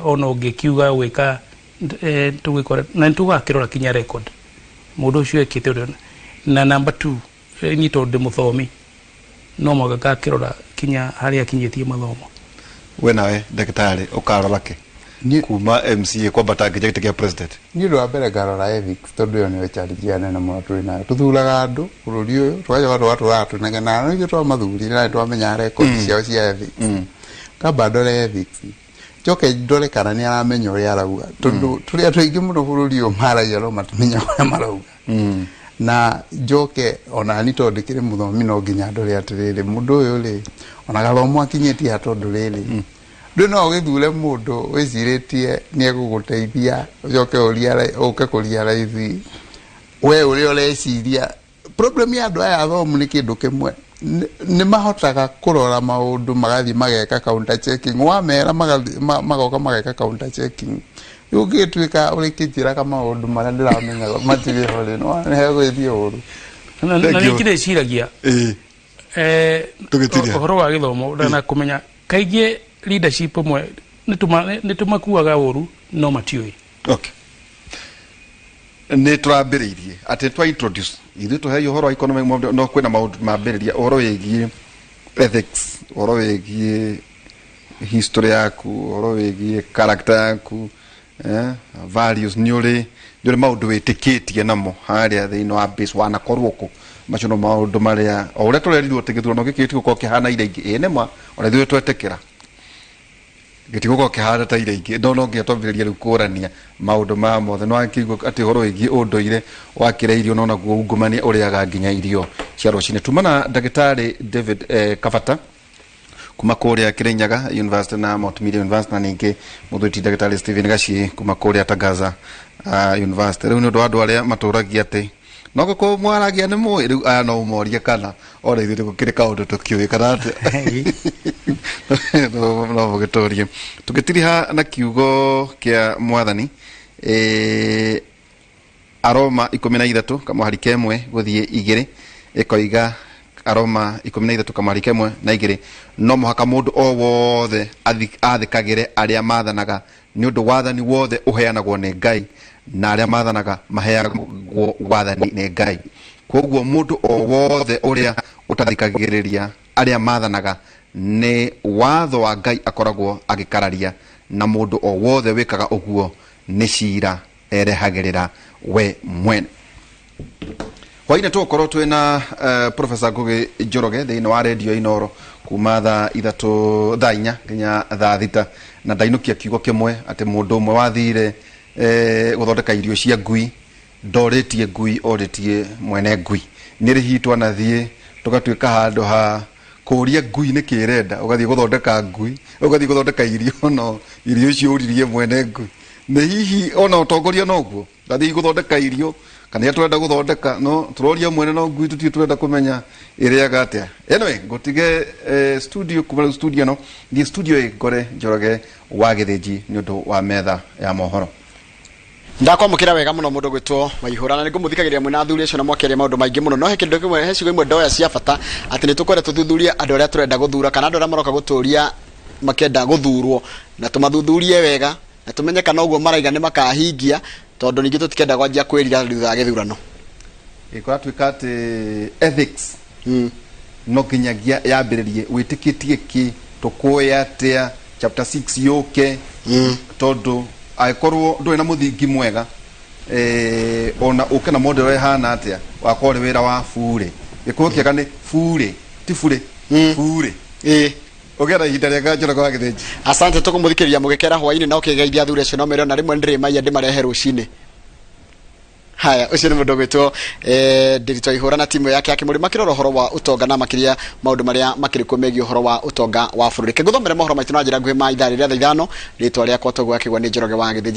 ona ũngĩkiuga gwĩka tũgĩkora na nĩtũgakĩrora kinya record mũndũ ũcio ekĩte ũrĩa. Na number two, niĩ tondũ ndĩ mũthomi, no mũhaka ngakĩrora kinya harĩa akinyĩtie mathomo.
We nawe ndagĩtarĩ ũkarora kĩ kuma MCA kwambata nginya gĩtĩ kĩa president?
Niĩ ũndũ wa mbere ngarora ethics, tondũ ĩyo nĩyo challenge nene mũno tũrĩ nayo. Tũthuraga andũ bũrũri ũyũ, tũgacoka tũgatũraga tũnegenaga, no ithuĩ twamathurire na nĩtwamenya record ciao cia ethics. Kamba ndore ethics, njoke ndore kana nĩ aramenya ũrĩa arauga, tondũ tũrĩ andũ aingĩ mũno bũrũri ũyũ maragia no matimenya ũrĩa marauga. Na njoke ona ni tondũ ndĩkĩrĩ mũthomi, no nginya ndore atĩrĩrĩ, mũndũ ũyũ rĩ, ona gathomo akinyĩtie ha, tondũ rĩrĩ ndũ no ũgĩthure mũndũ wĩcirĩtie nĩ egũgũteithia, ũcoke ũke kũrealize we ũrĩa ũreciria. Problem ya andũ aya athomu nĩ kĩndũ kĩmwe, nĩ mahotaga kũrora maũndũ, magathiĩ mageka counter checking, wamera magoka mageka counter checking. Rĩu ũngĩtuĩka ũrĩkĩnjĩraga maũndũ marĩa ndĩramenya matirĩ ho rĩ, no nĩhegũgĩthiĩ ũru.
Na
Thank you.
ningĩ ndĩciragia
Tũgĩtiria.
Ũhoro wa gĩthomo na kũmenya, kaingĩ leadership ĩmwe nĩ tũmakuaga ũru no matiũĩ.
Okay, nĩ tũrambĩrĩirie atĩ twa introduce ithuĩ tũhei ũhoro wa economic model, no kwĩna maũndũ mambĩrĩria ũhoro wĩgiĩ ethics, ũhoro wĩgiĩ history yaku, ũhoro wĩgiĩ character yaku, values, nĩ ũrĩ maũndũ wĩtĩkĩtie namo harĩa thĩinĩ wa base wanakorwo kũ. Macio no maũndũ marĩa o ũrĩa tũrerirwo atĩ gĩthurano gĩkĩ gĩtigũkorwo kĩhana iria ingĩ. Ĩĩ nĩma, ona ithuĩ twetĩkĩra gĩtigũkorwo kĩhana ta iria ingĩ, no nginya twambĩrĩrie rĩu kũrania maũndũ maya mothe. No wakĩigua atĩ ũhoro wĩgiĩ ũndũire wakĩrĩa irio, no naguo ungumania ũrĩaga nginya irio cia rũcinĩ. Tuma na ndagĩtarĩ David Kabata kuma kũrĩa Kirinyaga University na Mount Media University, na ningĩ mũthuri ndagĩtarĩ Stephen Gaciĩ kuma kũrĩa Tangaza University. Rĩu nĩ ũndũ wa andũ arĩa matũragia atĩ no gũkorwo mwaragia nĩ mũĩ, rĩu aya no ũmorie kana ona ithuĩ gũkĩrĩ kaũndũ tũkĩũĩ kana atĩa, no mũgĩtũrie. Tũgĩtiriha na kiugo kĩa Mwathani, Aroma 13 kamũhari kemwe gũthiĩ igĩrĩ ĩkoiga, Aroma 13 kamũhari kemwe na igĩrĩ, no mũhaka mũndũ o wothe athĩkagĩre arĩa mathanaga, nĩ ũndũ wathani wothe ũheanagwo nĩ Ngai, na arĩa mathanaga maheagwo wathani nĩ Ngai. Koguo mũndũ o wothe ũrĩa ũtathikagĩrĩria arĩa mathanaga nĩ watho wa Ngai akoragwo agĩkararia, na mũndũ o wothe wĩkaga ũguo nĩ cira erehagĩrĩra we mwene. Hwainĩ tũgũkorwo twĩna Professor Ngugi Njoroge thĩinĩ wa redio Inoro kuma thaa 3, thaa 4 nginya thaa 6. Na ndainũkia kiugo kĩmwe atĩ mũndũ ũmwe wathire gũthondeka irio cia ngui ndorĩtie ngui, orĩtie mwene ngui. Nĩ rĩ hihi twanathiĩ tũgatuĩka handũ ha kũria ngui nĩkĩ ĩrenda, ũgathiĩ gũthondeka ngui, ũgathiĩ gũthondeka irio, no irio icio ũririe mwene ngui? Nĩ hihi ona ũtongoria noguo ngathiĩ gũthondeka irio kana iria tũrenda gũthondeka, no tũroria mwene, no ngui tũtirĩ tũrenda kũmenya ĩrĩaga atĩa? Anyway, ngũtige studio. Kuma rĩu studio ĩno thiĩ studio ĩ ngore Njoroge wa Gĩthĩnji nĩ ũndũ wa metha ya mohoro.
Ndakwamũkĩra wega mũno mũndũ gwĩtwo Waihũra, na nĩngũmũthikagĩrĩria mwĩna athuri acio na mwakĩaria maũndũ maingĩ mũno, no he kĩndũ kĩmwe, he ciugo imwe ndoya cia bata, atĩ nĩ tũkwenda tũthuthurie andũ arĩa tũrenda gũthura kana andũ arĩa maroka gũtũria makĩenda gũthurwo, na tũmathuthurie wega na tũmenye kana ũguo maraiga nĩ makahingia, tondũ ningĩ tũtikenda kwanjia kwĩrira thutha wa gĩthurano.
Kũratuĩka atĩ ethics no nginyagia yambĩrĩrie wĩtĩkĩtie kĩ, tũkũĩ atĩa chapter 6 yũke, tondũ angĩkorwo ndũrĩ na mũthingi mwega, ona ũke na model ĩhana atĩa, wakorwo nĩ wĩra wa burĩ. Gĩkũyũ kĩega nĩ burĩ, ti burĩ, burĩ. Ũgĩe na ihinda rĩega, Njoroge wa Gĩthĩnji.
Asante, tũkũmũthikĩrĩria mũgĩkera hwainĩ na ũkĩgeithia athuri acio, no mere ona rĩmwe nĩndĩrĩmaia ndĩmarehe rũcinĩ. Haya, ũcio nĩ mũndũ ũgwĩtwo Ndiritu Aihũra na timu yake ya Kĩmũrĩ makĩrora ũhoro wa ũtonga na makĩria maũndũ marĩa makĩrĩ kuo megiĩ ũhoro wa ũtonga wa bũrũri. Kĩngũthomere mohoro maitũ na njĩra nguhĩ ma ithaa rĩrĩa thaa 5. Rĩtwa rĩakwa toguo akĩgwa nĩ Njoroge wa Gĩthĩnji.